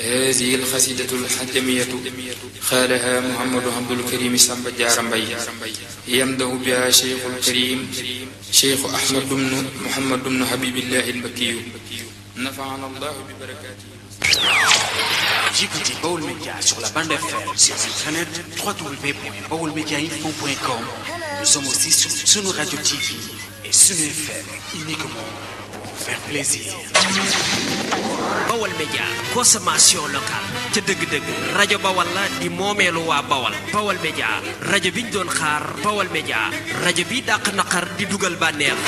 هذه القصيدة الحجمية قالها محمد عبد الكريم سامب جارمبي يمده بها شيخ الكريم شيخ أحمد بن محمد بن حبيب الله المكي نفعنا الله ببركاته. J'écoute Baol Média sur la bande FM, sur internet www.baolmediainfo.com. Nous sommes aussi sur Sunu Radio TV et Sunu FM, uniquement pour faire plaisir. Baol Média, consommation locale ca dëgg-dëgg rajo Bawal la di moomeelu waa Bawal. Baol Média rajo bi ñu doon xaar. Baol Média rajo bi dàq naqar di dugal bànneex.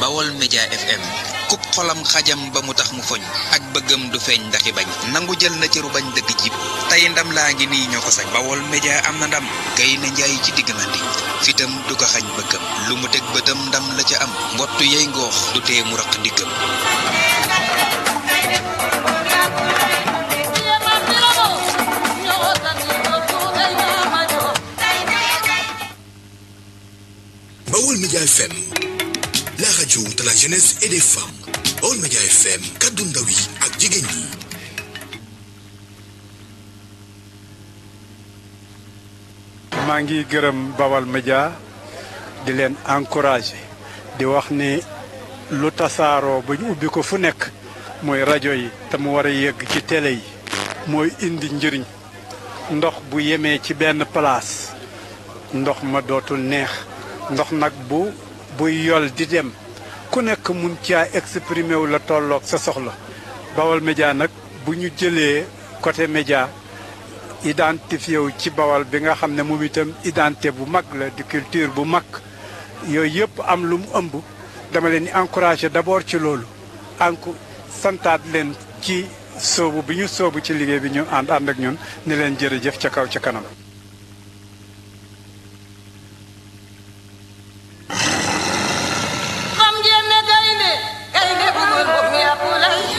Baol Média FM kub xolam xajam ba mu tax mu foñ ak bëggam du feeñ ndaxi bañ nangu jël na cëru bañ dëgg jib tey ndam laa ngi nii ñoo ko sañ. Baol Média am na ndam gay na njaay ci digg mandi fitam du ko xañ bëggam lu mu teg bëtam ndam la ca am mbottu yey ngoox du tee mu raq diggam. Baol Média FM, la radio de la jeunesse et des femmes. Baol Média FM, kaddu ndaw yi ak jigéen ñi. maa ngi gërëm Baol Média di leen encouragé di wax ni lu tasaaroo ba ñu ubbi ko fu nekk mooy rajo yi te mu war a yegg ci télé yi mooy indi njëriñ ndox bu yemee ci benn place ndox ma dootul neex. ndox nag buy yol di dem ku nekk mun caa exprimer wu la tolloog sa soxla. Baol Média nag bu ñu jëlee côté média identifié wu ci Bawal bi nga xam ne moom itam identité bu mag la di culture bu mag yooyu yëpp am lu mu ëmb dama leen di encouragé d'abord ci loolu santaat leen ci soobu bi ñu soobu ci liggéey bi ñu ànd ak ñun ni leen jërëjëf ca kaw ca kanam.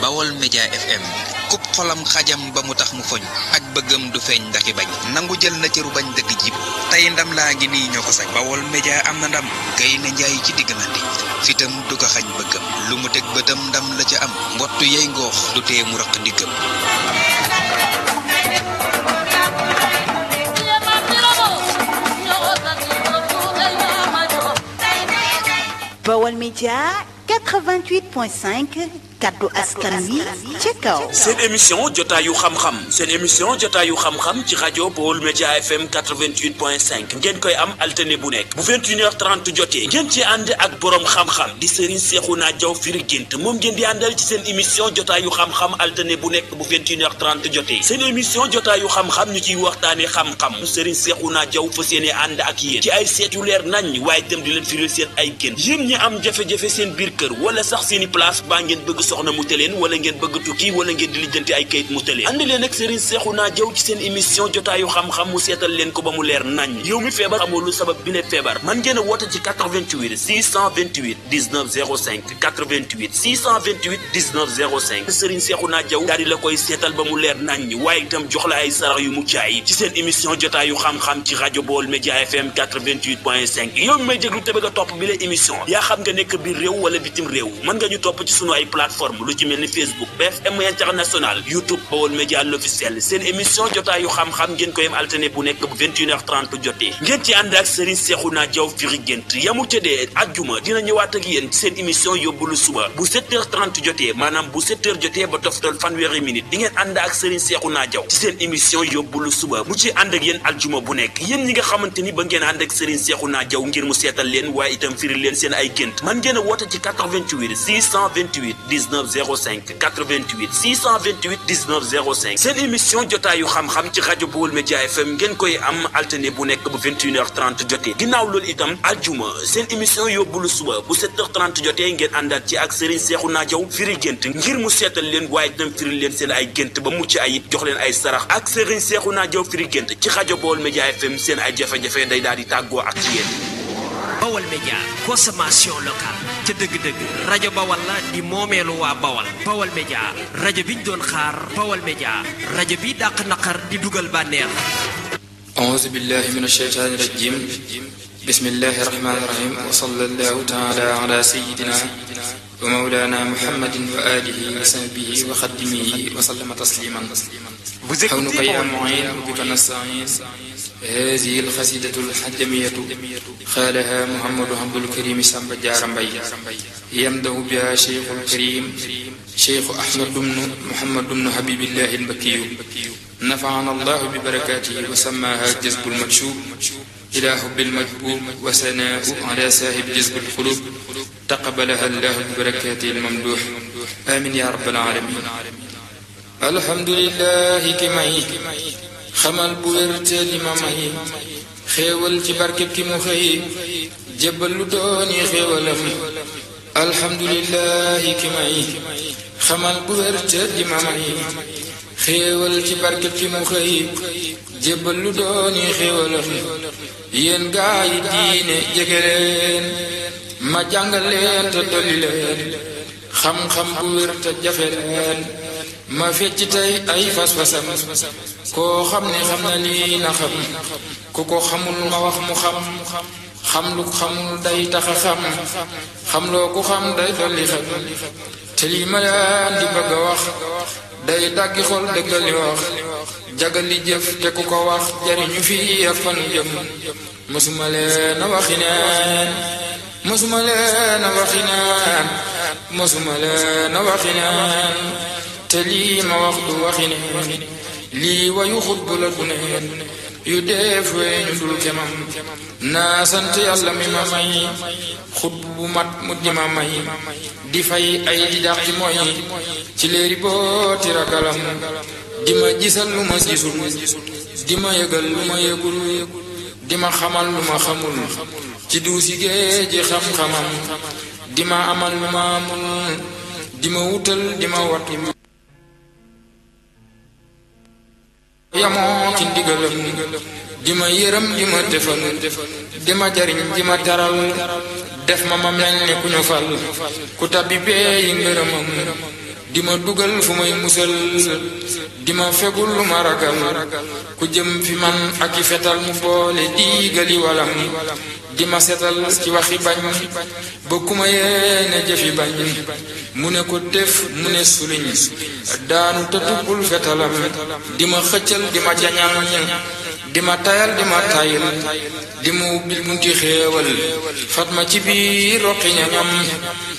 Baol Média FM kub xolam xajam ba mu tax mu foñ ak bëggam du feeñ ndaxi bañ nangu jël na cëru bañ dëgg jib tey ndam laa ngi nii ñoo ko sañ. Baol Média am na ndam gay na njaay ci digg mandi fitam du ko xañ bëggam lu mu teg bëtam ndam la ca am mbottu yey ngoox du tee mu raq diggam. Baol Média 88.5 kaddu askan wi ci kaw. seen émission jotaayu xam-xam ci rajo Baol Média FM 88.5 ngeen koy am altine bu nekk bu 21h30 jotee ngeen ci ànd ak borom xam-xam di Serigne Cheikhouna Diaw firi gént moom ngeen di àndal ci seen émission jotaayu xam-xam altine bu nekk bu 21h30 jotee seen émission jotaayu xam-xam ñu ciy waxtaane xam-xam Serigne Cheikhouna Diaw fas yéene ànd ak yéen ci ay seet yu leer nañ waaye itam di leen firil seen ay gént yéen ñi am jafe-jafe seen biir kër wala sax seeni place baa ngeen bëgg soxna mu teleen wala ngeen bëgg tukki wala ngeen di lijjanti ay kayit mu teleen andi leen ak Serigne Cheikhouna Diaw ci seen émission jotaayu xam-xam mu seetal leen ko ba mu leer nañ yow mi feebar amoo lu sabab bi le feebar man ngeen a woote ci 88 628 19 05 88 628 19 05 Serigne Cheikhouna Diaw daal di la koy seetal ba mu leer nañ waaye itam jox la ay sarax yu mucc ayib ci seen émission jotaayu xam-xam ci rajo Baol Média FM 88.5 yow mi may déglu te bëgg a topp bi le émission yaa xam nga nekk biir réew wala bitim réew mën nga ñu topp ci sunu ay plateforme lu ci mel ni Facebook BFM International YouTube Baol Média l'officiel seen émission jotaayu xam-xam ngeen koy am alterné bu nekk bu 21h30 jotee ngeen ci ànd ak Serigne Cheikhouna Diaw firi gént yamu tëddee ajjuma dina ñëwaat ak yéen ci seen émission yóbbulu suba bu 7h30 jotee maanaam bu 7h jotee ba toftal fanweeri minute di ngeen ànd ak Serigne Cheikhouna Diaw ci seen émission yóbbulu suba mu ci ànd ak yéen aljuma bu nekk yéen ñi nga xamante ni ba ngeen ànd ak Serigne Cheikhouna Diaw ngir mu seetal leen waaye itam firi leen seen ay gént man ngeen a woote ci 88 628 19 05 88 628 19 05 seen émission jotaayu xam-xam ci rajo Baol Média FM ngeen koy am alterné bu nekk bu 21h30 jotee ginnaaw loolu itam aljuma seen émission yóbbulu suba bu 7h30 jotee ngeen àndaat ci ak Serigne Cheikhouna Diaw firi gént ngir mu seetal leen waaye itam firi leen seen ay gént ba mucc ayib jox leen ay sarax ak Serigne Cheikhouna Diaw firi gént ci rajo Baol Média FM seen ay jafe-jafe day daal di tàggoo ak ci yéen. Baol Média consommation locale ca dëgg-dëgg rajo Bawal la di moomeelu waa Bawal. Baol Média rajo bi ñu doon xaar. Baol Média rajo bi dàq naqar di dugal bànneex. أعوذ بالله من الشيطان الرجيم بسم الله الرحمن الرحيم وصلى الله تعالى على سيدنا ومولانا محمد وآله وصحبه وخدمه وسلم تسليما. حولك يا معين وبك نستعين. هذه القصيدة الحجمية قالها محمد عبد الكريم سامب جارمبي يمده بها شيخ الكريم شيخ أحمد بن محمد بن حبيب الله المكي نفعنا الله ببركاته وسماها جذب المكشوف إلى حب المجبوب وثناء على صاحب جذب القلوب تقبلها الله ببركاته الممدوح آمين يا رب العالمين. الحمد لله كمي xamal bu wér te li ma may xéewal ci barkeb ki mu xëy jébbal lu dooni xéewalam. alhamdulillahi ki may xamal bu wér te li ma may xéewal ci barkeb ki mu xëy jébbal lu dooni xéewalam. yéen gaa yi diine jege leen ma jàngal leen te dolli leen xam-xam bu wér te jafe leen ma fecc tey ay fas-fasam. koo xam ne xam na lii na xam ku ko xamul ma wax mu xam lu xamul day taxa xam loo ku xam day dolli xam. te lii ma leen di bëgg a wax day daggi xol dëggali wax jagali jëf te ku ko wax jariñu fii ak fan jëm. mësuma leen a waxi neen mësuma leen a waxi neen mësuma leen a waxi neen te lii ma wax du waxi neen lii wayu xutbu la du neen yu def weñu dul kemam. naa sant yàlla mi ma may xutbu bu mat mu di ma may di fay ay di dax ci mooy ci léeri booti ragalam di ma gisal lu ma gisul di ma yëgal lu ma yëgul di ma xamal lu ma xamul ci duusi géeji xam-xamam di ma amal lu ma amul di ma wutal di ma watul yamoo ci ndigalam di ma yërëm di ma defal di ma jariñ di ma taral def ma ma mel ni ku ñu fal ku tabbi bee yi ngërëmam di ma dugal fu may musal di ma fegul lu ma ragal ku jëm fi man ak i fetal mu boole diigali walam di ma setal ci waxi bañ ba ku ma yéene jëfi bañ mu ne ko def mu ne suliñ daanu te tubbul fetalam di ma xëccal di ma jañal di ma tayal di ma tayil di ma ubbil bunti xéewal fat ma ci biir roqi ñañam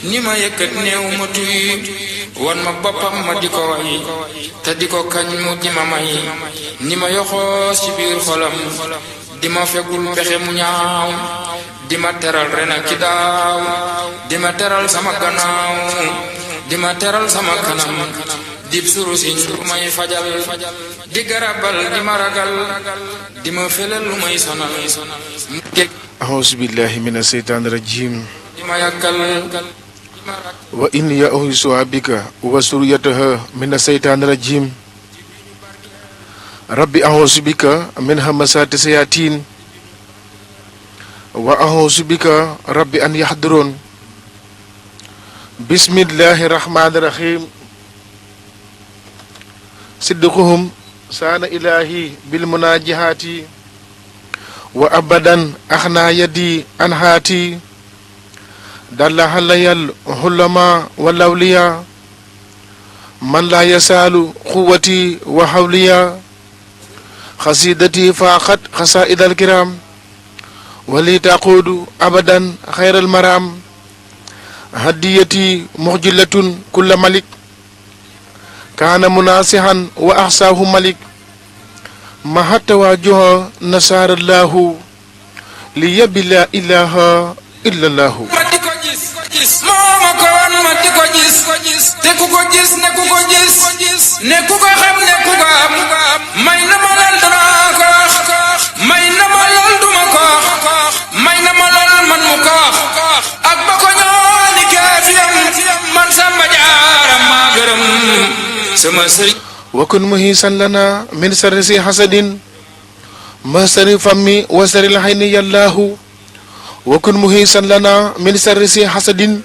ni ma yëkkat néew ma tuy wan ma boppam ma di ko way te di ko kañ mu di ma may ni ma yoxoos ci biir xolam di ma fegul pexe mu ñaaw di ma teral ren ak ci daaw di ma teral sama gannaaw di ma teral sama kanam dib surusiñ lu may fajal di garabal di ma ragal di ma felal lu may sonal. A'uuzu billahi mina seytaani rajiim. di ma yàkkal wa inni u'iizuha bika wa zurriyyataha mina seytaani rajiim. rabbi a'uuzu bika min hamazaati sayaatiin wa a'uuzu bika rabbi an yahduruun. bismillahi rahmaani rahiim. sidquhum saana ilaahi bil munaajihaati wa abadan axnaa yadi an haati dalla halayal hulama wa lawliya man laa yasaalu quwati wa hawliya xasidati faaxat xasaid alkiram wali taquudu abadan xayral maram hadiyati muxjilatun kulla malik kaana munaasihan wa axsaahu malik ma hattawaajuha nasaarallahu li yabi la ilaha illallahu. ma di ko gis moo ma ko wan ma di ko gis te ku ko gis ne ku ko gis ne ku ko xam ne ku ko am may na ma lal danaa ko may na ma lal duma ko may na ma lal man mu ko ak ba ko ñooni kaafiyam man Samba Jaara maa gërëm sama sëriñ. wakun muhisan lana min sarri si hasadin mahsari fammi wa saril hayni yallahu wakun muhisan lana min sarri si hasadin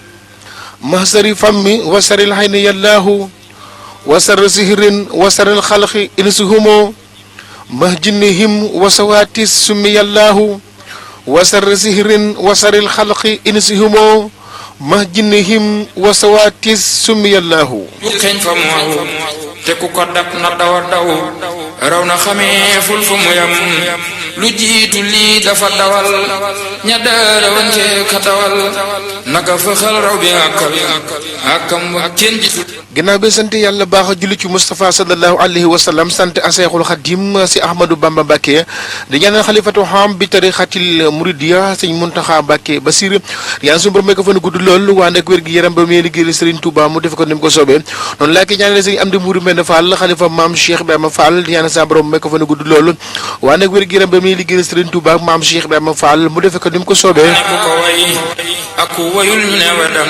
mahsari fammi wa saril hayni yallahu wa sarri sihrin wa saril khalqi insuhumo mahjinnihim wa sawatis summi yallahu wa sarri sihrin wa sarril xalqi insihumo ma jinnihim wa sawatis sumiyallahu yu xeeñ fa mooru te ku ko dab na dawa daw raw na xamee ful fu mu yam lu jiitu lii dafa dawal ña daara wante ka dawal naka fëxal raw bi àkkam wa kenn gisul. ginnaaw bi sant yàlla baax a julli ci Moustapha sallallahu alayhi wa sallam sant Seexul Xadim si Ahmadou Bamba Mbacké di ñaanal xalifatu xam bi tarixatil muridiya sëñ Muntaxa Mbacké Basir yàlla suñu borom may ko fa gudd lool waa nag wér gi yaram ba muy liggéey Serigne Touba mu def ko ni mu ko soobee noonu laa ki ñaanale sëñ Amdi Mourou Mbène Fall xalifa maam Cheikh Ibrahima Fall di ñaanal sa borom may ko fa gudd lool waa nag wér gi yaram ba muy liggéey Serigne Touba maam Cheikh Ibrahima Fall mu def ko ni mu ko soobee ak wayul ñu ne wedam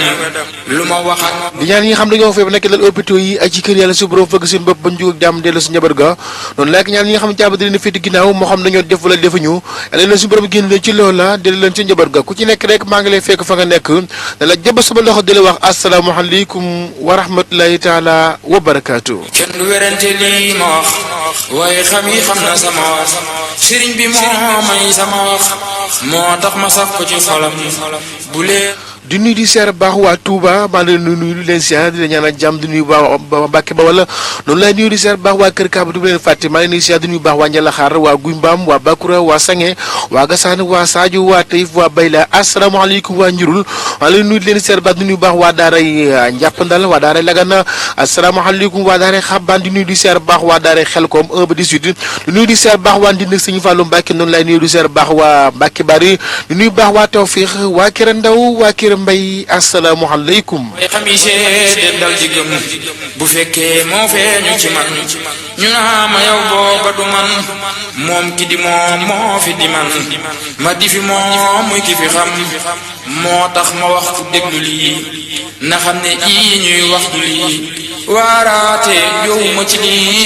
lu ma wax di ñaan ñi nga xam dañoo feebar nekk lal hôpitaux yi ak ci kër yàlla su borom fëgg seen bopp ba njug ak jàmm dellu su njabar ga noonu laa ki ñaan ñi nga xam ne jàmm dina féeti ginnaaw moo xam dañoo def wala defuñu yàlla leen su borom génn leen ci loola dellu leen ci njabar ga ku ci nekk rek maa ngi lay fekk fa nga nekk da la jëba sama loxo di la wax asalaamaaleykum wa rahmatulahi taala wa barakaatu. kenn du werante lii ma wax waaye xam yi xam na sama wax sëriñ bi moo may sama wax moo tax ma sax ko ci xolam bu lee di nuyu di seer baax waa Touba maa ngi leen nuyu di leen siyaar di leen ñaanal jàmm di nuyu waa Mbàkke ba wala noonu laay nuyu di seer baax waa Kër Kaaba du leen fàtte maa ngi leen di siyaar di nuyu baax waa Njalaxaar waa Guy Mbaam waa Bakura waa Sange waa Gassane waa Sadio waa Taïf waa Bayla asalaamaaleykum waa Njurul maa ngi leen nuyu di leen seer baax di nuyu baax waa Daaray Njàppandal waa Daaray Lagana asalaamaaleykum waa Daaray Xabbaan di nuyu di seer baax waa Daaray Xelkom 1 ba 18 di nuyu di seer baax waa Ndindi Sëñ Fallu Mbàkke noonu laay nuyu di seer baax waa Mbàkke Bari di nuyu baax waa Tawfiix waa Kër Ndaw waa Kër Mbay asalaamaaleykum. mooy xam yi seede dal di gëm bu fekkee moo feeñu ci man ñu naa ma yow booba du man moom ki di moom moo fi di man ma di fi moom muy ki fi xam moo tax ma wax ku déglu lii na xam ne ii ñuy wax du lii waaraate yow ma ci lii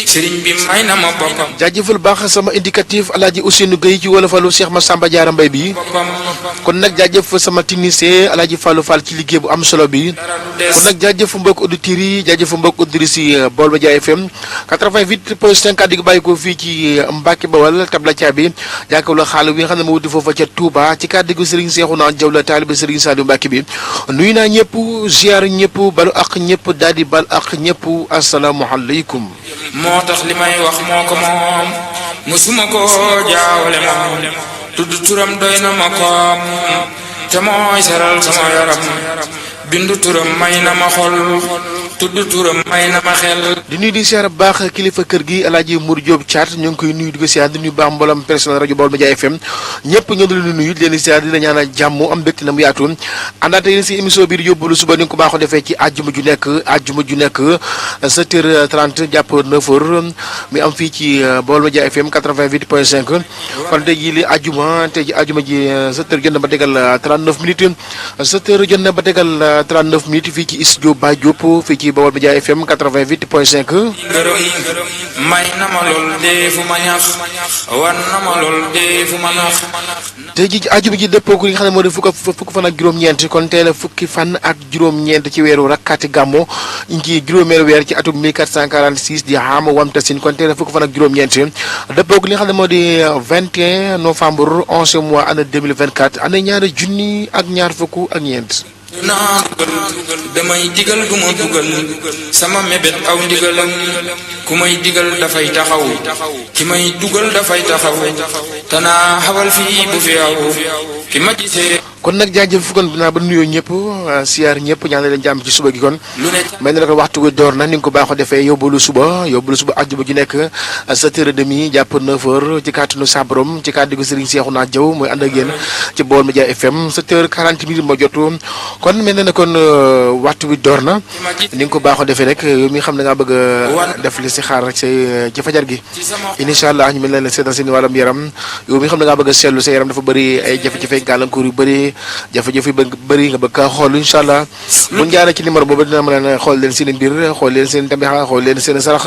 sëriñ bi may na ma boppam. jaajëfal baax sama indicatif Alaaji Ousseynou Gueye ci wolofalu Cheikh Massamba Diarra Mbaye bi kon nag jaajëf sama technicien Alaaji Fallou Fall ci liggéey bu am solo bi kon nag jaajëf mbokk auditeurs yi jaajëf mbokk auditrices yi Baol Média FM 88.5 kàddu gi bàyyi ko fii ci Mbacke Bawal tabla caabi jàkkaarloo xaal bi nga xam ne ma wuti foofa ca Touba ci kàddu gi Serigne Cheikhouna Diaw la taalibe Serigne Saliou Mbacke bi nuyu naa ñëpp ziar ñëpp balu ak ñëpp daal di bal ak ñëpp asalaamualeykum. moo tax li may wax moo ko moom musuma ko jaawale moom tudd turam doy na ma ko te mooy seral sama yaram bindu turam may na ma xol tudd turam may na ma xel. di nuyu di siyaar baax kilifa kër gi El Hadj Mour Diop Thiat ñu ngi koy nuyu di ko siyaar di nuyu baax mboolem personnel rajo Baol Média FM ñëpp ñoo ngi leen di nuyu di leen di siyaar di la ñaanal jàmm am mbégte na mu yaatu àndaate yéen si émission bi di yóbbalu suba ni nga ko baaxoo defee ci àjjuma ju nekk 7h30 jàpp 9h mi am fii ci Baol Média FM 88.5 kon tey jii li àjjuma tey ji àjjuma ji 7h jot na ba tegal 39 minutes 7h jot na ba tegal 39 minutes fii ci studio Baye Diop fii ci Baol Média FM 88.5. ngërëm may na ma lool dee fu ma ñax wan na ma lool dee fu ma nax. tey jii àjjuma ji dëppoo ko li nga xam ne moo di fukk fan ak juróom-ñeent kon tey la fukki fan ak juróom-ñeent ci weeru rakkaati gàmmo ñu ngi juróomeelu weer ci atum 1446 di xam wam tasin kon tey la fukki fan ak juróom-ñeent dëppoo ko li nga xam ne moo di 21 novembre 11 mois année 2024 année ñaari junni ak ñaar fukk ak ñeent. naa dugal damay digal du ma dugal sama mébét aw ndigalam ku may digal dafay taxaw ki may dugal dafay taxaw tanaa xawal fii bu fi aw ki ma gisee. kon nag jaajëf kon dinaa ba nuyoo ñëpp siyaar ñëpp ñaan leen jàmm ci suba gi kon mel na rek waxtu wi door na ni nga ko baaxoo defee yóbbalu suba àjjuma ju nekk 7h30 jàpp 9h ci kàttanu Sabrom ci kàddu gi Serigne Cheikhouna Diaw mooy ànd ak yéen ci Baol Média FM 7h40 minutes moo jotu kon mel na ne kon waxtu wi door na ni nga ko baaxoo defee rek yow mi xam ne ngaa bëgg a def li si xaar rek say ci fajar gi incha allah ñu mel ne la seetal seen wàllam yaram yow mi xam ne ngaa bëgg a seetlu sa yaram dafa bëri ay jafe-jafe gàllankoor yu bëri jafe-jafe ba bëri nga bëgg kaa xool incha allah bu jaaree ci numéro boobu dina mën a xool leen seen mbir xool leen seen tabixa xool leen seen sarax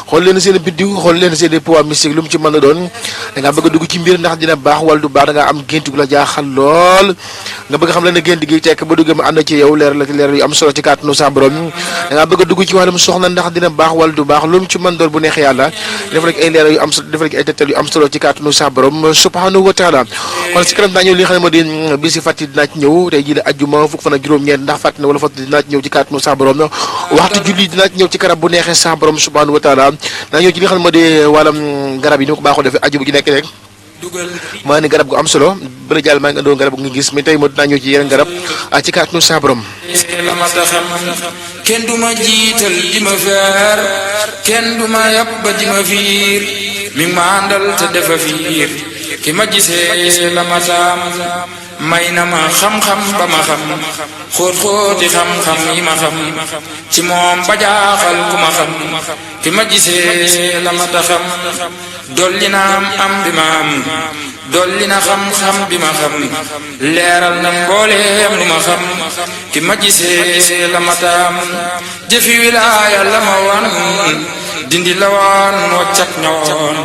xool leen seen biddiw xool leen seen poids mystique lu mu ci mën a doon da ngaa bëgg a dugg ci mbir ndax dina baax wala du baax da ngaa am gént gu la jaaxal lool nga bëgg xam leen ne gént gi tekk ba duggee mu ànd ci yow leer la ci leer yu am solo ci kàttanu sa borom da ngaa bëgg a dugg ci wàllum soxna ndax dina baax wala du baax lu mu ci mën doon bu neex yàlla def rek ay leer yu am solo def rek ay tegtal yu am solo ci kàttanu sa borom subhanahu wa taala kon si kanam daa ñëw li nga xam ne moo di bisi fàtti dinaa ci ñëw tey jii la ajjuma fukk fan ak juróom-ñeent ndax fàtti na wala fàtti dinaa ci ñëw ci kàttanu sa borom waxtu julli dinaa ci ñëw ci kanam bu neexee sa borom subhanahu wa taala daa ñëw ci li nga xam ne moo di wàllam garab yi ni ko baaxoo defee ajjuma ji nekk rek maa ni garab gu am solo bëla jàll maa ngi andoon garab gu nga gis mais tey moo dinaa ñëw ci yeneen garab ci kàttanu sa borom la ma taxam kenn du ma jiital di ma feer kenn du ma yàpp ba di ma fiir mi ngi ma àndal te defa fiir ki ma gisee la ma taam may na ma xam-xam ba ma xam xóot-xóoti xam-xam yi ma xam ci moom ba jaaxal ku ma xam ki ma gisee la ma taxam dolli na am bi ma am dolli na xam-xam bi ma xam leeral na mbooleem lu ma xam ki ma gisee la ma taam jëfi wilaaya la ma wan dindi la woon waccat ñoon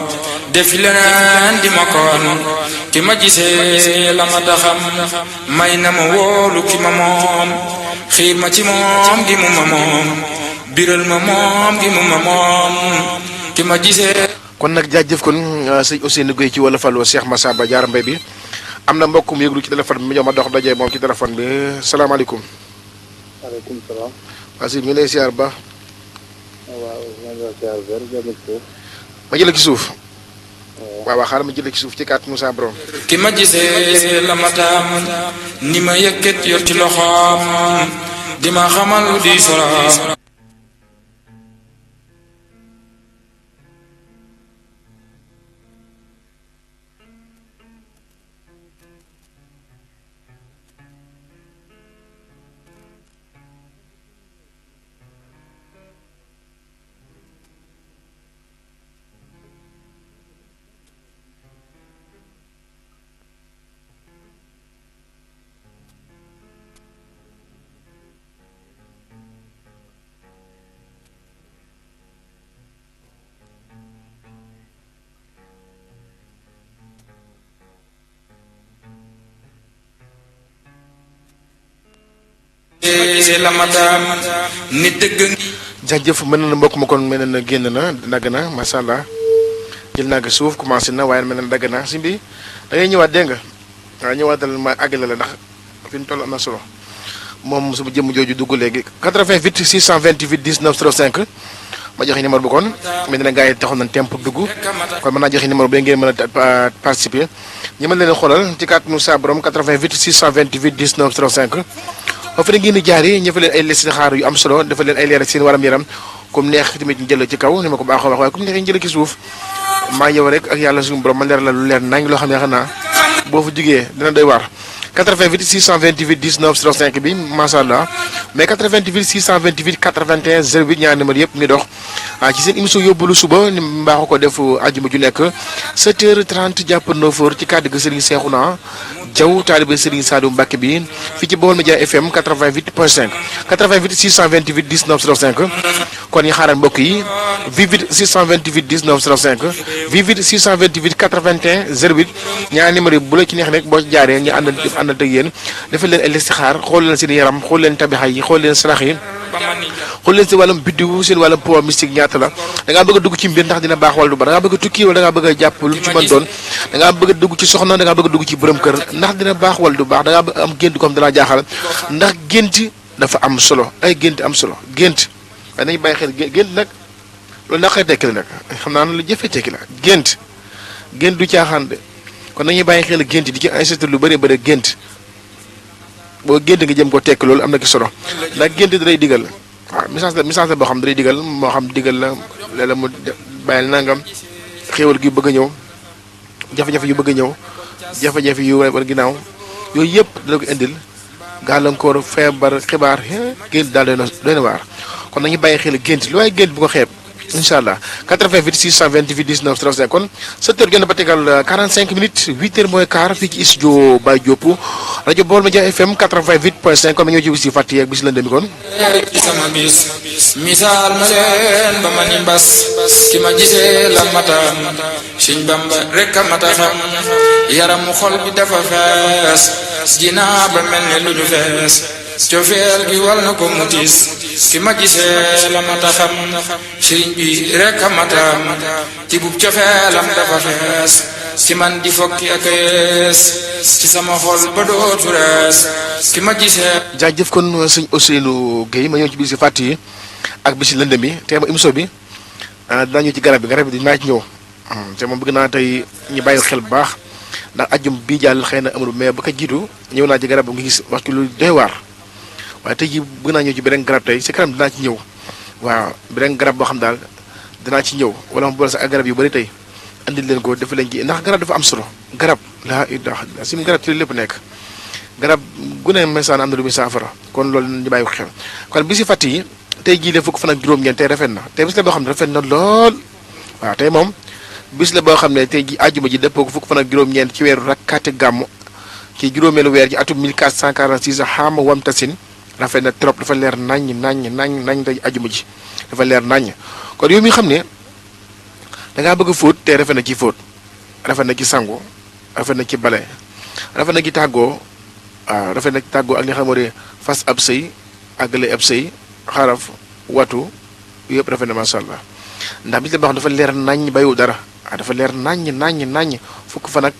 defi leneen di ma koon ki ma gisee la ma taxam may na ma wóolu ki ma moom xiir ma ci moom gi mu ma moom biral ma moom gi mu ma moom ki ma gisee kon nag jaajëf kon sëñ Ousseynou Gueye ci wala faloo Cheikh Massamba Diarra Mbaye bi am na mbokk mu yëglu ci téléphone bi mu ñëw ma dox dajee moom ci téléphone bi salaamaaleykum. waaleykum salaam. waa si ñu lay siyaar ba. waaw maa ngi lay siyaar ba jëlee ci suuf. ma jëlee ci suuf. waaw xaaral ma jëlee ci suuf ci kàttanu sa borom. ki ma gisee la ma taam ni ma yëkkat yor ci loxoom di ma xamal lu di solo. la madam nit dëgg jaajëf mel na mbokk ma kon mel na génn na dagg na macha allah jël naa ko suuf commencé na waaye mel na dagg na si bi da ngay ñëwaat dégg nga waaw ñëwaatal ma àggale la ndax fi mu toll am na solo moom sama jëmm jooju dugg léegi 88 628 19 05 ma joxe numéro bu kon mel na gars yi taxoon nañ temp dugg kon mën naa joxe numéro bi ngeen mën a participer ñi mën leen xoolal ci kàttanu saa borom 88 628 19 05 ba fa ngeen di jaar yi ñëfa leen ay listixaar yu am solo dafa leen ay leer ak seen waram yaram comme neex tamit ñu jël ci kaw ni ma ko baaxoo wax waaye comme neex ñu jël ci suuf maa yow rek ak yàlla suñu borom ma leer la lu leer nañ loo xam ne xanaa boo fa jugee dina doy waar 88 628 19 05 bi macha allah mais 88 628 81 08 ñaari numéro yëpp ngi dox ci seen émission yóbbalu suba ni mbaaxu ko def àjjuma ju nekk 7h30 jàpp 9h ci kàddu gi Serigne Cheikhouna Diaw taalibe Serigne Sadou Mbacke bi fii ci Baol Média FM 88.5 88 628 19 05 kon ñu xaaral mbokk yi vivit 628 19 05 vivit 628 81 08 ñaari numéro yi bu la ci neex rek boo ci jaaree ñu àndal ak yéen defal leen ay listixaar xool leen seen yaram xool leen tabixa yi xool leen sarax yi xool leen seen wàllum biddiw seen wàllum poids mystique ñaata la da ngaa bëgg a dugg ci mbir ndax dina baax wala du baax da ngaa bëgg a tukki wala da ngaa bëgg a jàpp lu ci mën doon da ngaa bëgg a dugg ci soxna da ngaa bëgg a dugg ci borom kër ndax dina baax wala du baax da ngaa bëgg am gént ko am dalaa jaaxal ndax gént dafa am solo ay gént am solo gént waaye nañu bàyyi xel gént nag loolu naqay tekki la nag xam naa ne lu jëfee tekki la gént du caaxaan de kon nañuy bàyyi xel gént di ci insisté lu bëri bëri gént boo gént nga jëm ko tekk loolu am na ki solo ndax gént da lay digal waaw message la boo xam da lay digal moo xam digal la léeg-léeg mu bàyyil nangam xéewal gi bëgg a ñëw jafe-jafe yu bëgg a ñëw jafe-jafe yu war ginnaaw yooyu yëpp dana ko indil gàllankoor feebar xibaar gént daal doy na waar kon nañu bàyyi xel gént lu waaye gént bu ko xeeb incha allah 88 628 19 35 kon 7h gën a ba tegal 45 minutes 8h moins quart fii ci studio Baye Diop rajo Baol Média FM 88.5 kon ma ñëw ci bis yi fàtte ak bis la ndemi kon. ci sama bis misaal ma leen ba ma ni mbas ki ma gisee la mata Sëñ Bamba rek a mata xam yaramu xol bi dafa fees jinaa ba mel ne lu ñu fees cofeel gi wal na ko mutis ki ma gisee la mata xam sëriñ bi rek a mata ci bub cofeelam dafa fees ci man di fokki ak yees ci sama xol ba dootu rees ki ma gisee. jaajëf kon sëñ Ousseynou Gueye ma ñëw ci bis yi fàtte yi ak bis yi lëndëm yi te ma émission bi dinaa ñëw ci garab bi dinaa ci ñëw te moom bëgg naa tey ñu bàyyi xel bu baax ndax ajjum bii jàll xëy na amul mais ba ko jiitu ñëw naa ci garab nga gis wax ci lu doy waar waaye tey jii bëgg naa ñëw ci beneen garab tey si kanam dinaa ci ñëw waaw beneen garab boo xam daal dinaa ci ñëw wala ma boole sax ak garab yu bari tey andil leen ko dafa leen ci ndax garab dafa am solo garab laa ilaha illa si garab ci lépp nekk garab gu ne mesaan am na lu muy saafara kon loolu ñu bàyyi ko xel kon bi si fàtt yi tey jii la fukk fan ak juróom-ñeent tey rafet na tey bis la boo xam ne rafet na lool waaw tey moom bis la boo xam ne tey ji àjjuma ji dëppoo ko fukk fan ak juróom-ñeent ci weeru rakkaate gàmmu ci juróomeelu weer ci atum 1446 xaama wam tasin rafet na trop dafa leer naññ tey àjjuma ji dafa leer naññ kon yow mi xam ne dangaa bëgg a fóot te rafet na ci fóot rafet na ci sangu rafet na ci bale rafet na ci tàggoo waaw rafet na ci tàggoo ak li nga xam ne fas ab sëy àggale ab sëy xaraf watu yëpp rafet na macha allah ndax bis la boo xam dafa leer naññ bayu dara dafa leer naññ fukk fan ak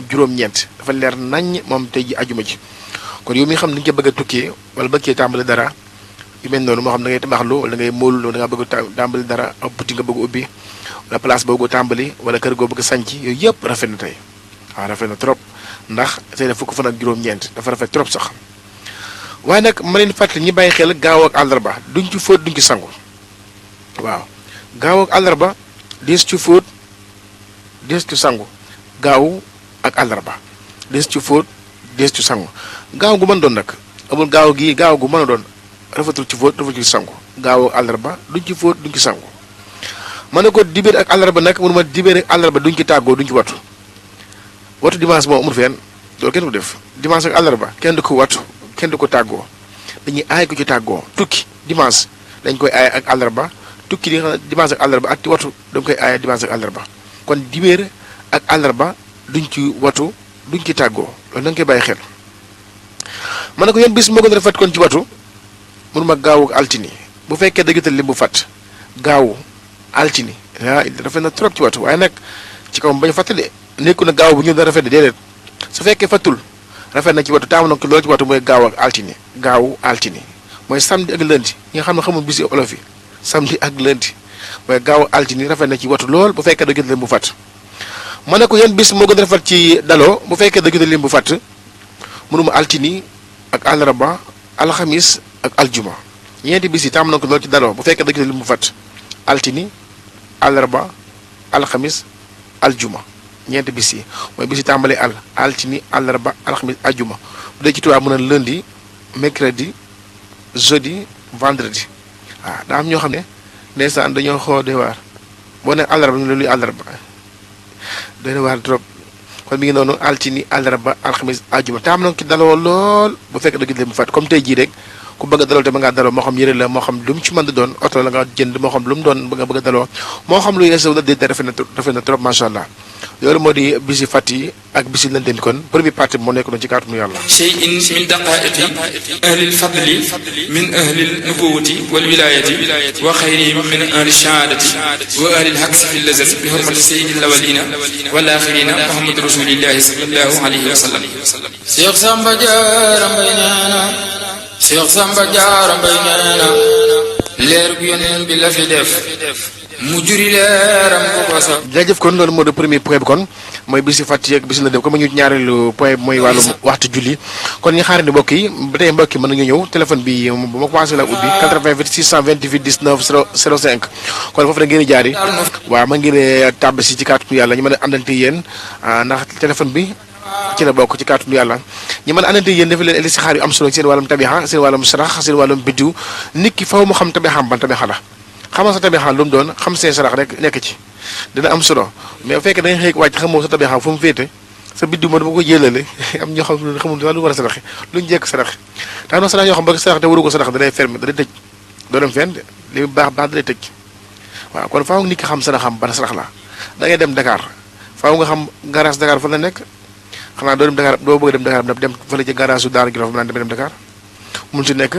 juróom-ñeent dafa leer naññ moom tey ji ajuma ji kon yow mi xam ni nga bëgg a tukkee wala bëggee tàmbali dara yu mel noonu moo xam da ngay tabaxlu wala da ngay móolu wala da nga bëgg tàmbali dara ab buti nga bëgg ubbi wala place boo tàmbali wala kër goo bëgg sanc yooyu yëpp rafet na tey waaw rafet na trop ndax tey da fukk fan ak juróom-ñeent dafa rafet trop sax waaye nag ma leen fàttali ñi bàyyi xel gaaw ak àllarba duñ ci fóot duñ ci sangu waaw gaaw ak àllarba dees ci fóot dees ci sangu gaaw ak àllarba dees ci fóot dees ci sangu gaaw gu mën doon nag amul gaaw gu mën a doon rafetul ci fóot rafetul ci sangu gaaw ak àllarba duñ ci fóot duñ ci sangu ma ne ko dibéer ak àllarba nag mënu ma dibéer ak àllarba duñ ci tàggoo duñ ci watu dimanche moom amul fenn loolu kenn du def dimanche ak àllarba kenn du ko watu kenn du ko tàggoo dañuy aay ko ci tàggoo tukki dimanche dañ koy aay ak àllarba tukki dimanche ak àllarba ak watu dañ koy aay dimanche ak àllarba kon dibéer ak àllarba duñ ci watu duñ ci tàggoo loolu da nga koy bàyyi xel ma ne ko yan bis moo gën a rafet kon ci watu mënuma gaawu ak altini bu fekkee dëggatal lim bu fàtt gaawu altini rafet na trop ci watu waaye nag ci kaw bañ a fàttali nekku na gaaw bu ñu da rafet déedéet su fekkee fattul rafet na ci watu taamu na ko loolu ci watu mooy gaaw ak altini gaawu altini mooy samedi ak lundi ñi nga xam ne xamul bisi olof yi samedi ak lundi mooy gaawu altini rafet na ci watu lool bu fekkee dëggatal lim bu fàtt ma ne ko yan bis moo gën a rafet ci daloo bu fekkee dëggatal lim bu fàtt mënuma altini ak àllarba alxamis ak aljuma ñeenti bis yi taamu na ko loolu ci daloo bu fekkee dëggatal lim bu fàtt altini àllarba alxamis aljuma ñeenti bis yi mooy bis yi tàmbali altini àllarba alxamis aljuma bu dee ci tubaab mën a lundi mercredi jeudi vendredi waaw daa am ñoo xam ne ndeysaan dañoo xoo doy waar boo ne àllarba ñu ne luy àllarba doy waar trop kon mi ngi noonu altini àllarba alxamis aljuma tàmm na ci daloo lool bu fekk dëgg leen bu fàtt comme tey jii rek ku bëgg a daloo te ba ngaa daloo moo xam yëre la moo xam lu mu ci mën di doon oto la nga jënd moo xam lu mu doon bëgg a daloo moo xam lu yeesaw na déedéet rafet na trop macha allah loolu moo di bisi fàtt yi ak bisi lëndëm kon première partie moo nekk noonu ci kàttanu yàlla. shay'in min daqaa'iqi ahli al-fadli min ahli an-nubuwwati wal wilaayati wa xayrihim min ahli ash-shahaadati wa ahli al-haqsi fi al-lazati bi hurmati sayyidi al-awwalina wal aaxirina muhammad rasulillahi sallallahu alayhi wa sallam. Cheikh Samba Diarra Mbaye nee na Cheikh Samba Diarra Mbaye nee na leer gu yoneen bi la fi def mu juri leeram bu ko sax. jaajëf kon loolu moo di premier point bi kon mooy bisi fàtt ak bisi la dem comme ñu ñaareelu point bi mooy wàllum waxtu julli kon ñu xaarandi mbokk yi ba tey mbokk yi mën nañu ñëw téléphone bi bu ma commencé la ubbi 88 628 19 05 kon foofu da ngeen di jaari waaw ma ngeen tàbb si ci kàttanu yàlla ñu mën a àndante yéen ndax téléphone bi ci la bokk ci kàttanu yàlla ñu mën a àndante yéen dafa leen istixaar yu am solo seen wàllum tabixa seen wàllum sarax seen wàllum biddiw nit ki faw mu xam tabixam ban tabixa la xamal sa tabixa lu mu doon xam seen sarax rek nekk ci dina am solo mais bu fekkee da nga xëy wàcc xamoo sa tabixa fu mu féete sa biddiw ma dama ko jëlale am ñoo xam ne xamul lu war a saraxe luñ jekk saraxe tax na sarax yoo xam ba sarax te waru ko sarax da lay fermer da lay tëj doo dem fenn li mu baax da lay tëj waaw kon faaw nit ki xam saraxam ban sarax la da ngay dem Dakar faaw nga xam garage Dakar fa la nekk xanaa doo dem Dakar doo bëgg dem Dakar dem fële ci garage su Daara Jolof mu naan dem Dakar mun ci nekk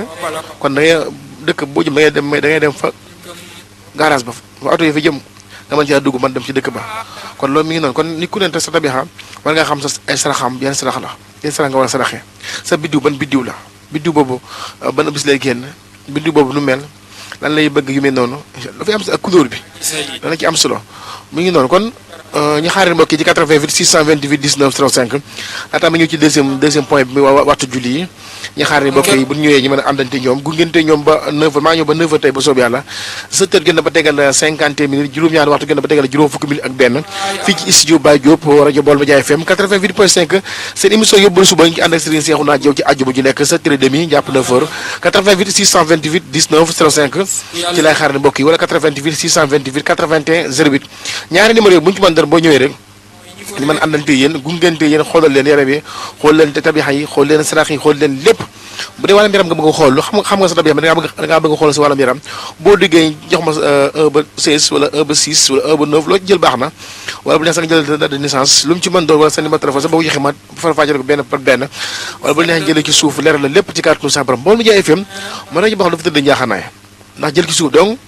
kon da ngay dëkk boo jëm da ngay dem fa garage ba fa oto yi fa jëm nga mën caa dugg man dem ci dëkk ba kon loolu mi ngi noonu kon nit ku ne te sa tabixa war nga xam sa ay saraxam yan sarax la yan sarax nga war a saraxee sa biddiw ban biddiw la biddiw boobu ban bis lay génn biddiw boobu nu mel lan lay bëgg yu mel noonu dafay am ak couleur bi dana ci am solo mi ngi noonu kon ñu xaaree mbokk yi ci 88 628 19 05 laata ma ñëw ci deuxième point bi waxtu julli yi ñu xaaree mbokk yi bu ñu ñëwee ñu mën a àndante ñoom gungente ñoom ba 9h maa ñëw ba 9h tey ba soob yàlla 7h gën na ba tegal 50 minutes juróom-ñaari waxtu gën na ba tegal juróom fukki minutes ak benn fii ci studio Baye Diop rajo Baol Média FM 88.5 seen émission yóbbalu suba ngi ànd ak Serigne Cheikhouna Diaw ci àjjuma ju nekk 7h30 jàpp 9h 88 628 19 05 ci lay xaaree mbokk yi wala 88 628 81 08 ñaari numéro yi bu ñu ci mën dara boo ñëwee rek ñu mën àndante yéen gungente yéen xoolal leen yaram yi xool leen te tabixa yi xool leen sarax yi xool leen lépp bu dee wàllam yaram nga bëgg a xool xam nga sa tabixa da ngaa bëgg a xool si wàllam yaram boo diggee jox ma 1 ba 16 wala 1 ba 6 wala 1 ba 9 loo ci jël baax na wala bu neex sax nga jël date de naissance lu mu ci mën doon wala sa numéro téléphone sax boo ko joxee ma farafàcceel ko benn par benn wala bu neex jëlee ci suuf leeral la lépp ci kàttanu sax borom Baol Média FM mën nañu boo xam dafa tëdd njaaxanaay ndax jël ci suuf donc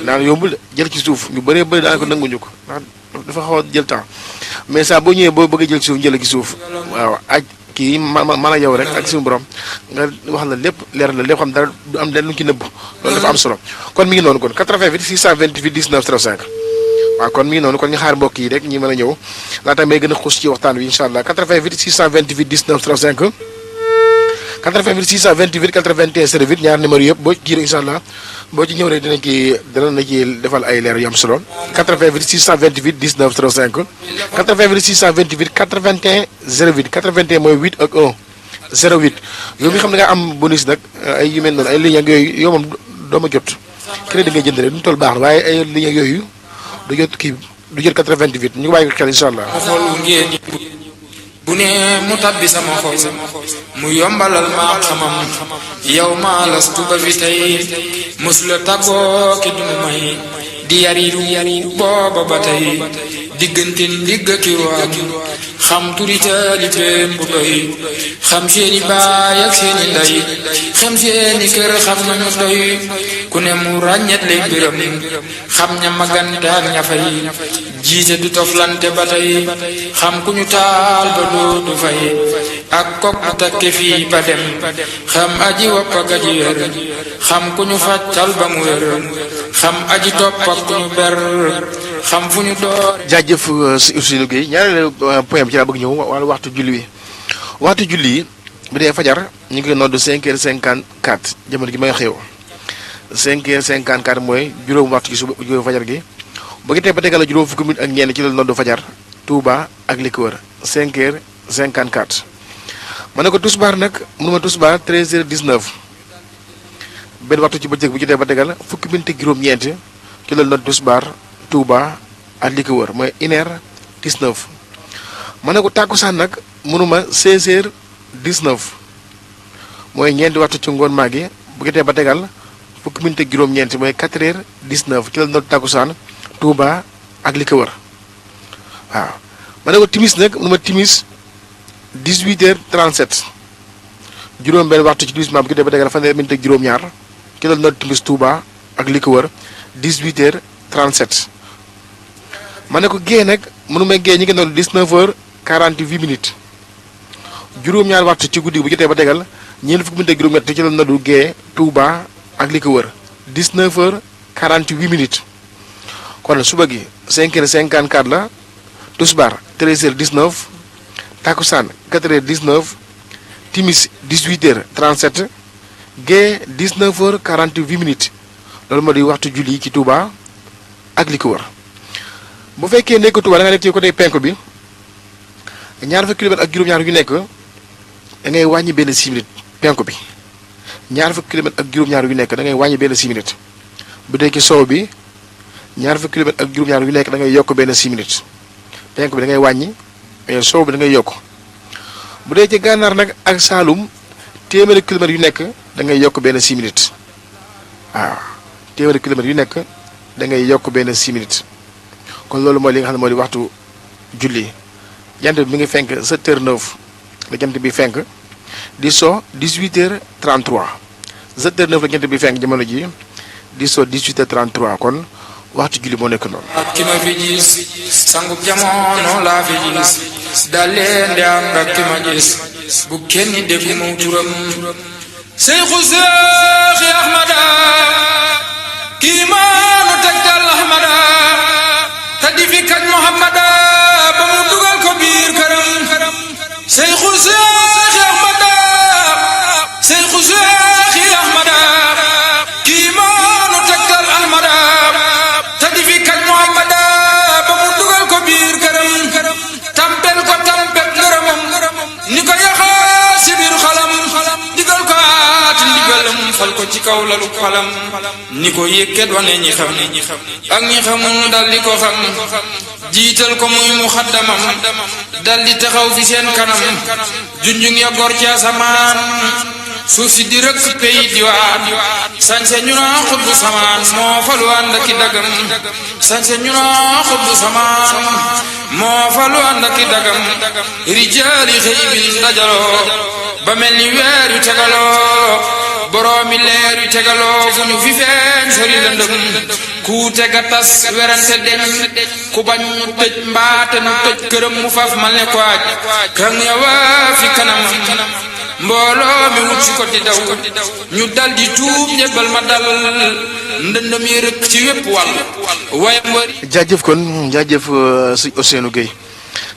naan yombul jël ci suuf ñu bëree bëri daanaka nanguñu ko ndax dafa xaw a jël temps mais saa boo ñëwee boo bëgg a jël ci suuf jël ci suuf waaw aj kii man a yow rek ak suñu borom nga wax la lépp leer la lépp xam dara du am leen lu ci nëbb loolu dafa am solo kon mi ngi noonu kon 88 628 19 05 waaw kon mi ngi noonu kon ñu xaar mbokk yi rek ñi mën a ñëw laata may gën a xuus ci waxtaan wi incha allah 88 628 19 05 88 628 81 08 ñaar numéro yëpp boo kii rek incha allah boo ci ñëw rek dina ci defal ay leer yu am solo 88 628 19 05 88 628 81 08 81 mooy 8 ak 1 08 yow mi xam ne nga am bonus nag ay yu mel noonu ay lignes ak yooyu yow moom doo ma jot crédit ngay jënd rek du mu toll baax na waaye ay lignes ak yooyu du jot kii du jot 88 ñu bàyyi ko xel incha allah. bu ne mu tabbi sama xol mu yombalal maa xamam yow maa lastu ba fi tey mës la tàggoo ki dunu may di yariru booba ba tey diggante ndigg ki waam xam turi taalibeem bu doy xam seeni baay ak seeni ndey xam seeni kër xam nañu doy ku ne mu ràññet lay mbiram xam ña magante ak ña fay jiite du toflante ba tey xam ku ñu taal ba dootu fay ak kok mu takke fii ba dem xam aji wopp ak aji wér xam ku ñu fàccal ba mu wér xam aji topp ak ku ñu ber xam fu ñu door. jaajëf Ousseynou Gueye ñaareelu point bi ci laa bëgg ñëw wala waxtu julli yi bi dee fajar ñu ngi koy nodd 5h54 jamono gi may xew 5h54 mooy juróom waxtu gi suba juróom fajar gi ba ngi tey ba tegal la juróom fukki minute ak ñeent ci la nodd fajar Touba ak li ko wër 5h54 ma ne ko tusbaar nag mënuma tusbaar 13h19 benn waxtu ci bëccëg bu ci tey ba tegal fukki minute ak juróom-ñeent ci la nodd tusbaar Touba ak li ko wër mooy 1h19 ma ne ko tàkkusaan nag mënuma 16h19 mooy ñeenti waxtu ci ngoon maa gi bu gisee ba tegal fukki minute ak juróom-ñeent mooy 4h19 ci la nodd tàkkusaan Touba ak li ko wër waaw ma ne ko timis nag mënuma timis 18h37 juróom-benn waxtu ci timis maa bu gisee ba tegal fanweeri minute ak juróom-ñaar ci la nodd timis Touba ak li ko wër 18h37. ma ne ko gée nag mënuma gée ñi ngi noonu 19h48 minutes juróom-ñaar waxtu ci guddi bu jotee ba tegal ñeent fukki minute ak juróom-ñett ci la noddu gée Touba ak li ko wër 19h48 minutes kon suba gi 5h54 la tusbaar 13h19 takusaan 4h19 timis 18h37 gée 19h48 minutes loolu moo di waxtu julli ci Touba ak li ko wër bu fekkee nekk Touba da nga nekk ci côté penku bi ñaar fukki kilomètre ak juróom-ñaar yu nekk da ngay wàññi benn 6 minutes penku bi ñaar fukki kilomètre ak juróom-ñaar yu nekk da ngay wàññi benn 6 minutes bu dee ci sow bi ñaar fukki kilomètre ak juróom-ñaar yu nekk da ngay yokk benn 6 minutes penk bi da ngay wàññi mais sow bi da ngay yokk bu dee ci gànnaar nag ak Saalum téeméeri kilomètres yu nekk da ngay yokk benn 6 minutes waaw téeméeri kilomètres yu nekk da ngay yokk benn 6 minutes kon loolu mooy li nga xam ne moo di waxtu julli jant bi mi ngi fenk 7h09 la jant bi fenk di so 18h33 7h09 la jant bi fenk jamono ji di so 18h33 kon waxtu julli moo nekk noonu. ki ma fi gis sangub jamono laa fi gis daleen di ànd ak ki ma gis bu kenn dégg mu turam Seyxu Seexi Ahmada kii maanu tegtal Ahmada te di fi kañ Muhammada ba mu dugal ko biir këram Seyxu Seexi Ahmada Seyxu Seexi Ahmada kii maanu tegtal Ahmada te di fi kañ Muhammada ba mu dugal ko biir këram tampel ko tampel ngërëmam ni ko yaxaa si biir xalam digal ko aati ndigalam fal ko ci kaw lalu xalam ni ko yëkkat wane ñi xam ak ñi xamul dal di ko xam jiital ko muy muxaddamam dal di taxaw fi seen kanam junjung ya gor ci asamaan suuf si di rëkk pey diwaan sañse ñu naa xutbu samaan moo falu ànd ki dagam sañse ñu naa xutbu samaan moo falu ànd ki dagam rijaali xëy bin dajaloo ba mel ni weer yu tegaloo boroomi leer yu tegaloo fu ñu fi feeñ sori lëndëm ku tega tas werante deñ ku bañ ñu tëj mbaate nu tëj këram mu faf mal ne ko aj kan ya waa fi kanam mbooloo mi wut si ko di daw ñu dal di tuub ñebbal ma dal ndëndëm yi rëkk ci wépp wàll wayam wari jaajëf kon jaajëf sëñ Ousseynou Gueye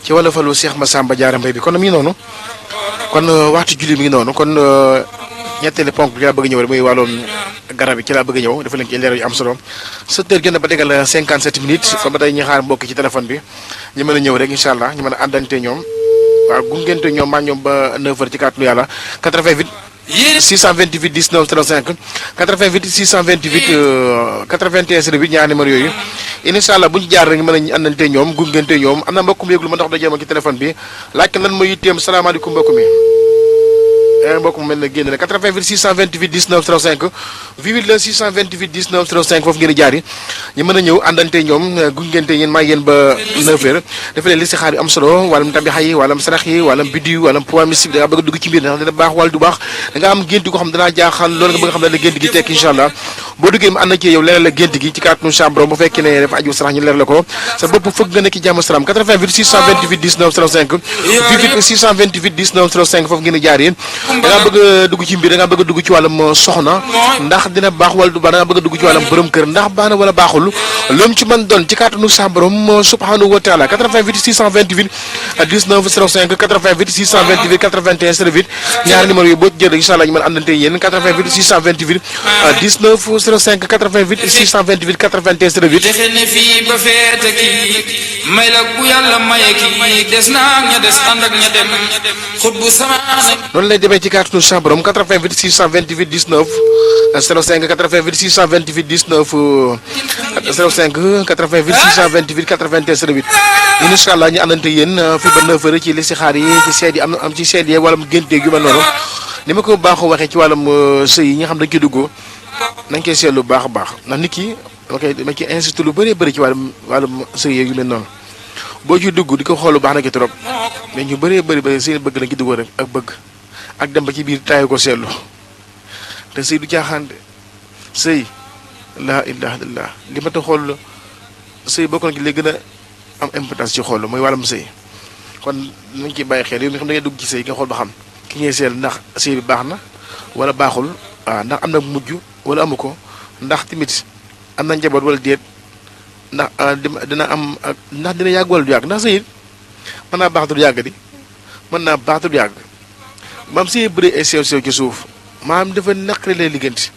ci wala falu Cheikh Massamba Diarra Mbaye bi kon mi ngi noonu kon waxtu julli mi ngi noonu kon ñetteelu ponk bi laa bëgg ñëw rek muy wàllum garab yi ci laa bëgg ñëw dafa leen ci leeral yu am solo 7h gën ba tegal 57 minutes kon ba tey ñu xaar mbokk ci téléphone bi ñu mën a ñëw rek incha allah ñu mën a àndante ñoom waaw gungente ñoom maa ñoom ba 9h ci kàttanu yàlla 88 628 19 35 88 628 81 08 ñaari numéro yooyu incha allah bu ñu jaar rek mën a àndante ñoom gungente ñoom am na mbokkum yëglu ma ndox da jéem ci téléphone bi laaj lan mooy yitteem salaamaaleykum mbokk mi mbokk mu mel ne génn na 88 628 19 35 88 la 628 19 35 foofu ngeen di jaar yi ñu mën a ñëw àndante ñoom gungente yéen maa yéen ba 9h dafa leen li si xaar yu am solo wàllum tabixa yi wàllum sarax yi wàllum biddiw wàllum poids mystique da nga bëgg a dugg ci mbir ndax dina baax wala du baax da nga am gént ko xam danaa jaaxal loolu nga bëgg xam ne la gént gi tekk incha allah boo duggee mu ànd ak yow leeral la gént gi ci kàttanu chambre bu fekkee ne dafa aju sarax ñu leeral la ko sa bopp fëgg nga nekk jàmm salaam 88 628 19 35 88 628 19 35 foofu ngeen di jaar yéen da nga bëgg a dugg ci mbir da nga bëgg a dugg ci wàllum soxna ndax dina baax wala du baax da nga bëgg a dugg ci wàllum borom kër ndax baax na wala baaxul loolu ci mën doon ci kàttanu sa borom subhanahu wa taala 88 628 19 05 88 628 81 08 ñaari numéro yi boo jël incha allah ñu mën a àndante yéen 88 628 19 05 88 628 81 08 defe ne fii ba feete kii may la ku yàlla maye kii des naa ña des ànd ak ña dem xutbu sama noonu lay demee ci kàttanu sa borom 88 628 19 05 88 628 19 05 88 628 81 08 incha allah ñu àndante yéen fii ba 9h ci li si xaar yi ci seed yi am ci seed yi wàllum génteeg yu mel noonu ni ma ko baaxoo waxee ci wàllum sëy yi nga xam dañ koy dugg nañ koy seetlu bu baax a baax ndax nit ki dama koy insisté lu bëree bëri ci wàllum sëy yu mel noonu boo ciy dugg di ko xool lu baax na ki trop mais ñu bëree bëri seen bëgg lañ ci dugg rek ak bëgg ak dem ba ci biir taayu ko seetlu te sëy du caaxaan de sëy laa ilaha illallah li ma ta xool sëy bokk na ci li gën a am importance ci xool mooy wàllum sëy kon nañ ciy bàyyi xel yow mi xam da ngay dugg ci sëy nga xool ba xam ki ngay seetlu ndax sëy bi baax na wala baaxul waaw ndax am na mujj wala amu ko ndax tamit am na njaboot wala déet ndax dina am ndax dina yàgg wala du yàgg ndax sëy mën naa baax du yàgg di mën naa baax du yàgg maam sëy bëri ay sew-sew ci suuf maam dafa naqari lay liggéenti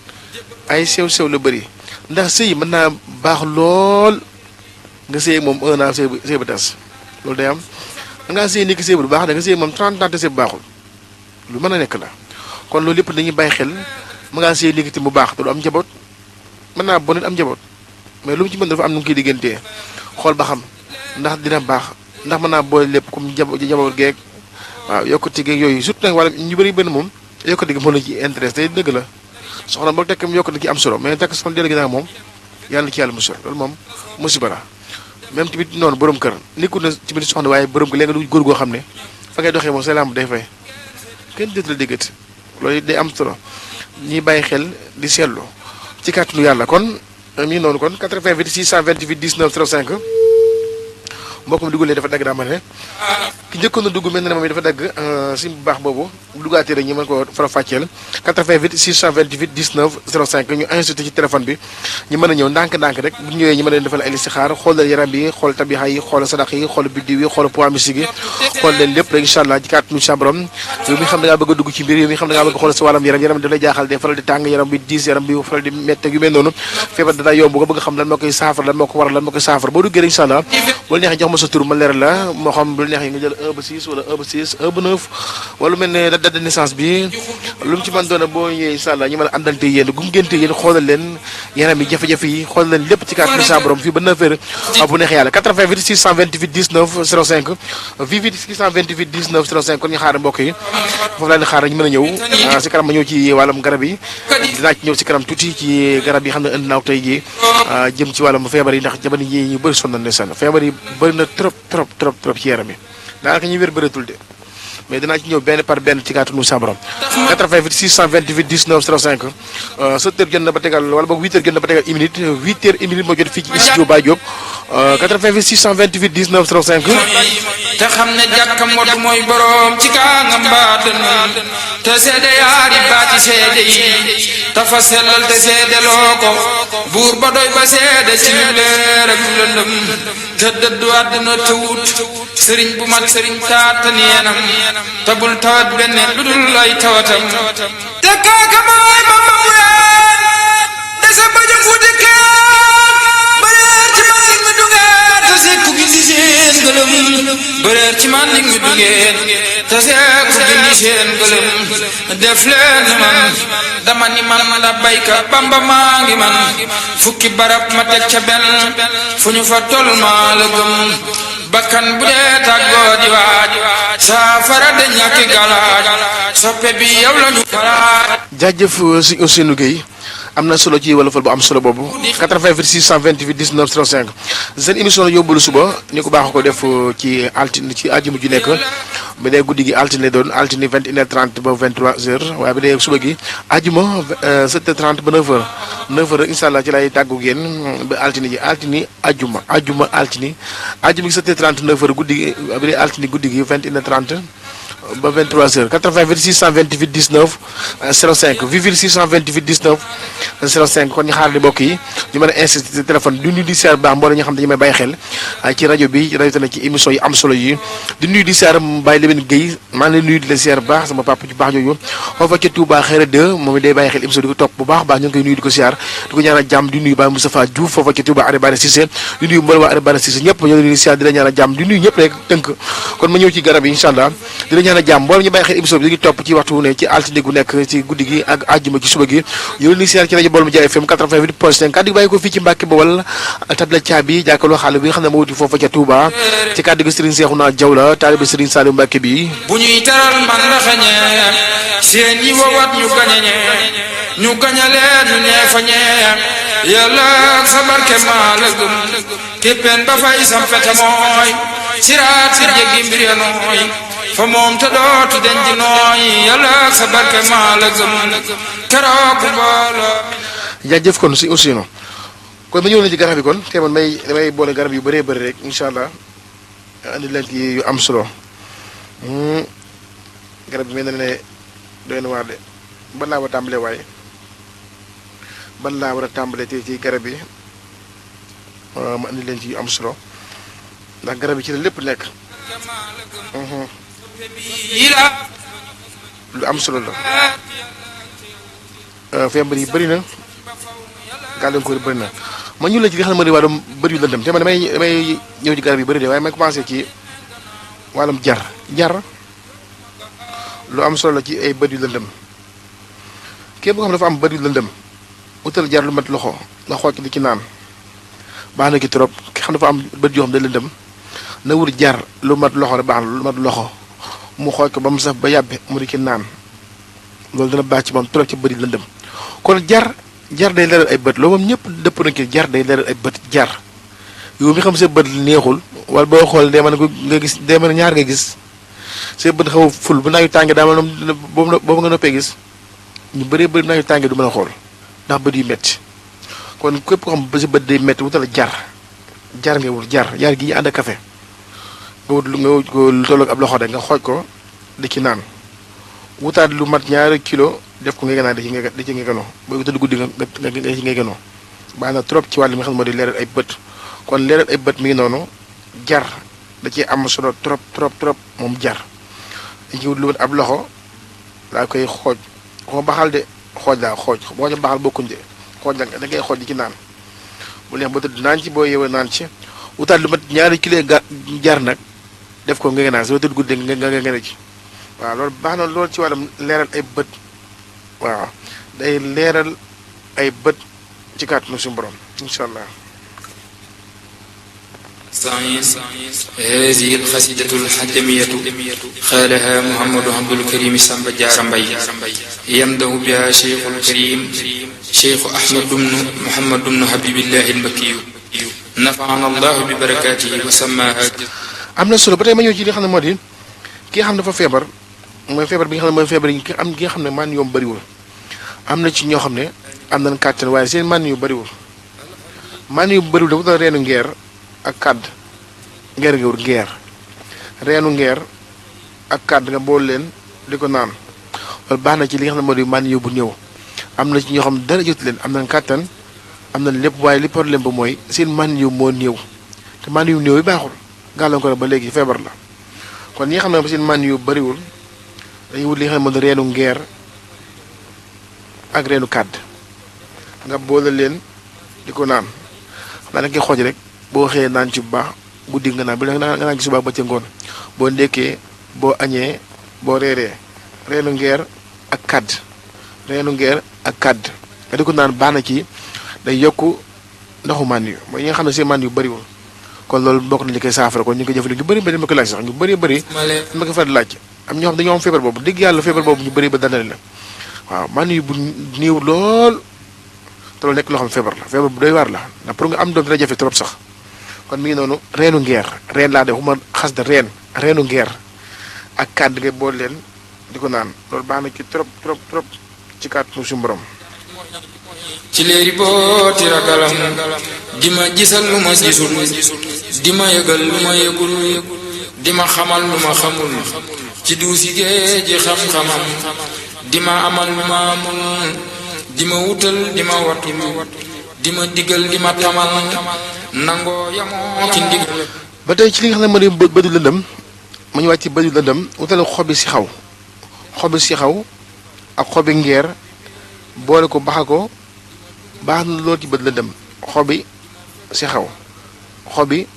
ay sew-sew la bëri ndax sëy mën naa baax lool nga sëy moom 1 an sëy ba tas loolu day am da ngaa sëy ni ki sëy bu baax da nga sëy moom 30 ans te sëy bu baaxul lu mën a nekk la kon loolu lépp dañuy bàyyi xel ma ngaa sëy ni ki mu baax te du am njaboot mën naa bon nit am njaboot mais lu mu ci mën dafa am nu mu koy diggantee xool ba xam ndax dina baax ndax mën naa boole lépp comme njaboot geeg waaw yokkute geeg yooyu surtout nag wala ñu bëri benn moom yokkute gi moo la ci intéressé te dëgg la soxna boo tekk yokkute gi am solo mais tekk soxna dellu ginnaaw moom yàlla na ci yàlla musal loolu moom musiba la même tamit noonu borom kër nekkul na tamit soxna waaye borom kër léegi nga du góor goo xam ne fa ngay doxee moom sa lamb day fay kenn dootu la déggati loolu day am solo ñuy bàyyi xel di seetlu ci kàttanu yàlla kon mi noonu kon 88 628 19 05 mbokk mi dugalee dafa dagg daa ma ne ki njëkkoon na dugg mel na ne moom dafa dagg si bu baax boobu bu duggaatee rek ñu mën ko fara fàcceel 88 628 19 05 ñu insisté ci téléphone bi ñu mën a ñëw ndànk-ndànk rek bu ñëwee ñu mën a leen defal ay listixaar xoolal yaram bi xool tabixa yi xool sadax yi xool biddiw yi xool poids mystique yi xool leen lépp rek incha allah ci kàttanu sa borom yow mi xam da ngaa bëgg a dugg ci mbir yow mi xam da ngaa bëgg a xool sa wàllam yaram bi daf lay jaaxal day faral di tàng yaram bi diis yaram bi faral di métte yu mel noonu feebar dana yomb nga bëgg xam lan moo koy saafara lan moo ko waral lan moo koy saafara boo duggee rek incha allah bu la neexee jox ma sa tur ma leeral la moo xam bu la neexee nga jël 1 ba 6 wala 1 ba 6 1 ba 9 wala mel ne date de naissance bi lu mu ci mën doona boo ñëwee incha allah ñu mën a àndante yéen gungente yéen xoolal leen yaram yi jafe-jafe yi xoolal leen lépp ci kàttanu sa borom fii ba 9 heures bu neexee yàlla 88 628 19 05 88 628 19 05 kon ñu xaar mbokk yi foofu laa di xaar ñu mën a ñëw si kanam ma ñëw ci wàllum garab yi dinaa ci ñëw si kanam tuuti ci garab yi xam ne indi naa ko tey jii jëm ci wàllum feebar yi ndax jamono yi ñu bëri sonn nañ ndeysaan feebar yi bëri na trop ci yaram yi daanaka ñuy wér bëreetul de mais dinaa ci ñëw benn par benn ci kàttanu sa borom 88 628 19 05 7 heures jot na ba tegal wala boog 8 heures jot na ba tegal 1 minute 8 heures 1 minute moo jot fii ci studio Baye Diop 88 628 19 05 te xam ne jàkka motu mooy borom ci kaa nga mbaatan te seede yaari baati seede yi te fa sellal te seedeloo ko buur ba doy ba seede ci lu leer ak lëndëm te dëddu àdduna te wut sëriñ bu mat sëriñ taatan yeenam te bul tawat benn lu dul lay tawatam te kaaka mooy ba ma ween desa baja fuuti kaan bëreer ci man lig mi dungeen te seeku gindi seen gëlëm bëreer ci man lig mi dungeen te seeku gindi seen gëlëm def leen man dama ni man la bayka bamba maa ngi man fukki barab ma teg ca benn fu ñu fa tol maa la gëm bakkan bu dee tàggoo di waaj saafara de ñàkki galaaj soppe bi yow la ñu galaaj jaajëf si Ousseynou Gueye am na solo ci wolofal bu am solo boobu 88 628 19 05 seen émission la yóbbalu suba ni ko baax ko def ci altine ci àjjuma ju nekk bi dee guddi gi altine lay doon altine 21h30 ba 23h waaye bi dee suba gi àjjuma 7h30 ba 9h 9h rek incha allah ci lay tàggu yéen ba altine ji altine àjjuma altine àjjuma gi 7h30 9h guddi gi bi dee altine guddi gi 21h30 ba 23h 88 628 19 05 vivil 628 19 05 kon ñu xaar di mbokk yi ñu mën a insister ci téléphone di nuyu di siyaar baax mbooloo ñi nga xam ne dañu may bàyyi xel ci rajo bi rawatina ci émission yi am solo yi di nuyu di siyaar Baye Lamine Gueye maa ngi lay nuyu di la siyaar baax sama papa ju baax jooju foofa ca Touba Xeera 2 moom it day bàyyi xel émission di ko topp bu baax baax ñu ngi koy nuyu di ko siyaar di ko ñaanal jàmm di nuyu Baye Moustapha Diouf foofa ca Touba Aribane Cissé di nuyu mbooloo waa Aribane Cissé ñëpp ñoo leen di siyaar di la ñaanal jàmm di nuyu ñëpp rek tënk kon ma ñëw ci garab yi incha allah di la ñaanal jàmm mbooloo ñu bàyyi xel émission bi di topp ci waxtu ne ci altine gu nekk ci guddi gi ak àjjuma ci suba gi ñu leen di siyaar ci rajo Baol Média FM 88.5 kàddu gi bàyyi ko fii ci Mbàkke Bawol tabla caabi jàkkaloo xaal bi nga xam ne moo wuti foofa ca Touba ci kàddu gi Serigne Cheikhouna Diaw la taalibe Serigne Saliou Mbàkke bi bu ñuy taral man la xañee seen yi wowat ñu gañañee ñu gañaleen ñu ñee fa ñee yàlla ak sa barke maa la gëm képpeen ba fay sam fete mooy siraat si jéggi mbir ya nooy fa moom te dootu denc nooy yàlla ak sa barke maa la gëm keroog mbooloo jaajëf kon si Ousseynou kon ma ñëw na ci garab yi kon te man damay boole garab yu bëree bëri rek incha allah andi leen ci yu am solo garab bi mel na ne doy na waar de ban laa war a tàmbalee waaye ban laa war a tàmbalee te ci garab yi ma andi leen ci yu am solo ndax garab yi ci la lépp nekk lu am solo la feebar yi bëri na gàllankoor yi bëri na ma ñu la ci li nga xam ne moo di wàllum bëri yu lëndëm te man damay ñëw ci garab yi bëri de waaye may commencé ci wàllum jar lu am solo la ci ay bët yu lëndëm képp koo xam ne dafa am bët yu lëndëm utal jar lu mat loxo nga xooj di ci naan baax na ki trop ki xam dafa am bët yoo xam da lëndëm na wut jar lu mat loxo rek baax na lu mat loxo mu xooj ko ba mu saf ba yàbbe mu di ci naan loolu dana baax ci moom trop ci bët yi lëndëm kon jar day leeral ay bët loolu moom ñëpp dëpp na ki jar day leeral ay bët jar yow mi xam sa bët neexul wala boo xool dee mën nga gis dee mën ñaar nga gis sa bët xaw a ful bu naayu tàngee daa ma boobu nga noppee gis ñu bëree bëri naayu tàngee du mën a xool ndax bët yu metti kon képp ko xam ba sa bët day metti wutal jar nga wut jar gi ñu ànd ak café nga wut ko lu tolloog ab loxo rek nga xooj ko di ci naan wutaat lu mat 2 kilo def ko nga naan di ci ngegenoo booy wutal guddi nga ci ngegenoo baax na trop ci wàll mi nga xam ne moo di leeral ay bët kon leeral ay bët mi ngi noonu jar da ciy am solo trop moom jar dañ ci wut lu mat ab loxo laa koy xooj xoo baxal de xooj laa xooj boo ca baxal bokkuñ de xooj la da ngay xooj di ci naan bu neex ba tëdd naan ci boo yeewee naan ci wutaat lu mat 2 kilo jar nag def ko nga naan soo tëdd guddi nga ci waaw loolu baax na loolu ci wàllum leeral ay bët waaw day leeral ay bët ci kàttanu suñu borom incha allah. هذه القصيدة الحتمية قالها محمد عبد الكريم سامب جارمبي يمدح بها شيخ الكريم شيخ أحمد بن محمد بن حبيب الله المكي نفعنا الله ببركاته وسماها. am na solo ba tey ma ñëw ci li nga xam ne moo di ki nga xam ne dafa feebar mooy feebar bi nga xam ne mooy feebar yi ki nga xam ne man yoom bëriwul am na ci ñoo xam ne am nañ kàttan waaye seen man yu bëriwul dafa doon reenu ngeer ak kàdd ngeer nga wut ngeer reenu ngeer ak kàdd nga bool leen di ko naan loolu baax na ci li nga xam ne moo di man yu bu ñëw am na ci ñoo xam ne dara jot leen am nañ kàttan am nañ lépp waaye li problème ba mooy seen man yu moo néew te man yu néew yi baaxul gàllankoor ba léegi feebar la kon ñi nga xam ne seen man yu bëriwul dañuy wut li nga xam ne moo di reenu ngeer ak reenu kàdd nga boole leen di ko naan xam naa da nga koy xooj rek boo xëyee naan ci bu baax guddi nga naan bu nga naan ci suba ba ca ngoon boo ndekkee boo añee boo reeree reenu ngeer ak kàdd nga di ko naan baax na ci day yokk ndoxu man yu mooy ñi nga xam ne seen man yu bëriwul kon loolu bokk na li koy saafara kon ñu ngi koy jëfandikoo ñu bëri ba dama ko laaj sax ñu bëri dama ko faral laaj am ñoo xam dañoo am feebar boobu dégg yàlla feebar boobu ñu bëri ba dandale la waaw man yu bu néew lool te loolu nekk loo xam feebar bu doy waar la ndax pour nga am doom dina jafe trop sax kon mi ngi noonu reenu ngeer reen laa def xuma xas de reenu ngeer ak kàdd ngay bool leen di ko naan loolu baax na ci trop ci kàttanu suñu borom. ci léeri booti ragalam di ma gisal lu ma gisul di ma yëgal lu ma yëgul di ma xamal lu ma xamul ci duusi géej ji xam-xamam di ma amal lu ma amul di ma wutal di ma watul di ma digal di ma tamal nangoo yamoo ci ndigal. ba tey ci li nga xam ne moo di bëdu lëndëm ma ñu wàcc ci bëdu lëndëm wutal xobi si xaw ak xobi ngeer boole ko baxa ko baax na loolu ci bët lëndëm xobi si xaw xobi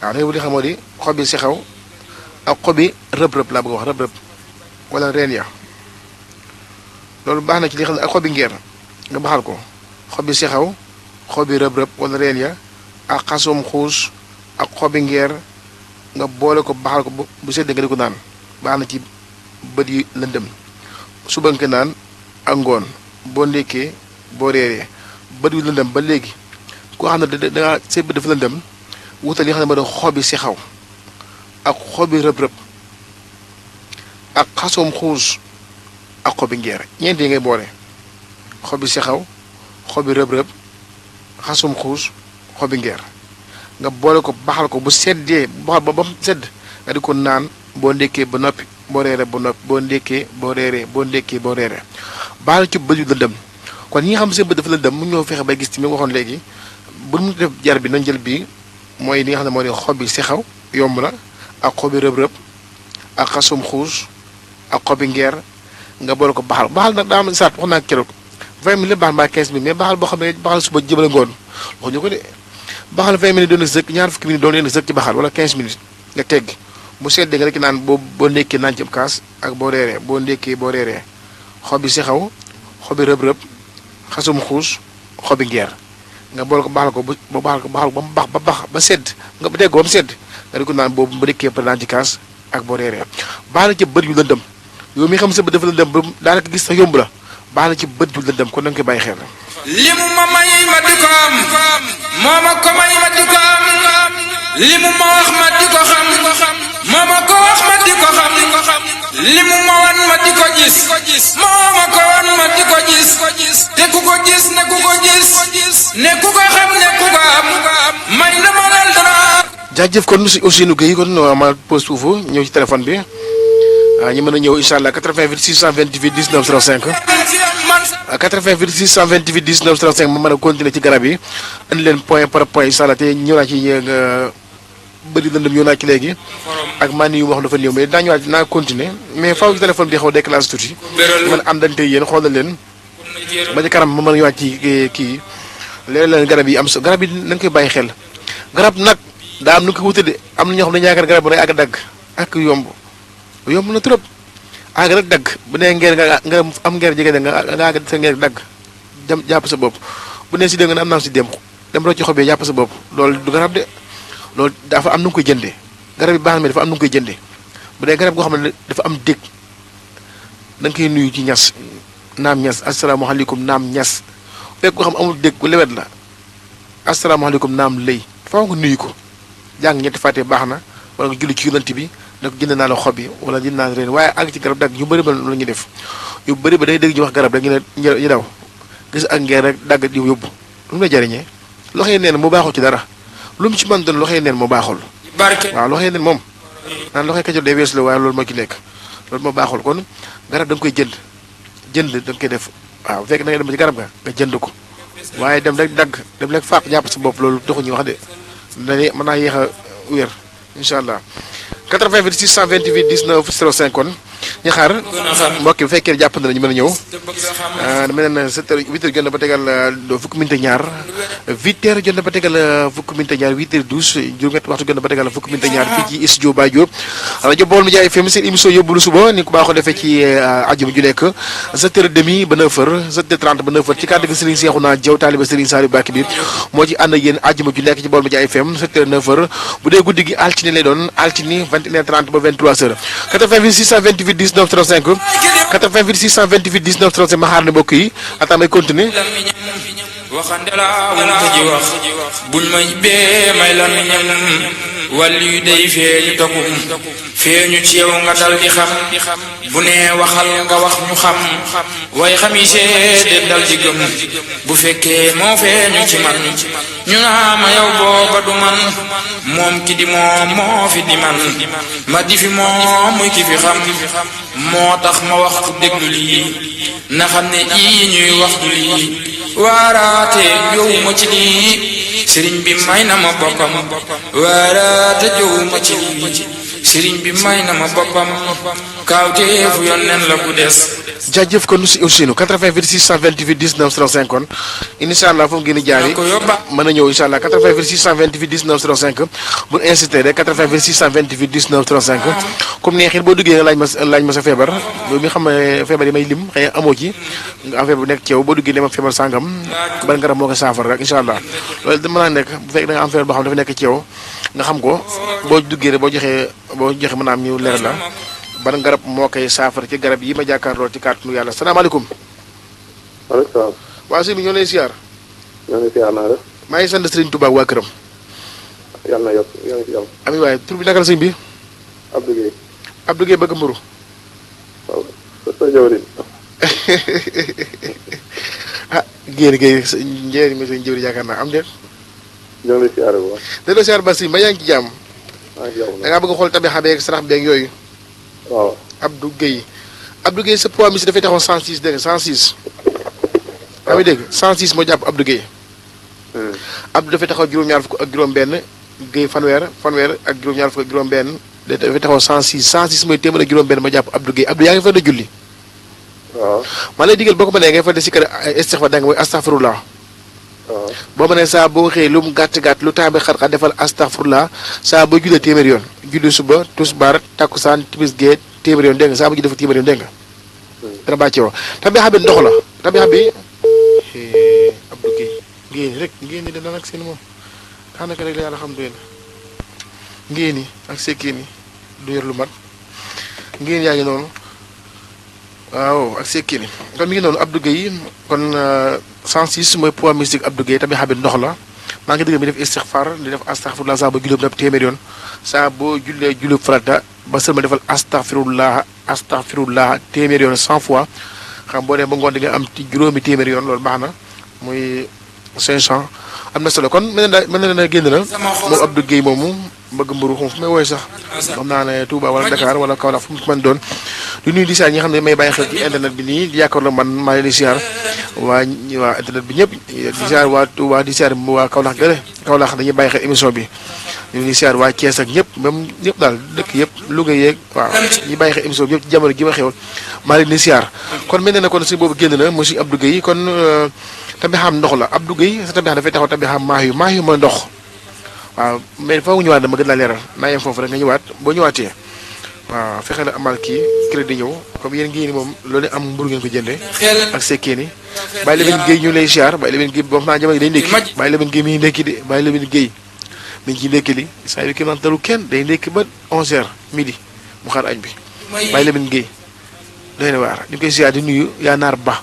waaw da ngay wuti xamoo di xobi si xaw ak xobi rëb-rëb laa bëgg wax rëb-rëb wala reen ya loolu baax na ci li xam ne ak xobi ngeer nga baxal ko xobi si xaw xobi rëb-rëb wala reen ya ak xasum xuus ak xobi ngeer nga boole ko baxal ko bu sedd nga di ko naan baax na ci bët yi lëndëm suba nga naan ak ngoon boo ndékkee boo reeree bët yu lëndëm ba léegi koo xam ne dangaa say bët dafa lëndëm wutal li nga xam ne moo doon xobi si xaw ak xobi rëb-rëb ak xasum xuus ak xobi ngeer ñeent yi ngay boole xobi si xaw xobi rëb-rëb xasum xuus xobi ngeer nga boole ko baxal ko bu seddee baxal ba mu sedd nga di ko naan boo ndékkee ba noppi boo reeree ba noppi boo ndékkee boo reeree boo ndékkee boo reeree baal ci bët yu lëndëm kon ñi nga xam seen bët dafa lëndëm mu ñoo fexe bay gis ci mi waxoon léegi bu mu def jar bi nañ jël bii mooy li nga xam ne moo di xobi si xaw yomb na ak xobi rëb-rëb ak xasum xuus ak xobi ngeer nga boole ko baxal nag daa am saat wax naa keroog 20 minutes baax mbaa 15 minutes mais baxal boo xam ne baxal suba jëmale ngoon waxuñu ko de baxal 20 minutes doon na sëkk ñaar fukki minutes doon leen sëkk ci baxal wala 15 minutes nga tegg bu seddee nga rek naan boo ndékkee naan ci kaas ak boo reeree boo ndékkee boo reeree xobi si xaw xobi rëb-rëb xasum xuus xobi ngeer nga boole ko baaxal ko ba baaxal ko ba mu baax ba sedd nga dégg ko ba mu sedd nga di ko naan boobu ba dëkkee par naan ci kaas ak boo reeree baax na ci bët yu lëndëm yow mi xam sa bët dafa lëndëm ba daanaka gis sax yomb la baax na ci bët yu lëndëm kon da nga koy bàyyi xel. li mu ma may ma di ko am moo ma ko may ma di ko am li mu ma wax ma di ko xam moo ma ko wax ma di ko xam li mu ma wan ma di ko gis moo ma ko wan ma di ko gis te ku ko gis ne ku ko gis ne ku ko xam ne ku ko am may na ma leen dara. jaajëf kon aussi nu Guèye kon ma pose foofu ñëw ci téléphone bi ñu mën a ñëw incha allah 88 628 19 05 88 628 19 05 ma mën a continuer ci garab yi andi leen point par point incha allah te ñëw naa ci bëri lëndëm ñëw naa ci léegi ak man yu wax dafa néew mais daa ñëwaat naa continuer mais faaw ci téléphone bi xaw déclenché tuuti man àndante yéen xoolal leen ba ci kanam ma mën a ñëwaat ci kii léeg leen garab yi am so garab yi nañ koy bàyyi xel garab nag daa am nu ko wute de am na ñoo xam ne yaakaar garab bu day àgg dagg ak yomb na trop àgg rek dagg bu nee ngeer nga am ngeer jege nga àgg sa ngeer dagg dem jàpp sa bopp bu nee si dém nga ne am naa si dem roo ci xob yi jàpp sa bopp loolu du garab de loolu dafa am nu nga koy jëndee garab yi baax na mais dafa am nu nga koy jëndee bu dee garab goo xam ne dafa am dégg da nga koy nuyu ci ñas naam ñas asalaamaaleykum naam ñas fekk koo xam amul dégg bu lewet la asalaamaaleykum naam lëy faaw nga nuyu ko jàng ñetti fàtte baax na wala nga julli ci yonent bi ne ko jënd naa la xob yi wala jënd naa la reen waaye àgg ci garab dagg ñu bëri ba la ñuy def yu bëri ba day dégg ñu wax garab rek ñu ne ñu daw gis ak ngeer rek dagg di yóbbu lu mu la jariñee loxoy neen mu baaxul ci dara lu mu ci mën doon loxoy neen mu baaxul waaw loxoy neen moom naan loxoy kajol day weesu la waaye loolu moo ci nekk loolu moo baaxul kon garab da nga koy jënd da nga koy def waaw fekk da nga dem ci garab nga jënd ko waaye dem rek dagg dem rek fàq jàpp sa bopp loolu taxu ñuy wax de dane mën naa yéex a wér incha allah 88 628 19 05 kon ñu xaar mbokk bi fekkee jàpp na ñu mën a ñëw dama ne 7 heures 8 heures jot na ba tegal fukki minute ñaar 8 heures jot na ba tegal fukki minute ñaar 8 heures 12 juróom-ñett waxtu jot na ba tegal fukki minute ñaar fii ci studio Baye Diop rajo Baol Média FM seen émission yóbbalu suba ni ko baaxoo defee ci àjjuma ju nekk 7 heures demi ba 9 heures 7 heures 30 ba 9 heures ci kàddu gi Serigne Cheikhouna Diaw taaliba Serigne Saliou Mbacké bi moo ci ànd ak yéen àjjuma ju nekk ci Baol Média FM 7 heures 9 heures bu dee guddi gi altine lay doon altine 21h30 ba 23h 88 628 19 35 88 628 19 35 ma xaar ne mbokk yi ataa may continuer waxande la wun ko ji wax buñ ma bee may la mi ñam wàll yu day feeñu tokum feeñu ci yow nga dal di xam bu nee waxal nga wax ñu xam way xami seede dal di gëm bu fekkee moo feeñu ci man ñu naa ma yow booba du man moom ki di moom moo fi di man ma di fi moom muy ki fi xam moo tax ma wax ku déglu lii na xam ne ii ñuy wax du lii waaraate jowuma ci lii sëriñ bi may na ma boppam waaraate jowuma ci lii sëriñ bi may na ma boppam kaawteefu yonneen la bu des jaajëf kon si Ousseynou 88 628 19 05 kon incha allah foofu ngeen di jaari mën a ñëw incha allah 88 628 19 05 bu insisté rek 88 628 19 35 comme neexit boo duggee nga laaj ma sa feebar yow mi xam ne feebar yi may lim xëy na amoo ci nga am feebar bu nekk ci yow boo duggee ne ma feebar sàngam ban garab moo ko saafara rek incha allah loolu da mën naa nekk bu fekk da nga am feebar boo xam dafa nekk ci yow nga xam ko boo duggee rek boo joxee mën naa am ñu leer la ban garab moo koy saafara ci garab yi ma jàkkaarloo ci kàttanu yàlla salaamaaleykum. maaleykum salaam. waa sëñ bi ñoo lay siyaar. ñoo ngi siyaar naa def. maa ngi sant Serigne Touba waa këram. yàlla na yokk yaa ngi si jàmm. amiin waaye tur bi naka la sëñ bi. Abdou Guèye. Abdou Guèye bëgg mburu. waaw sa jawriñ. ah Guèye njëriñ mi sëñ jëwri yaakaar naa am déet. ñoo ngi lay siyaar bu baax. delloo siyaar ba sëñ ba yaa ngi ci jàmm. maa ngi jàmm da ngaa bëgg a xool tabi xabeeg sarax beeg yooyu. waaw. Abdou Guèye sa poids mi si dafay taxaw 106 dégg nga 106. yaa ngi dégg 106 moo jàpp Abdou Guèye. Abdou dafay taxaw juróom-ñaar fukk ak juróom-benn Guèye fanweer ak juróom-ñaar fukk ak juróom-benn dafay taxaw 106 106 mooy téeméer ak juróom-benn ma jàpp Abdou Guèye Abdou yaa ngi fa da julli. waaw. maa lay digal boo ko mënee ngay fa de si kër istixfaar da nga mooy astaghfirullah. waaw. boo mënee saa boo xëyee lu mu gàtt lu temps bi xat-xat defal astaghfirullah saa boo jullee téeméer yoon julli suba tusbaar takkusaan timis gee téeméer yoon dégg nga saa bu ji dafa téeméer yoon dégg nga dana bàcce woo tabixa bi ndox la tabixa bi Abdou Guèye ngeen rek ngeen ni dana nag seen moom daanaka rek la yàlla xam doy na ngeen ni ak sekkee ni du yor lu mat ngeen yaa ngi noonu waaw ak sekkee ni kon mi ngi noonu Abdou Guèye kon 106 mooy poids mystique Abdou Guèye tamit xabit ndox la maa ngi dëgg mi def istixfar di def astaghfirullah saa ba julloob dab téeméer yoon saa boo jullee julloob farata ba sëlma defal astaghfirullah téeméer yoon 100 fois xam boo dee ba ngoon di nga am ci juróomi téeméer yoon loolu baax na muy 500 am na solo kon mel na génn na moom Abdou Guèye moomu bëgg mburu xum fu may wooy sax xam naa ne Touba wala Dakar wala Kaolack fu mu mën doon di nuyu di siyaar ñi nga xam ne may bàyyi xel ci internet bi nii di yaakaar la man maa ngi leen di siyaar waa internet bi ñëpp di siyaar waa Touba di siyaar waa Kaolack gële Kaolack dañuy bàyyi xel émission bi ñu ngi siyaar waa Thiès ak ñëpp même ñëpp daal dëkk yëpp Louga yeeg waaw ñi bàyyi xel émission bi yëpp ci jamono gi ma xew maa leen di siyaar kon mel na kon si boobu génn na monsieur Abdou Guèye kon tamit xam ndox la Abdou Guèye sa tamit xam dafay taxaw tamit xam maax yu mooy ndox waaw mais foofu ñëwaat dama gën laa leeral naa yem foofu rek nga ñëwaat boo ñëwaatee waaw fexe la amal kii crédit ñëw comme yéen ngi ni moom loolu am mburu ngeen ko jëndee ak sekkee ni bàyyi Lamine Guèye ñu lay siyaar bàyyi Lamine Guèye boobu naa jamono day ndékki bàyyi Lamine Guèye mi ngi ndékki de bàyyi Lamine Guèye mi ngi ci ndékki li saa yu kii man talu kenn day ndékki ba 11h midi mu xaar añ bi bàyyi Lamine Guèye doy na waar ñu koy siyaar di nuyu yaa naar ba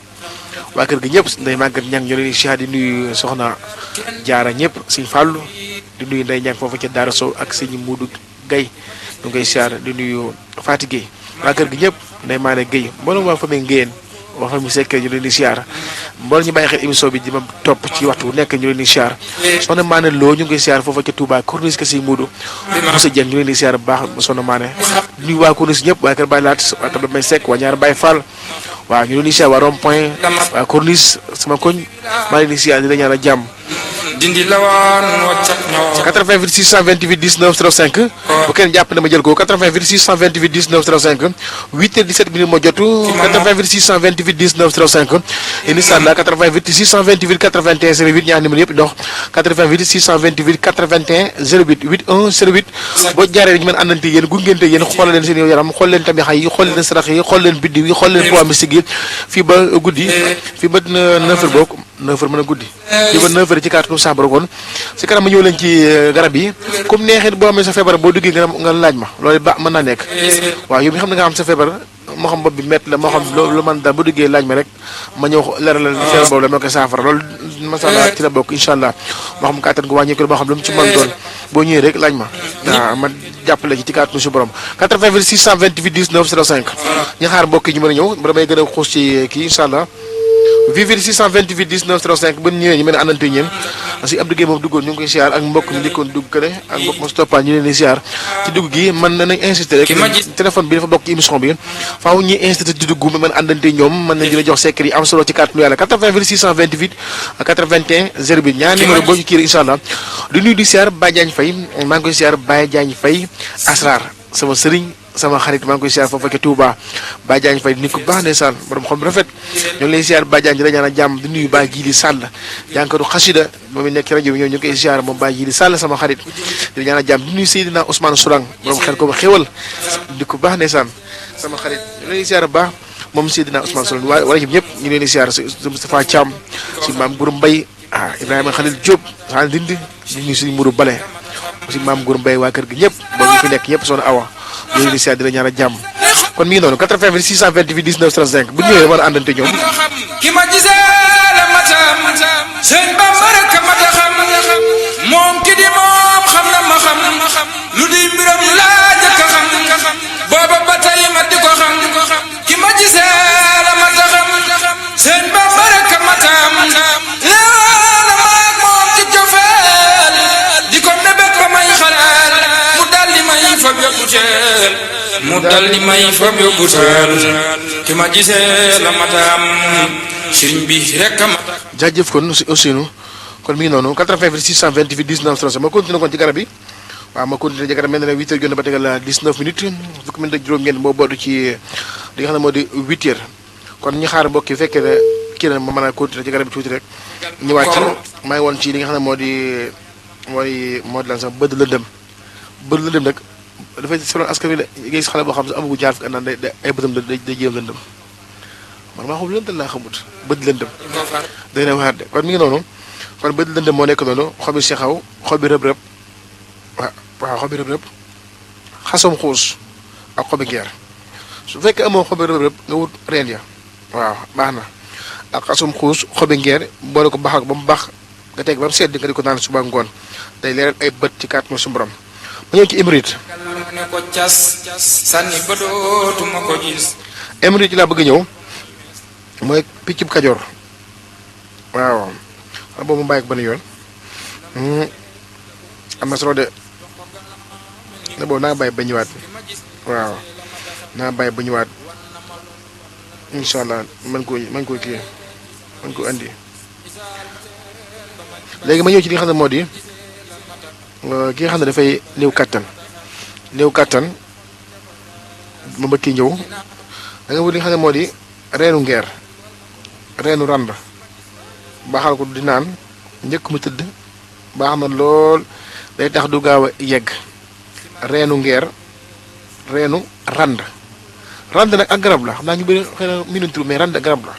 waa kër gi ñëpp nday màggat ñang ñu leen di siyaar di nuyu soxna jaara ñëpp Sëñ Fàllu di nuyu nday ñang foofu ca Daara Sow ak Sëñ Muudu Gay ñu koy siyaar di nuyu Faati Guèye waa kër gi ñëpp nday maane Guèye mboolem waa famille Ngéyeen waa famille Seck ñu leen di siyaar mboolem ñu bàyyi xel émission bi di ma topp ci waxtu nekk ñu leen di siyaar soxna maane loo ñu ngi koy siyaar foofu ca Touba corniche ka Sëñ Muudu Moussa Dieng ñu leen di siyaar bu baax soxna maane di nuyu waa corniche ñëpp waa kër Baye Laat waa kër May Seck waa ñaar Baye Fall waaw ñu leen di siyaar waa rond point waa corniche sama koñ maa leen di siyaar di la ñaan a jàmm dindi lawaan wàccat ñoo 88 628 19 05 bu kenn jàpp ne ma jël ko 88 628 19 05 8h17 minutes moo jotu 88 628 19 05 incha allah 88 628 81 08 ñaar numéro yëpp dox 88 628 81 08 81 08 boo jaaree ñu mën àndante yéen gungente yéen xool leen seen yaram xool leen tamit xay yi xool leen sarax yi xool leen biddiw yi xool leen poids mystique yi fii ba guddi fii ba 9h bokk 9h mën a guddi fii ba 9h ci kàttanu saabara kon si kanam ma ñëw leen ci garab yi comme neexit boo amee sa feebar boo duggee nga laaj ma loolu ba mën naa nekk waaw yow mi xam ne nga am sa feebar moo xam bopp bi métti la moo xam lu man daal bu duggee laaj ma rek ma ñëw leeralal feebar boobu la ma koy saafara loolu masala ci la bokk incha allah moo xam kàttan gu wàññeeku moo xam lu mu ci mën doon boo ñëwee rek laaj ma waaw ma jàppale ci kàttanu si borom 88 628 19 05 ñu xaar mbokk yi ñu mën a ñëw damay gën a xuus ci kii incha allah vivre 628 19 05 ba ñëwee ñu mën a àndante ñeen si Abdou Guèye moom duggoon ñu ngi koy siyaar ak mbokk mi njëkkoon dugg kële ak mbokk mo stoppal ñu leen di siyaar ci dugg gi mën nañ insister rek téléphone bi dafa bokk ci émission bi faaw ñuy insister ci dugg mën a àndante ñoom mën nañ dina jox secret yi am solo ci kàttanu yàlla 88 628 81 08 ñaar numéro boo ñu kii incha allah di nuyu di siyaar Baye Diagne Faye maa ngi koy siyaar Baye Diagne Faye Asrar sama sëriñ sama xarit maa ngi koy siyaar foofu ak Touba Baye Diagne Faye nit ku baax ndeysaan borom xam rafet ñoo ngi lay siyaar Baye Diagne di la ñaan jàmm di nuyu Baye Jili Sall jànkatu xasida moom it nekk ci rajo bi ñoo ñu ngi koy siyaar moom Baye Jili Sall sama xarit di la ñaan jàmm di nuyu Seydina Ousmane Sourang borom xel ko ba xéwal nit ku baax ndeysaan sama xarit ñu lay siyaar baax moom Seydina Ousmane Sourang waa rajo bi ñëpp ñu leen di siyaar si Moustapha Thiam si maam Gour Mbaye Ibrahima Khalil Diop saa dindi di nuyu si Mourou Bale si maam Gour Mbaye waa kër gi ñëpp boobu ñu fi nekk ñëpp soxna Awa ñu ngi siyaar di la ñaan jàmm kon mi ngi noonu 88 628 19 35 bu ñëwee war a àndante ñoom ki ma gisee la matam sëñ Bamba rek mata xam moom ki di moom xam na ma xam lu di mbiram laa jëkk a xam booba ba tey ma di ko xam ki ma gisee la mata xam sëñ Bamba rek matam leewaana maag moom ci cofeel di ko mébét ba may xalaat mu dal di may fab yóbbu teel mu dal di may fab yóbbu teel ki ma gisee la matam sëriñ bi rek a matam jaajëf kon aussi kon mi ngi noonu 88 628 19 35 ma continué kon ci garab yi waaw ma continué ci garab mel na ne 8h jot ba tegal 19 minutes fukki minutes ak juróom-ñeent moo bootu ci li nga xam ne moo di 8h kon ñu xaar mbokk yi fekkee ne kii na ma mën a continué ci garab bi tuuti rek ñëwaat ci maa ngi woon ci li nga xam ne moo di lan sax bëdd lëndëm nag dafay soloon askan wi de gis xale boo xam ne amagu jaar fukki at naan ay bëtam day jéem lëndëm man maa xam lëndëm laa xamut bët lëndëm day na waar de kon mi ngi noonu kon bët lëndëm moo nekk noonu xobi sexaw xobi rëb-rëb waaw xobi rëb-rëb xasam xuus ak xobi ngeer su fekkee amoo xobi rëb-rëb nga wut reen ya waaw baax na ak xasum xuus xobi ngeer boole ko baax ak ba mu baax nga teg ba mu sedd nga di ko naan suba ngoon day leeral ay bët ci kàttanu suñu borom ma ñëw ci émérite ne ko cas sànni ba dootuma ko gis émérite ci laa bëgg ñëw mooy piccub kajoor waaw xam boobu mu bàyyi ko benn yoon am na solo de ne boobu naa bàyyi ba ñëwaat waaw naa bàyyi ba ñëwaat incha allah mën koo kii mën ko andi léegi ma ñëw ci li nga xam ne moo di ki nga xam ne dafay néew kàttan ma bëgg kii ñëw da nga wut li nga xam ne moo di reenu ngeer reenu rand baaxal ko di naan njëkk mu tëdd baax na lool day tax du gaaw a yegg reenu ngeer reenu rand nag ak garab la xam naa ñu bëri xëy na minute mais rand garab la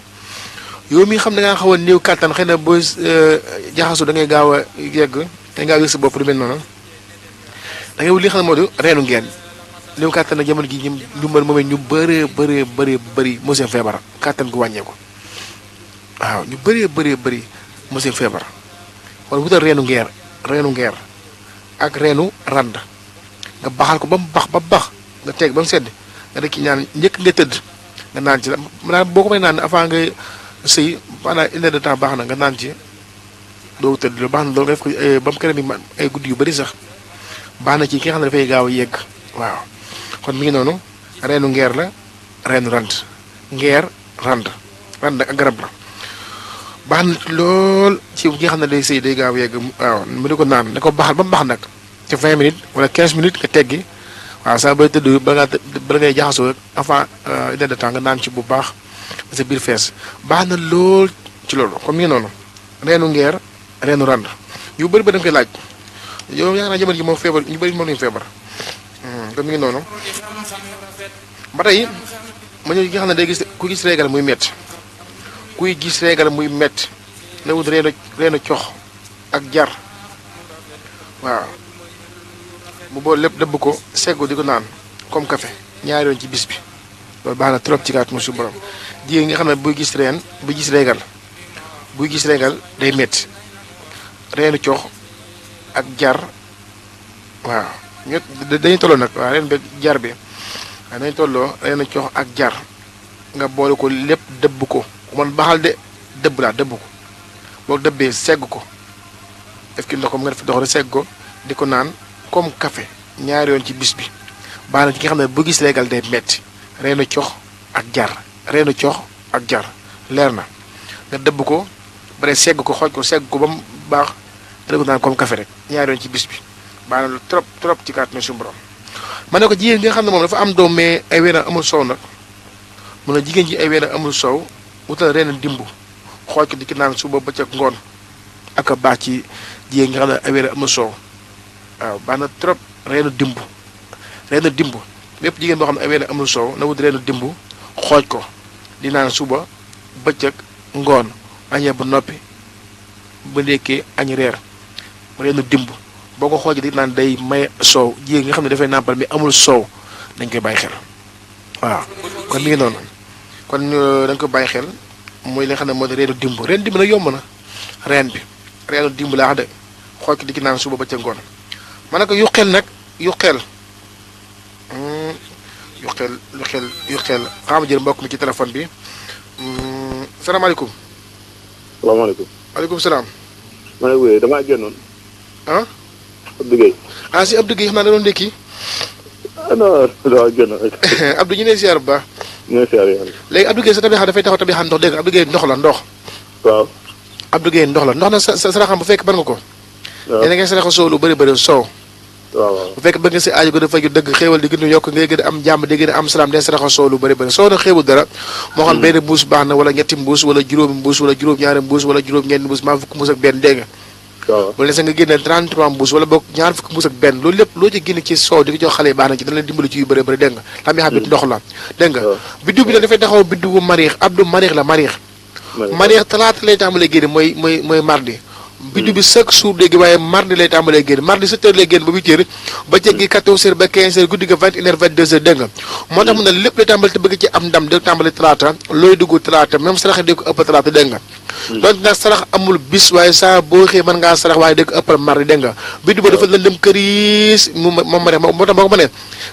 yow mi xam ne nga xaw a néew kàttan xëy na boo jaxasu da ngay gaaw a yegg da ngay gaaw a yëg sa bopp lu mel noonu da ngay wut li nga xam ne moo di reenu ngeer néew kàttan nag jamono ji ñu mën moomee ñu bëri moo seen feebar kàttan gu wàññeeku waaw ñu bëri moo seen feebar kon wutal reenu ngeer ak reenu rand nga baxal ko ba mu bax nga teg ba mu sedd nga def ci ñaan njëkk nga tëdd nga naan ci la boo ko may naan avant nga sëy pendant une heure de temps baax na nga naan ci doo tëdd lu baax na loolu nga def ko ba mu keneen mi ay guddi yu bëri sax baax na ci ki nga xam ne dafay gaaw a yegg waaw kon mi ngi noonu reenu ngeer la reenu rand ak garab la baax na lool ci ki nga xam ne day sëy day gaaw a yegg waaw mu di ko naan ne ko baxal ba mu baax nag ci 20 minutes wala 15 minutes nga teggi waaw saa bay tëdd bala ngay jaxasoo rek avant une heure de temps nga naan ci bu baax sa biir fees baax na lool ci loolu comme mi ngi noonu reenu ngeer reenu rand yu bëri ba da nga koy laaj yow yaa ngi naa jamono ji moom feebar ñu bëri moom lañu feebar comme mi ngi noonu ba tey ma ñëw gi nga xam ne day gis ku gis régal muy métti na wut reenu cox ak jar waaw mu boole lépp dëbb ko seggu di ko naan comme café ñaari yoon ci bis bi loolu baax na trop ci kàttanu suñu borom jigéen nga xam ne buy gis régal day métti reenu cox ak jar waaw dañuy tolloo nag waaw reen bi jar bi waaw dañuy tolloo reenu cox ak jar nga boole ko lépp dëbb ko man baaxal de dëbb ko boo dëbbee segg ko def ki ndoxam nga def dox rek segg ko di ko naan comme café ñaari yoon ci bis bi baax na ci nga xam ne bu gis régal day metti reenu cox ak jar leer na nga dëbb ko bare segg ko xooj ko segg ko ba mu baax nga def naan comme café rek ñaari yoon ci bis bi baax na trop ci kàttanu suñu borom ma ne ko jigéen gi nga xam ne moom dafa am doom mais ay weenam amul soow nag mu ne jigéen ji ay weenam amul soow wutal reenu dimbu xooj ko di ki naan suba bëccëg ngoon ak a baax ci jigéen nga xam ne ay weenam amul soow waaw baax na trop reenu dimbu bépp jigéen boo xam ne ay weenam amul soow na wut reenu dimbu xooj ko di naan suba bëccëg ngoon añee ba noppi ba ndekkee añ reer reenu dimbu boo ko xoojee di naan day may soow jigéen nga xam ne dafay nàmpal mi amul soow dañ koy bàyyi xel waaw kon mi ngi noonu kon dañ ko bàyyi xel mooy li nga xam ne moo di reenu dimbu nag yomb na reenu dimbu laa xam de xooj ko di ki naan suba bëccëg ngoon ma ne ko yu xel xaama jël mbokk mi ci téléphone bi salaamaaleykum. salaamaaleykum. maaleykum salaam. ma ne wéy damaa génnoon. ah. Abdou Guèye. Si Abdou Guèye xam naa da doon ndékki. non damaa génnoon rek. Abdou ñu ne ziar bu baax. ñu ne ziar yàlla. léegi Abdou Guèye sa tabi dafay taxaw tabi ndox dégg nga Abdou Guèye ndox la ndox. waaw. Abdou Guèye ndox na sa saraxam bu fekk ban nga ko. waaw da ngay saraxa soow lu bëri soow. waaw bu fekk bëgg nga si aajo gën a faju dëgg xéewal di gën a yokk ngay gën a am jàmm di gën a am salaam den saraxa soow lu bëri soo na xéewul dara moo xam benn mbuus baax na wala ñetti mbuus wala juróomi mbuus wala juróom-ñaari mbuus wala juróom-ñeenti mbuus maa fukk mbuus ak benn dégg nga bu la nga génne 33 mbuus wala boog ñaar fukki mbuus ak benn loolu lépp loo ci génne ci soow di ko jox xale yi baax na ci dana leen dimbali ci yu bëri bëri dégg nga tam yaa xam ndox la dégg nga biddiw bi nag dafay taxaw biddiw bu mariix abdu mariix la mariix talaata lay tàmbalee génne mooy mardi biddiw bi chaque jour dégg waaye mardi lay tàmbalee génn mardi 7 heures lay génn ba 8 heures ba ceeg gi 14 heures ba 15 heures guddi ga 21 heures 22 heures dégg nga moo tax mu ne lépp lay tàmbali te bëgg ci am ndam de tàmbali talaata looy dugg talaata même sarax di ko ëpp talaata dégg nga donc nag sarax amul bis waaye saa boo xëyee mën ngaa sarax waaye dégg ëppal mardi dégg nga biddiw ba dafa lëndëm këriis moom ma rex moo tax moo ko ma ne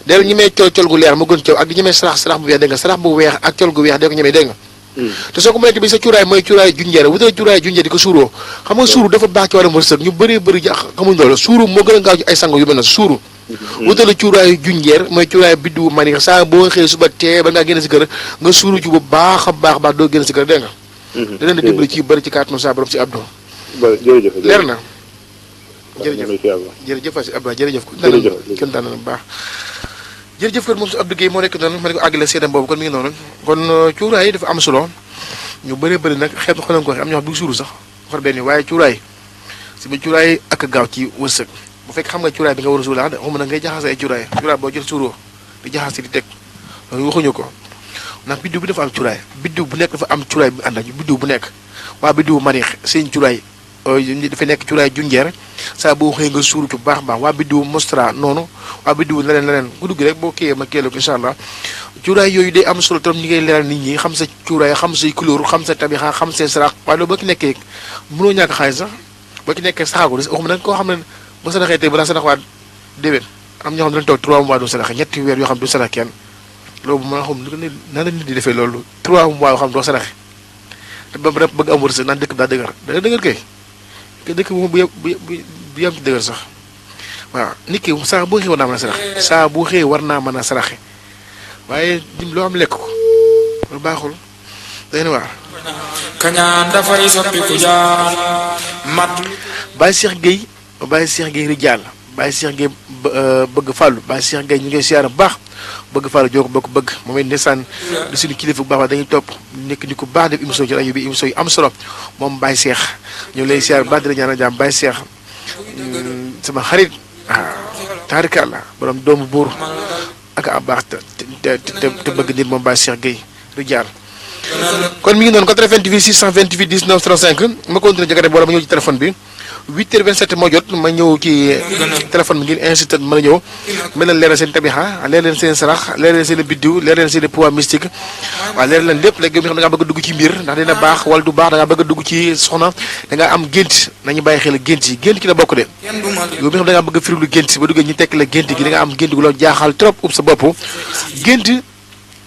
del ñi mee col gu leer mu gën coow ak di ñemee sarax bu weex dégg nga sarax bu weex ak col gu weex dee ko ñemee dégg nga te soo ko mënee bi sa cuuraay mooy cuuraay junjeer wutal cuuraay junjeer di ko suuroo xam nga suuru dafa baax ci wàllum wërsëg ñu bëri xamuñ loolu suuru moo gën a gaaw ci ay sango yu mel na suuru wutala cuuraay junjeer mooy cuuraay biddiwu maniix saa boo xëyee suba tee ba ngaa génn si kër nga suuru ci bu baax a baax doo génn si kër dégg nga da leen di dimbali ci bëri ci kàttanu saa borom si Abdou leer na jërëjëf si Abdou jërëjëf kenn daan na baax jërëjëf kon moom si Abdou Guèye moo nekk noonu ma ne ko àggale seedam boobu kon mi ngi noonu kon cuuraay dafa am solo ñu bëree bëri nag xeetu xolam ko wax am ñoo xam du suuru sax xor benn waaye cuuraay si ba cuuraay ak gaaw ci wërsëg bu fekk xam nga cuuraay bi nga war a suur la xaw ma nag ngay jaxase ay cuuraay boo jël suuroo di jaxase di teg loolu waxuñu ko ndax biddiw bi dafa am cuuraay biddiw bu nekk dafa am cuuraay bi ànd ak biddiw bu nekk waa biddiw mariix seen cuuraay dafay nekk cuuraay junjeer saa boo xëyee nga suuru ci bu baax baax waa biddiw mostra noonu waa biddiw leneen ku dugg rek boo kiyee ma kiyee la ko incha allah cuuraay yooyu day am solo trop ñi ngay leeral nit ñi xam sa cuuraay xam say couleur xam sa tabixa xam say sarax waaye loolu boo ci nekkee mënoo ñàkk xaalis sax boo ci nekkee saxaaku waxuma nag koo xam ne ba saraxee tey ba daa sarax waat déwén am ñoo xam ne dañ toog 3 mois du saraxe ñetti weer yoo xam du sarax kenn loolu mën a xam nan la nit di defee loolu 3 mois yoo xam doo saraxe te ba bëgg am wërsëg naan dëkk bi daa dëgër da dëgër kay dëkk bi moom bu yam ci dëgër sax waaw nit ki saa boo xëyee war naa mën a saraxe saa boo xëyee war naa mën a saraxe waaye loo am lekk ko lu baaxul day na waar kañaan dafay soppiku jaan mat Baye Cheikh Guèye rijaal Baye Cheikh Guèye bëgg fàllu Baye Cheikh Guèye ñu ngi siyaara bu baax bëgg fàllu joo ko bokk bëgg moom it ndeysaan di suñu kilifa bu baax waa dañuy topp nekk ni ku baax def émission ci rajo bi émission yu am solo moom Baye Cheikh ñu lay siyaar bu baax di la ñaanal jàmm Baye Cheikh sama xarit taarikàlla borom doomu buur ak a baax te bëgg nit moom Baye Cheikh Guèye rijaal kon mi ngi noonu 88 628 19 35 ma continué jëkkate boole ma ñëw ci téléphone bi 8h27 moo jot ma ñëw ci téléphone bi ngeen insisté mën a ñëw mel na leeral seen tabixa leer leen seen sarax leer leen seen biddiw leer leen seen pouvoir mystique waaw leer leen lépp léegi yow mi xam da ngaa bëgg a dugg ci mbir ndax dina baax wala du baax da ngaa bëgg a dugg ci soxna da ngaa am gént nañu bàyyi xel gént yi gént ki la bokk de yow mi xam da ngaa bëgg a firilu gént ba duggee ñu tekk la gént gi da nga am gént gu la jaaxal trop ub sa bopp gént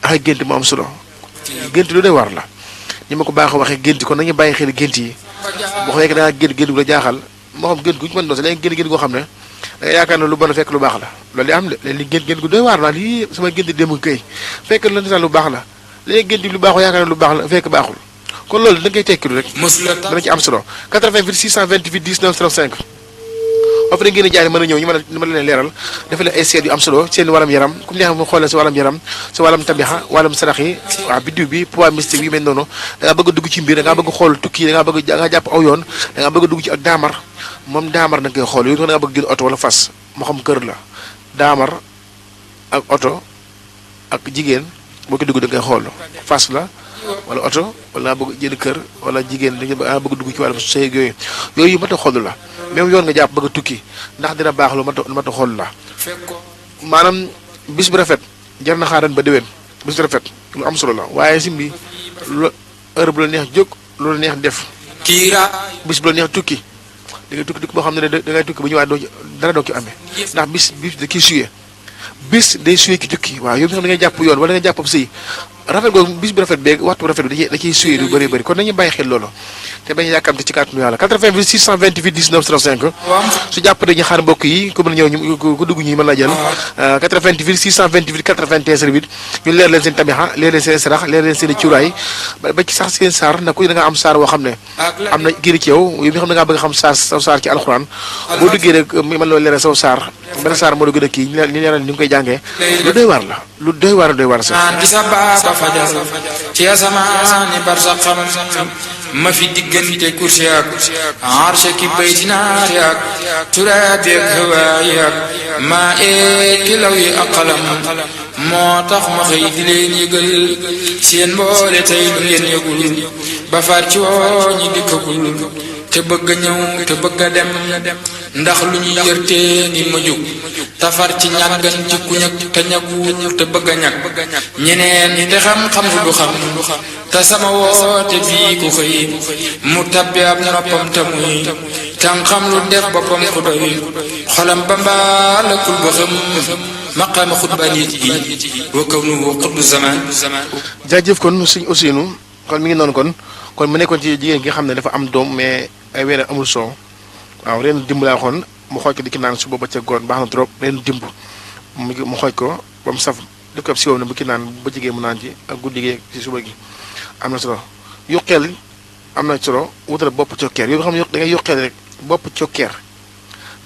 ay gént mu am solo gént lu de war la ñi ma ko baaxoo waxee gént kon nañu bàyyi xel gént yi boo xam ne da ngaa gént gu la jaaxal moo xam gént gu ñu mën doon sax léegi gént goo xam ne da nga yaakaar ne lu bon fekk lu baax la loolu di am de léegi gént gu doy waar la lii sama gént démb kay fekk la sax lu baax la léegi gént lu baaxoo yaakaar ne lu baax la fekk baaxul kon loolu da ngay tekkilu rek dana ci am solo 88 628 19 35 of na ngeen jaay mën a ñëw ñu mën a leen leeral dafa leen ay seet yu am solo seen wàllam yaram comme neex mu xoolee si wàllam yaram si wàllam tabixa wàllam sarax yi waaw biddiw bi pouvoir mystique yu mel noonu da ngaa bëgg a dugg ci mbir da ngaa bëgg xool tukki da ngaa jàpp aw yoon da ngaa bëgg a dugg ci ak daamar moom daamar da nga koy xool yooyu da ngaa bëgg jël oto wala fas moo xam kër la daamar ak oto ak jigéen boo ko dugg da ngay xool fas la wala oto wala nga bëgg jël kër wala jigéen da nga bëgg dugg ci wàllum sëy yooyu yooyu mat a xool la même yoon nga jàpp bëgg a tukki ndax dina baax lu mat a xool la maanaam bis bu rafet jar na xaaran ba déwén bis bu rafet lu am solo la waaye simbi lu heure bu la neex jóg lu la neex def bis bu la neex tukki da ngay tukki boo xam ne da ngay tukki ba ñëwaat dara doo ci amee ndax bis da kiy suyee bis day suyee ki tukki waaw yow mi xam da ngay jàpp yoon wala da ngay jàpp ab sëy rafet googu bis bu rafet beeg waxtu bu rafet bi da ciy suyee lu bëri bëri kon nañu bàyyi xel loolu te bañ a yàkkamte ci kàttanu yàlla 88 628 19 35 su jàpp dañuy xaar mbokk yi ku mën a ñëw ñu ku dugg ñi mën la jël 88 628 81 8 ñu leer leen seen tabixa leer leen seen sarax leer leen seen cuuraay ba ci sax seen saar nag ku da nga am saar boo xam ne am na giri ci yow yow mi xam ne da ngaa bëgg xam saw saar ci alxuraan boo duggee rek mën loo leeral saw saar benn saar moo la gën a kii ñu leeral ni ñu koy jàngee lu doy waar la lu doy waar sax. naan ci sa baaba fajar ci asamaani barsaxam ma fi diggante kursi ak arsha ki baytinaar ak turaabi ak hawaayi ak maa ki law yi ak qalam moo tax ma xëy di leen yëgal seen mboole tey lu ngeen yëgul ba far ci woo ñi dikkagul te bëgg a ñëw te bëgg a dem ndax lu ñu yërtee ni ma jóg tafar ci ñàggan ci ku ñag te ñagul te bëgg a ñag ñeneen te xam-xam du xam te sama woote bii ku xëy mu tabbi ab noppam te muy tan xam lu def boppam ku doy xolam ba mbaalakul ba xam maqaama xutbaaniyati wa kawnuhu xutbu zaman. jaajëf kon sëñ Ousseynou kon mi ngi noonu kon mu nekkoon ci jigéen gi nga xam ne dafa am doom mais ay weer amul soow waaw ren dimb laa waxoon mu xooj ko di ki naan suba ba ca goon baax na trop ren dimb mu xooj ko ba mu saf def ko ab siwoom ne bu ki naan ba jigéen mu naan ci ak guddi gi ci suba gi am na solo yokkeel am na solo wutal bopp cokkeer yoo xam ne da ngay yokkeel rek bopp cokkeer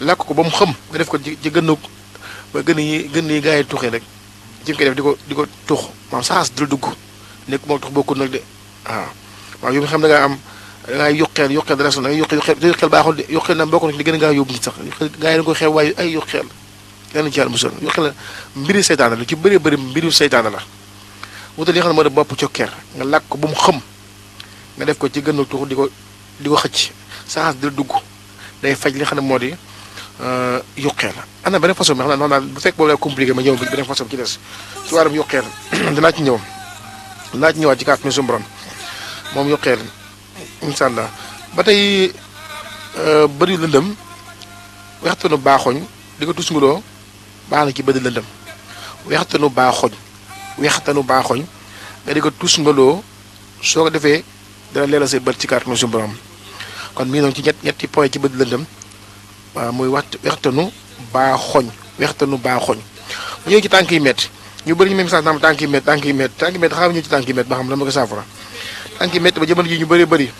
làkk ko ba mu xëm nga def ko ci gën ba gën yi gaa yi tuxee rek ci nga koy def di ko tux maanaam saxaas dina dugg nekk moo tux bokkul nag de waaw yow mi xam da ngaa am da ngay yokkeel dara sax da ngay yokkeel baaxul de yokkeel na bokk na di gën a gaa yóbbu nit sax gaa yi dañ ko xew waaye ay yokkeel yàlla ci yàlla musal yokkeel mbiri seytaane la ci bëree bëri mbiru seytaane la wutal yi xam ne moo de bopp cokkeer nga làkk ko ba mu xëm nga def ko ci gën a tux di ko xëcc saxaas dina dugg day faj li xam ne moo di yokkeel am na beneen façon bi xam naa bu fekk boobu lay compliqué ma ñëw bi beneen façon bi ci des ci wàllum yokkeel dinaa ci ñëwaat ci kaat mi suñu borom moom yokkeel incha allah ba tey bëri lëndëm wextanu baaxoñ di ko tusnguloo baax na ci bëri lëndëm wextanu baaxoñ nga di ko tusngaloo soo ko defee dana leeral say bët ci kaat mi suñu borom kon mii noonu ci ñetti point ci bëri lëndëm waaw muy wextanu baaxoñ mu ñëw ci tànk yi métti ñu bëri ñu même saa tànk yi métti xam ñu ci tànk yi métti ba xam lan ma ko saafara tànk yi métti ba jamono ji ñu bëree bëri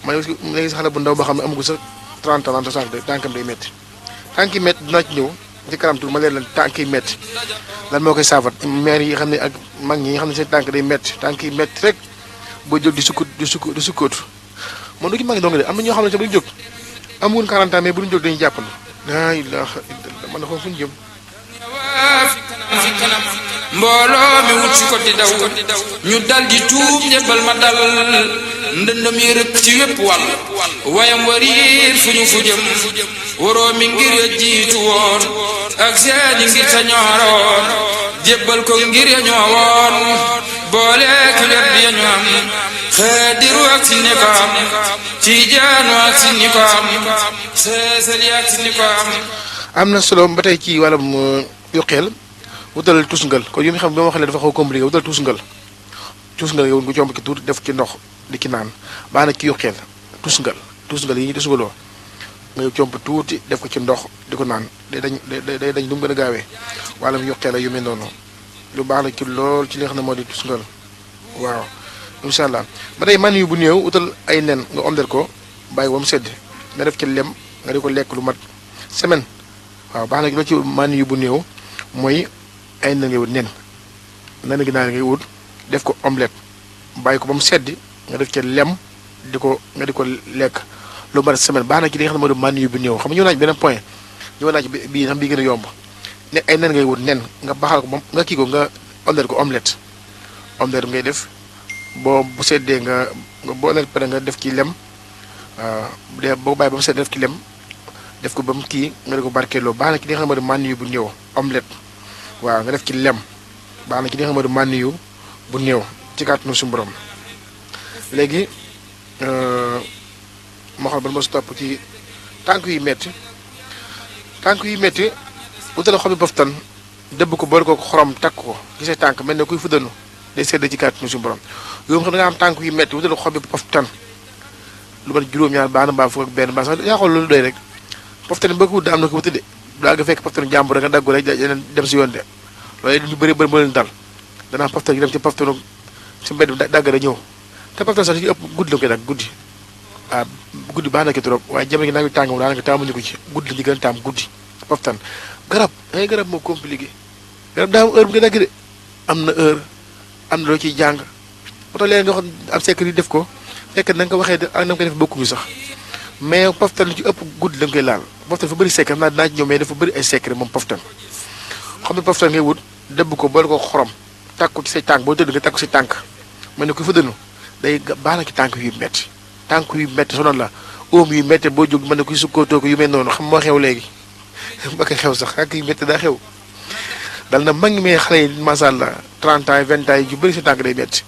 ma léegi si xale bu ndaw ba xam ne amagu sa 30 ans sax tànkam day métti tànk yi métti dinaa ci ñëw ci kanam tuuti ma leen lan tànk yi métti lan moo koy saafara maire yi xam ne ak mag ñi xam ne seen tànk day métti tànk yi métti rek boo jóg di sukkootu man du ci mag ñi dong de am na ñoo xam ne sax bu ñu jóg amuwoon 40 ans mais bu ñu jóg dañuy jàppale laa ilaaha illallaah man na xam fu ñu jëm mbooloo mi wut si ko di daw ñu dal di tuub ñebbal ma dal ndëndëm yi rëkk ci wépp wàll wayam wariir fu ñu fu jëm waroo mi ngir ya jiitu woon ak seeni ngir ta ñooroon jébbal ko ngir ya ñoowoon boole ki wet ya ñu am xaadiru ak si ni ko am tiijaanu ak si ni ko am seesali ak si ni ko am na solo ba tey ci wàllum yokkeel wutal tusngal kon yu mi xam bi ma waxee dafa xaw compliqué wutal tusngal yow nga comb ki tuuti def ci ndox di ki naan baax na ci yokkeel tusngal yi ñu tusngaloo nga comb tuuti def ko ci ndox di ko naan day dañ lu mu gën a gaawee wàllum yokkeel yu mel noonu lu baax la ci lool ci li nga xam ne moo di tusngal waaw incha allah ba tey man yu bu néew wutal ay nen nga omdel ko bàyyi ba mu sedd nga def ci lem nga di ko lekk lu mat semaine waaw baax na ci loolu ci man yu bu néew mooy ay nen ngay wut nen gi naa ngay wut def ko omelette bàyyi ko ba mu sedd nga def ci lem nga di ko lekk lu mat semaine baax na ci li nga xam ne moo di man yu bu néew xam nga ñëw naa ci beneen point ñëw naa ci bii xam bii gën a yomb ne ay nen ngay wut nen nga baxal ko ba nga kii ko nga omdel ko omelette ngay def boo bu seddee nga boo leen pare nga def ci lem waaw boo bàyyi ba mu sedd def ci lem def ko ba mu kii nga di ko barkeeloo baax na ci li nga xam ne moo di man yu bu néew omelette waaw nga def ci lem baax na ci li nga xam ne moo di man yu bu néew ci kàttanu suñu borom léegi ma xool ba ma si topp ci tànk yu métti wutal xobi boftan dëbb ko boole ko xorom takk ko ci say tànk mel ne kuy fuddanu day sedd ci kàttanu suñu borom yow xam da nga am tànk yu métti wutal xobi boftan lu mat juróom-ñaar baax na mbaa fukk ak benn baax sax yaa xool loolu doy rek poftan ba ko wut am na ko wuti de daa nga fekk poftan jàmbur nga daggu rek dem si yoon de loolu ñu bëri moo leen dal danaa poftan ñu dem ci poftanu si mbedd dagg da ñëw te poftan sax ci ëpp guddi la koy dagg guddi waaw guddi baax na ki trop waaye jamono gi naaj bi tàng moom daanaka taamuñu ko ci guddi la ñu gën a taam guddi poftan garab moo compliqué garab daa am heure bu nga dagg de am na heure am na loo ciy jàng moo tax léegi nga xam am secret yi def ko fekk na nga ko waxee ak na nga ko def bokkuñu sax mais poftan lu ci ëpp guddi da nga koy laal poftan dafa bëri secret naa dinaa ci ñëw mais dafa bëri ay secret moom poftan xam ne poftan ngay wut dëbb ko boole ko xorom tàkk ko ci say tànk boo tëdd nga tàkk ko say tànk mel ne ko fa dënnu day baax na ci tànk yu metti tànk yu metti sonal la oom yu metti boo jóg mën ne koy sukkootoo ko yu mel noonu xam moo xew léegi ba ko xew sax ak yu metti daa xew dal na mag mais xale yi masha Allah 30 ans 20 ans yu bëri sa tànk day metti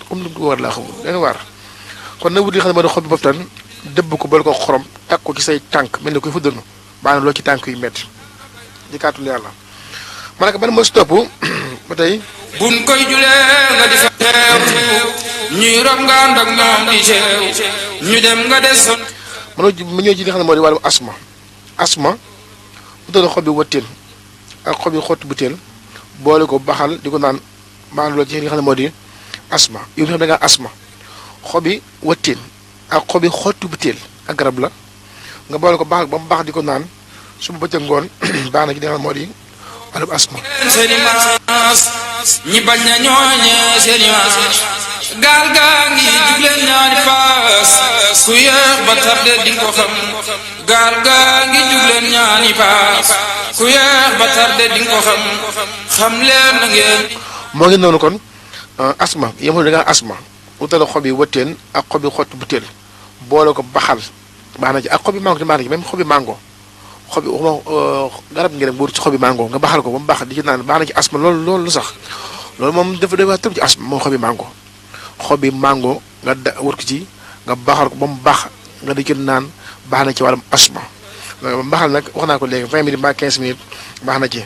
comme lu ko war laa xamul dana war kon na wut li xam ne moo doon xob bi poftan dëbb ko boole ko xorom tàkk ko ci say tànk mel ne koy fa dënnu baax na loo ci tànk yu metti di kàttul yàlla ma ne ko ban moo si topp ba tey buñ koy julee nga di fa teew ñuy rob nga ànd ak ñoom di teew ñu dem nga des son ma ñëw ci li nga xam ne moo di wàllu asma bu doon xob bi wëttéen ak xob yi xottu butéel boole ko baxal di ko naan baax na loolu ci li nga xam ne moo di asma yow mi xam ne da ngaa asma xob yi wëttéen ak xob yi xottu butéel ak garab la nga boole ko baxal ba mu baax di ko naan suba bëccëg ngoon baax na ci li nga xam ne moo di wàllu asma seeni maas ñi bañ na ñooñee seeni maas gaal gaa ngi jubleen ñaari paas ku yéex ba tarde di ko xam gaal gaa ngi jubleen ñaari paas ku yéex ba tarde di ko xam leen na ngeen moo ngi noonu kon asma yemul da ngaa asma utala xob yi wëtteen ak xob yi xottu butéel boole ko baxal baax na ci ak xob yi mango te baax na ci même xob yi mango xob yi waxuma garab ngi dem buur ci xob yi mango nga baxal ko ba mu baax di ci naan baax na ci asma loolu sax loolu moom dafa day wax tëb ci asma moom xob yi mango nga wër ko ci nga baxal ko ba mu baax nga di ci naan baax na ci wàllum asma baxal nag wax naa ko léegi 20 minutes mbaa 15 minutes baax na ci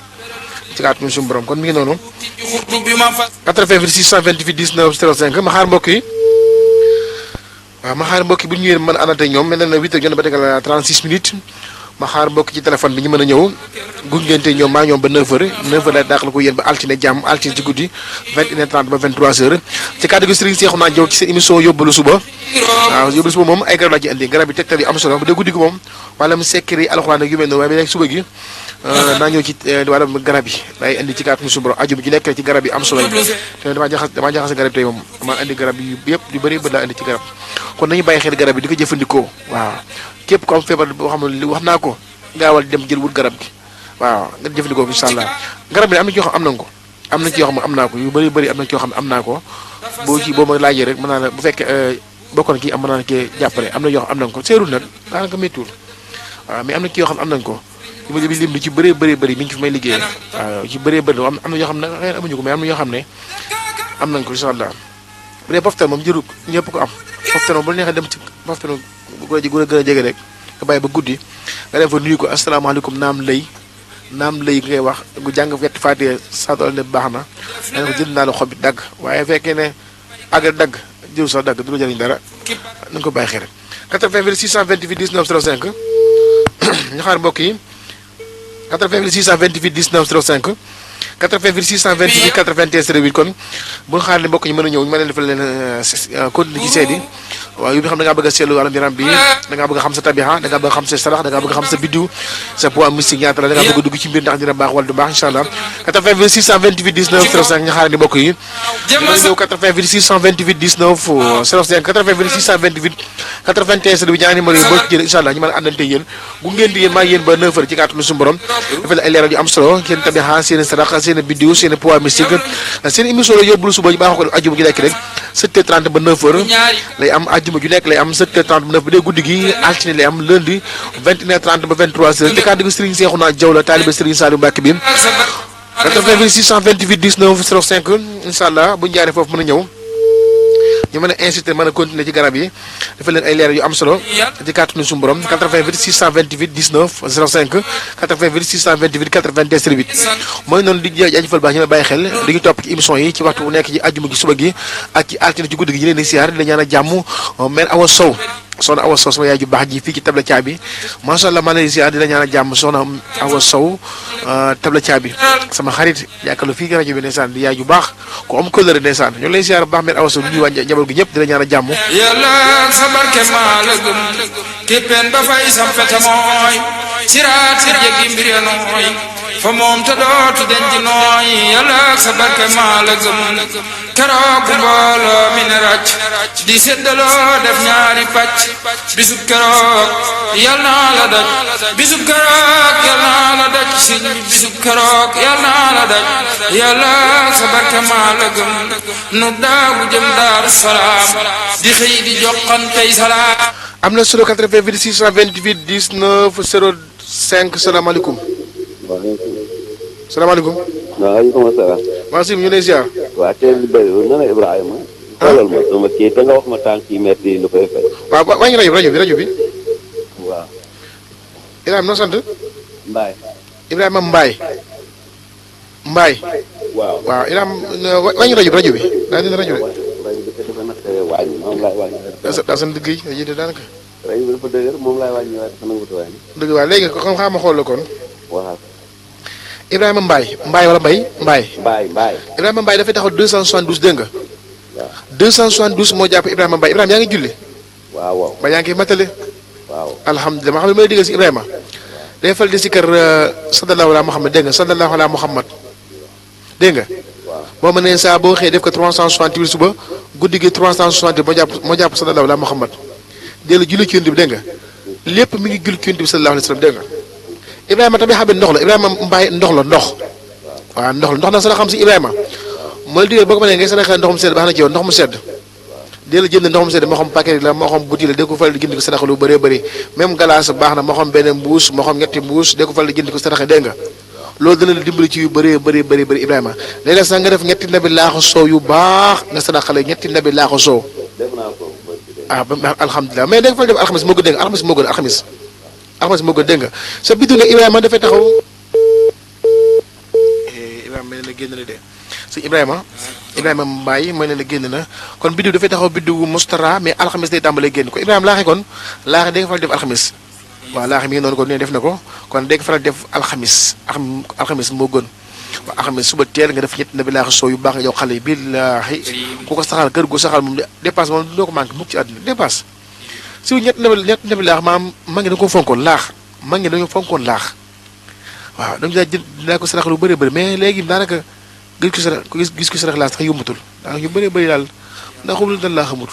kaat ñu suñu borom kon mi ngi noonu 88 628 19 05 ma xaar mbokk yi waaw ma xaar mbokk yi bu ñu ñëwee mën a àndante ñoom mel na 8 heures jot ba tegal 36 minutes ma xaar mbokk ci téléphone bi ñu mën a ñëw gungente ñoom maa ñoom ba 9 heures 9 heures lay dàqal ko yéen ba altine jàmm altine ci guddi 21h30 ba 23h ci kàddu gi Serigne Cheikhouna Diaw ci seen émission yóbbalu suba waaw yóbbalu suba moom ay garab laa ci indi garab yi tegtal yu am solo bu dee guddi gi moom wàllum secret alxuraan ak yu mel noonu waaye ba léegi suba gi naa ñëw ci wàllum garab yi day indi ci kàddu suñu borom aju bi ju nekk ci garab yi am solo yi te damaa jaxase garab tey moom dama indi garab yu yëpp yu bëri ba laa indi ci garab kon nañu bàyyi xel garab yi di ko jëfandikoo waaw képp ko am feebar boo xam ne wax naa ko gaawal dem jël wut garab gi waaw nga jëfandikoo ko incha allah garab bi am na ci yoo xam am nañ ko am na ci yoo xam ne am naa ko yu bëri am na ci yoo xam ne am naa ko boo ma laajee rek mën naa la bu fekkee bokkoon kii am mën naa la kii jàppale am na yoo xam am nañ ko seerul nag daanaka méttiwul waaw mais am na ci yoo xam ne am nañ ko yu ma lim ci bëree bëri mi ngi fi may liggéey waaw ci bëree bëri am na yoo xam ne xëy na amuñu ko mais am na yoo xam ne am nañ ko incha allah bu dee poftan moom jërul ñëpp ko am poftan moom bu neexee dem ci poftan bu ko gën a jege rek nga bàyyi ba guddi nga dem fa nuyu ko asalaamaaleykum naam lay ngay wax gu jàng wett faatee saatool ne baax na danga ko jënd naa la xob bi dagg waaye fekkee ne àgg dagg jëru sax dagg du la jëriñ dara na nga ko bàyyi xel rek 88 628 19 05 ñu xaar mbokk yi 88 628 19 05 88 628 81 08 kon bu ñu xaar ne mbokk ñi mën a ñëw ñu mën leen defal leen continuer ci seedi waaw yu bi xam da ngaa bëgg a seetlu wàllum yaram bi da ngaa bëgg a xam sa tabixa da ngaa bëgg a xam sa sarax da ngaa bëgg a xam sa biddiw sa poids mystique ñaata la da ngaa bëgg a dugg ci mbir ndax dina baax wala du baax incha allah 88 628 19 05 ñu xaar ne mbokk yi mën a ñëw 88 628 19 05 88 628 81 08 ñaari numéro yi boo ci jëlee incha allah ñu mën a àndante yéen gu ngeen di yéen maa yéen ba 9 heures ci kàttanu suñu borom defal ay leeral yu am solo seen tabixa seen sarax seen biddiw seen poids mystique seen émission la yóbbulu suba baaxoo ko def ajuma ju nekk rek 7h30 ba 9h lay am ajuma ju nekk lay am 7h30 ba 9 bu dee guddi gi altine lay am lundi 21h30 ba 23h te kàddu gi Serigne Cheikhouna Diaw la taalibe Serigne Saliou Mbacké bi 88 628 19 05 incha allah bu ñu jaaree foofu mën a ñëw ñu mën a inciter mën a continuer ci garab yi dafa leen ay leer yu am solo ci kàttanu suñu borom 88 628 19 05 88 628 81 08 mooy noonu di jaajëfal baax ñu may bàyyi xel di ngi topp ci émission yi ci waxtu bu nekk ci àjjuma gi suba gi ak ci altine ci guddi gi ñu leen di siyaar di la ñaan a jàmm mère Awa Sow soxna Awa Sow sama yaay ju baax ji fii ci Tabla Caabi macha allah maa ngi lay ziar di la ñaan a jàmm soxna Awa Sow Tabla Caabi sama xarit yaakaar fii ci rajo bi ndeysaan di yaay ju baax ku am kóllëre ndeysaan ñu ngi lay ziar bu baax mère Awa Sow di nuyu waa njaboot gi ñëpp di la ñaan a jàmm. yàlla sa barke maa la gëm képpeen ba fay sam fete mooy siraat si jéggi mbir ya nooy fa moom te dootu denc nooy yàlla ak sa barke maa la gëm keroog mbooloo mi ne ràcc di séddaloo def ñaari pàcc bisub keroog yal naa la daj bisub keroog yal naa la daj sëñ bi bisub keroog yal naa la daj yàlla ak sa barke maa la gëm nu daagu jëm Daaru Salaam di xëy di joxantey salaam. am na solo 88 628 19 05 salaamaaleykum. salaamaaleykum. waaleykum salaam. maa si ñu lay ziar. waa teel bi bëri na la Ibrahima. xoolal ma sama kii te nga wax ma tànk yi metti lu koy fay. waaw wàññi rajo bi. waaw. Ibrahima noo sant. Mbaye. Ibrahima Mbaye. waaw Ibrahima wàññi rajo bi daa dina rajo de. rajo bi dafa naqaree wàññi moom laay wàññi. daa sant liggéey rajo de daanaka. rajo bi dafa dëgër moom laay wàññi waaye dafa nangutu wàññi. dëgg waaw léegi xam nga ma xool la kon. waaw. Ibrahima Mbaye wala Mbaye. Ibrahima Mbaye dafay taxaw 272 dégg nga. waaw 272 moo jàpp Ibrahima Mbaye Ibrahima yaa ngi julli. waaw. ba yaa ngi matale. waaw. alhamdulilah ma xam ne may dégg si Ibrahima. day fal di si kër sallallahu ala Muhammad dégg nga sallallahu ala Muhammad dégg nga. waaw boo mënee saa boo xëyee def ko 368 suba guddi gi 360 moo jàpp sallallahu ala Muhammad dellu julli ci yonent bi dégg nga lépp mi ngi julli ci yonent bi sallallahu alayhi wa sallam dégg nga. Ibrahima tamit xam ne ndox la Ibrahima Mbaye ndox la waaw ndox na sa la xam si Ibrahima moo la digal boo ko mënee ngay saraxee ndox mu sedd baax na ci yow ndox mu sedd dee la jënd ndox mu sedd moo xam paquet la moo xam bouteille la dee ko faral di jënd ko saraxe lu bëree bëri même glace baax na moo xam benn mbuus moo xam ñetti mbuus dee ko faral di jënd ko saraxe dégg nga loolu dana la dimbali ci yu bëree bëri Ibrahima léeg-léeg sax nga def ñetti ndabi laaxu soow yu baax nga saraxale ñetti ndabi laaxu soow ba alhamdulilah mais dégg nga fa def alxamis moo gën dégg nga alxamis moo gën dégg nga sa biddu ne Ibrahima dafay taxaw Ibrahima mel na génn na de si Ibrahima Mbaye mooy ne la génn na kon biddu dafay taxaw biddu mustara mais alxamis day tàmbalee génn ko Ibrahima laaxee kon laaxee dégg nga fa def alxamis waaw laaxee mi ngi noonu kon ne def na ko kon dégg nga fa def alxamis moo gën waaw alxamis suba teel nga def ñett na bi laaxee soo yu baax nga jox xale yi billaahi ku ko saxal kër gu saxal moom dépasse moom doo ko manqué mukk ci àdduna dépasse si ñett na bi laax maam ma ngi dañu ko fonkoon laax ma ngi dañu fonkoon laax waaw dañu daa jël daa ko sarax lu bëri mais léegi daanaka gis ko sarax laax sax yombatul daanaka ñu bëri daal ndax xamul dañ laa xamut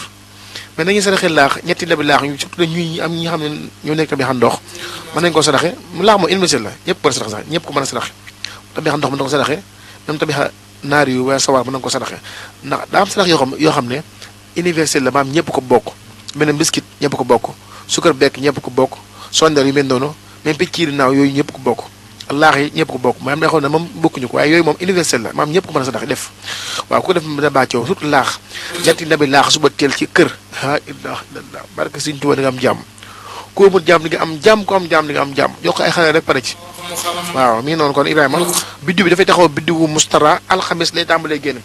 mais nañuy saraxee laax ñetti ndabi laax ñu surtout ñuy am ñi nga xam ne ñoo nekk tamit xam ndox mën nañu koo saraxe laax moom ilmisel la ñëpp ko sarax sax ñëpp ko mën a saraxe tamit xam ndox mën na ko saraxe même tamit naar yu waaye sawar mën na ko saraxe ndax daa am sarax yoo xam ne universel la maam ñëpp ko bokk beneen biscuit ñëpp ko bokk sukar bekk ñëpp ko bokk sondeel yu mel noonu même picciiri naaw yooyu ñëpp ko bokk laax yi ñëpp ko bokk maanaam day xool ne moom bokkuñu ko waaye yooyu moom universel la maam ñëpp ko mën a saraxe def waaw ku ko def da bàccoo surtout laax ñetti ndabi laax suba teel ci kër ah ilaha illallah barke Sëriñ Tuubaa di nga am jàmm ku amul jàmm di nga am jàmm ku am jàmm di nga am jàmm jox ko ay xale rek pare ci waaw mi ngi noonu kon Ibrahima biddiw bi dafay taxaw biddiwu mustara alxamis lay tàmbalee génn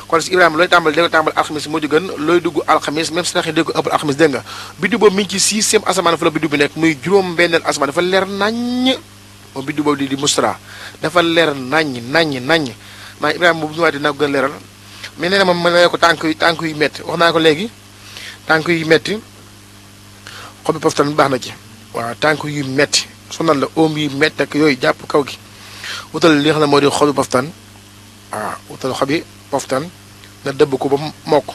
kon si Ibrahima looy tàmbali dégg nga tàmbali alxamis moo ci gën looy dugg alxamis même sarax yi dégg ko ëpp alxamis dégg nga biddiw boobu mi ngi ci 6e asamaan fa la biddiw bi nekk muy juróom-benneel asamaan dafa leer naññ moom biddiw boobu di mustara dafa leer naññ maa Ibrahima boobu ñëwaatee naa ko gën leeral mais nee na moom ma ne ko tànk yu metti wax naa ko léegi tànk yu metti xobi poftan baax na ci waaw tànk yu metti sonal la oom yu metti ak yooyu jàpp kaw gi wutal li nga xam ne moo di xobi poftan waaw wutal xobi poftan nga dëbb ko ba mokk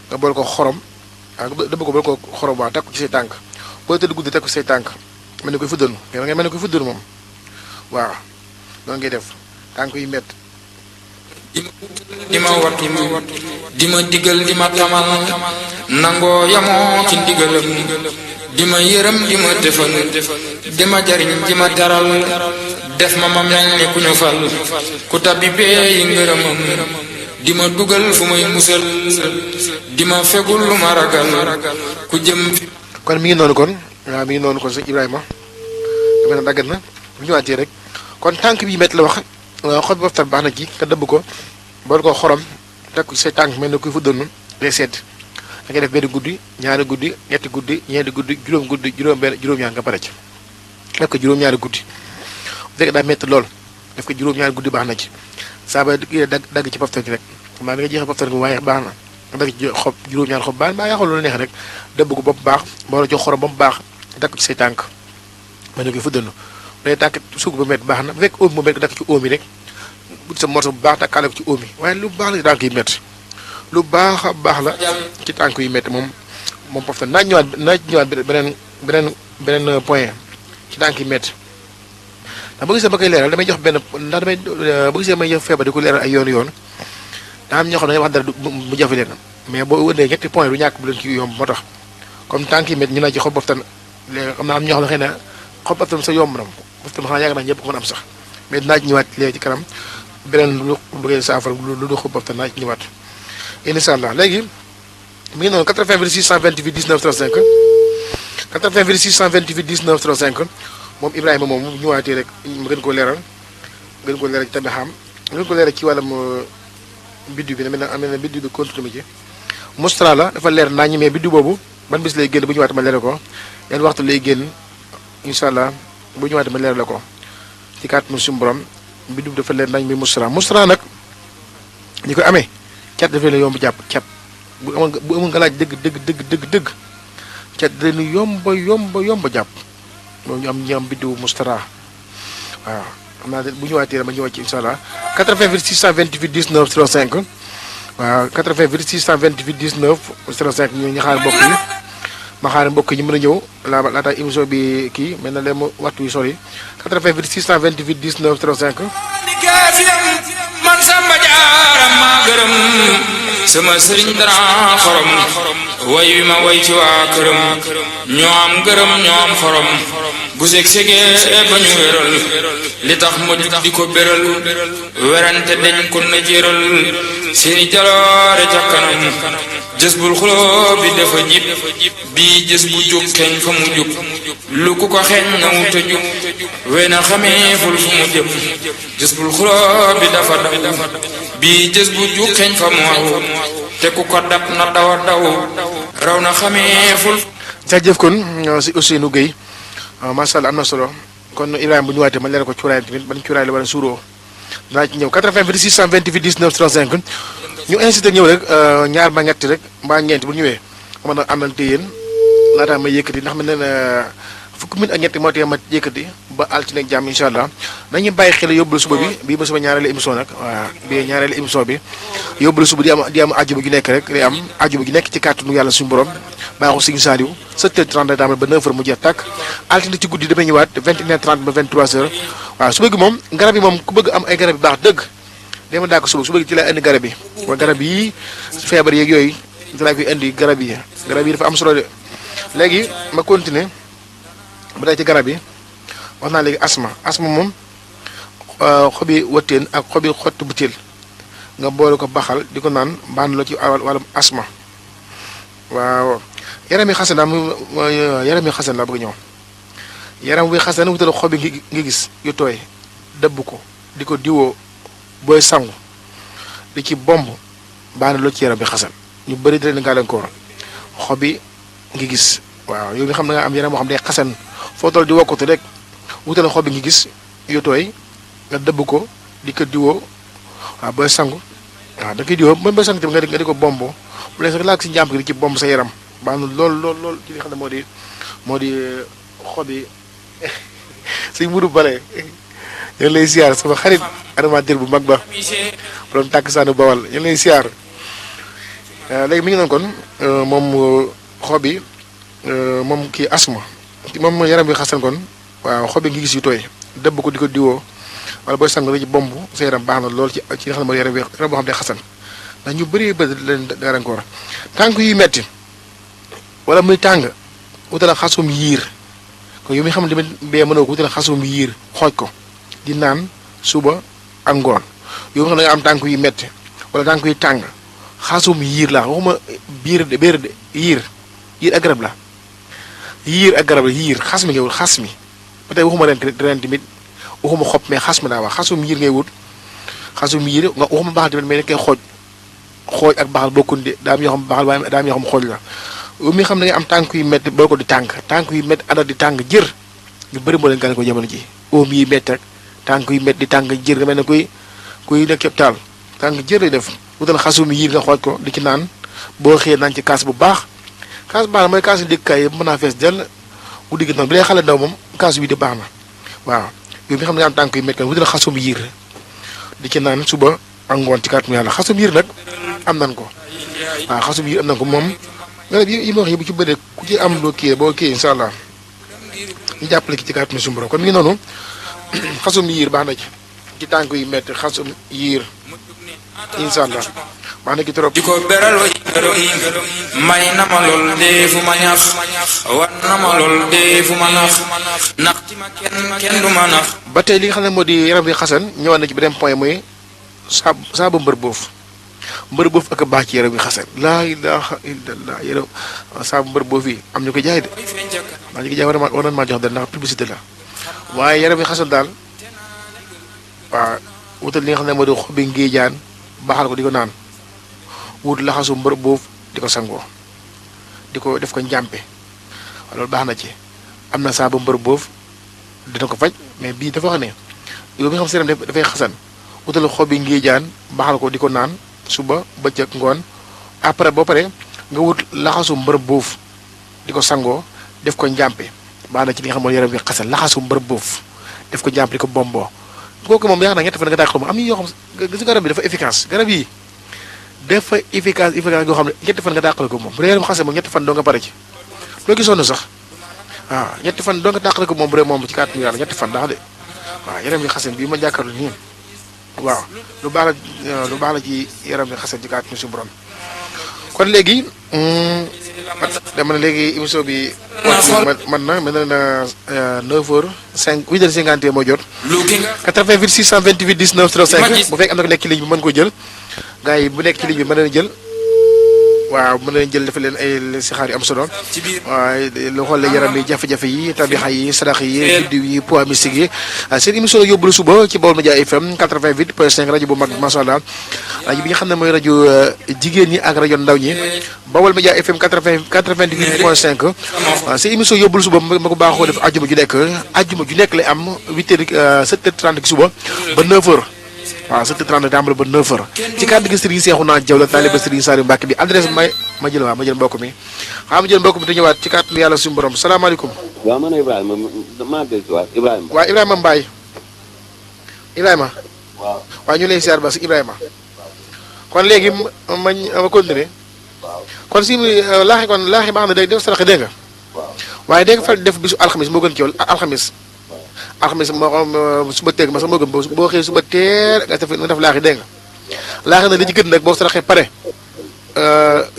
nga boole ko xorom waaw dëbb ko boole ko xorom waaw teg ko ci say tànk booy tëdd guddi teg ko ci say tànk mel ni koy fuddanu nga mel ni koy fuddanu moom waaw noonu ngay def tànk yu metti di ma wattu di ma digal di ma tamal nangoo yamoo ci ndigalam di ma yërëm di ma defal di ma jariñ di ma teral def ma mel ni ku ñu fal ku tabbi bee yi ngërëmam di ma dugal fu may musal di ma fegul lu ma ragal ku jëm kon mi ngi noonu kon waaw mi ngi noonu kon sëñ Ibrahima dama ne daggat na bu ñëwaatee rek kon tànk bi métti la wax xob boftan baax na ci nga dëbb ko boole ko xorom teg ko say tànk mel ni kuy fuddanu day sedd da ngay def benn guddi ñaari guddi ñetti guddi ñeenti guddi juróom guddi juróom-ñaar nga pare ci def ko juróom-ñaari guddi bu fekkee daa métti lool def ko juróom-ñaari guddi baax na ci saa ba dagg ci poftan gi rek maa da nga jeexee poftan gi waaye baax na nga dagg ci xob juróom-ñaari xob baax maa yaa xool lu neex rek dëbb ko ba mu baax boole jox xorom ba mu baax teg ko ci say tànk mën na koy fëddanu day tàkk suuk ba métti baax na bu fekk oom mu métti dakk ci oom yi rek bu sa morso bu baax tàkkaale ko ci oom yi waaye lu baax la ci tànk yi métti lu baax a baax la ci tànk yi métti moom poftan naa ñëwaat beneen point ci tànk yi métti ndax ba gisee ba koy leeral damay jox benn ndax damay ba gisee may feebar di ko leeral ay yoon daa am ñoo xam ne dañuy wax dara mu jafe leen mais boo ëndee ñetti point du ñàkk bu leen ci yomb moo tax comme tànk yi métti ñu naa ci xob poftan léegi xam naa am ñoo xam ne xëy na xob poftan sa yomb na poftan xanaa yàgg naa ñëpp ko mën am sax mais dinaa ci ñëwaat léegi ci kanam beneen lu koy saafara lu du xob poftan naa ci ñëwaat incha allah léegi mi ngi noonu 88 628 19 35 88 628 19 35 moom Ibrahima moom mu ñëwaatee rek mu gën koo leeral ci tamit xam gën ko leeral ci wàllum biddu bi ne am na biddu bi continue ci Moustra la dafa leer naa ñi mais biddu boobu ban bis lay génn bu ñëwaatee ma leeral ko yan waxtu lay génn incha allah bu ñëwaatee ma leeral ko ci kàttanu suñu borom biddu bi dafa leer nañ mi Moustra nag ñi ko amee cat dafay la yomb jàpp cat bu amoon nga laaj dëgg cat dañu yomb jàpp loolu ñu am biddu Moustra waaw xam naa bu ñëwaatee ma ñëwaat ci incha allah 88 628 19 05 waaw 88 628 19 05 ñu xaar mbokk yi ma xaar mbokk yi ñu mën a ñëw laata émission bi kii mel na leen waxtu wi sori 88 628 19 05. man Samba Diarra maa gërëm sama sëriñ dara xorom way wi ma way ci waa këram ñoo am gërëm ñoo am xorom bu seg-segee ba ñu wéral li tax ma jug di ko béral werante dañ ko na jéral seeni jaloore ca kanam jës bul xuloo bi dafa jib bii jës bu jóg xeeñ fa mu jub lu ku ko xeeñ na wuta jub wey na xamee ful fu mu jëm jës bul xuloo bi dafa daw bii jës bu jóg xeeñ fa mu aw te ku ko dab na daw raw na xamee ful. jaajëf kon si Ousseynou Gueye macha allah am na solo kon Ibrahima bu ñu waatee ma leeral ko cuuraay tamit ban cuuraay la war a suuroo dinaa ci ñëw 88 628 19 35 ñu incité ñëw rek ñaar ba ñetti rek mbaa ñeenti bu ñëwee xam na àndante yéen laataa may yëkkati ndax man nee fukki minute ak ñetti moo tee ma yëkkati ba altine ak jàmm incha allah nañu bàyyi xel yóbbalu suba bi bii ba suba ñaareelu émission nag waaw bii ñaareelu émission bi yóbbalu suba di am àjjuma gi nekk rek day am àjjuma gi nekk ci kàttanu yàlla suñu borom baaxu Sëriñ Saliou 7h30 daama ba 9h mu jeex tàkk altine ci guddi damay ñëwaat 21h30 ba 23h waaw suba gi moom garab yi moom ku bëgg am ay garab yu baax dëgg dama daa ko suba gi ci lay indi garab yi wa garab yi feebar yeeg yooyu ci laa koy indi garab yi dafa am solo de léegi ma continuer ba tey ci garab yi wax naa léegi asma moom xobi wëtteen ak xobi xottu butéel nga boole ko baxal di ko naan baan la ci wàllum asma waaw yaram yi xasan laa bëgg ñëw yaram wi xasan wutal xobi ngi gis yu tooy dëbb ko di ko diwoo booy sangu di ci bomb baan la ci yaram bi xasan ñu bëri di leen gàllankoor xobi ngi gis waaw yow mi xam na nga am yaram moo xam day xasan foo toll di wokkatu rek wutal xobi ngi gis yu tooy nga dëbb ko di ko diwoo waaw booy sangu waaw da koy diwoo ba booy sangu tamit nga di ko bombo bu leen sax laag si njàmp gi di ci bomb sa yaram baax na lool ci li xam ne moo di xobi si muru bale ñu lay siyaar sama xarit animateur bu mag ba borom tàkk saanu bawal ñu lay siyaar léegi mi ngi noonu kon moom xobi moom kii asma moom yaram bi xasan kon waaw xobi ngi gis yu tooy dëbb ko di ko diwoo wala booy sang la ci bomb sa yaram baax na lool ci nga xam ne mooy yaram boo xam ne xasan ndax ñu bëri leen gàllankoor tànk yu metti wala muy tàng wutal xasum yiir kon yow mi xam ne tamit bee mënoo ko wutal xasum yiir xooj ko di naan suba ak ngoon yow nga xam ne nga am tànk yu metti wala tànk yu tàng xasum yiir la waxuma béer de yiir ak garab la yiir xas mi ngay wut xas mi ba tey waxuma ren tamit waxuma xob mais xas mi laa wax xasum yiir ngay wut xasum yiir nga waxuma baaxal tamit mais dañ koy xooj ak baaxal bokkun de daa am yoo xam baaxal waaye daa am yoo xam xooj la yow mi xam ne nga am tànk yu métti boo ko di tànk yu métti àndal di tàng jër ñu bëri moo leen gën ko jamono ji oom yi métti ak tànk yu métti di tàng jër nga mel ne kuy nekk hôpital tàng jër lay def wutal xasum yiir nga xooj ko di ci naan boo xëyee naan ci kaas bu baax kaas baax na mooy kaas yu dëkkaay yi mën naa fees dell guddi gi noonu bi lay xale ndaw moom kaas bi de baax na waaw yow mi xam ne am tànk yu métti wutal xasum yiir di ci naan suba ak ngoon ci kàttanu yàlla xasum yiir nag am nan ko waaw xasum yiir am nan ko moom garab yi ma wax yëpp ci bëre ku ci am loo kii boo kii incha allah ñu jàppale ki ci kàttanu suñu borom kon mi ngi noonu xasum yiir baax na ci tànk yu métti xasum yiir incha allah baax na ci trop. di ko beral wa may na ma lool dee fu ma ñax war na ma lool dee fu ma nax naxti ma kenn du ma nax. ba tey li nga xam ne moo di yaram bi xasan ñëwaat na ci beneen point muy saabu mbër boof ak baax ci yaram bi xasan laa ilaha illallah yaram saabu mbër boof yi am ñu ko jaay de maa ñu ko jaay war nañ maa jox de ndax publicité la waaye yaram bi xasan daal waaw wutal li nga xam ne moo di xobi ngéejaan baaxal ko di ko naan wut laxasu mbër boof di ko sangoo di ko def ko njàmpe loolu baax na ci am na saabu mbër boof dina ko faj mais bii dafa wax ne yow mi nga xam seeram dafay xasan wutal xobi ngéejaan baaxal ko di ko naan suba bëccëg ngoon après boo pare nga wut laxasu mbër boof di ko sangoo def ko njàmpe baax na ci li nga xam mooy yaram bi xasan laxasu mbër boof def ko njàmpe di ko bomboo kooku moom yaakaar naa ñetti fan nga dàq am na yoo xam gis garab bi dafa efficace garab yi dafa efficace yoo xam ne ñetti fan nga dàqale ko moom bu dee yaram xasan moom ñetti fan doo nga pare ci loo gisoon sax waaw ñetti fan doo nga dàqale ko moom bu dee moom ci kàttanu yàlla ñetti fan ndax de waaw yaram bi xasan bii ma jàkkaarloo nii waaw lu baax la ci yaram bi xasan ci kàttanu suñu borom kon léegi dama ne léegi émission bi man na mel na 9h05 8h51 moo jot 88 628 19 05 bu fekk am na ko nekk ci ligne bi mën ko jël gars yi bu nekk ci ligne bi mën na jël waaw mën nañ jël dafa leen ay sixaar yu am solo waaye lu xool yaram yi jafe-jafe yi tabixa yi sadax yi biddiw yi poids mystique yi seen émission yóbbu la suba ci Baol Média FM 88.5 rajo bu mag macha allah rajo bi nga xam ne mooy rajo jigéen ñi ak rajo ndaw ñi Baol Média FM 88.5 waaw seen émission yóbbu la suba ma ko baaxoo def ajjuma ju nekk lay am 8h 7h30 ci suba ba 9h waaw 7h30 tàmbali ba 9h ci kàddu gi Serigne Cheikhouna Diaw la taaliba Serigne Saliou Mbacke bi adresse ma jël mbokk mi ma jël mbokk mi te ñëwaat ci kàddu yàlla suñu borom salaamaaleykum. waaw man Ibrahima maa ngi waat Ibrahima. waaw Ibrahima Mbaye. Ibrahima. waaw waaw ñu lay ziar ba si Ibrahima. kon léegi ma continuer. waaw kon si laaxi baax na day def saraxe dégg nga. waaw waaye dégg nga fa def bisu alxamis moo gën ci yow alxamis. alxamis moo xam suba teeg ma sax moo gën boo xëyee suba teer nga def laaxi dégg nga laaxi na li ci gën nag boo saraxee pare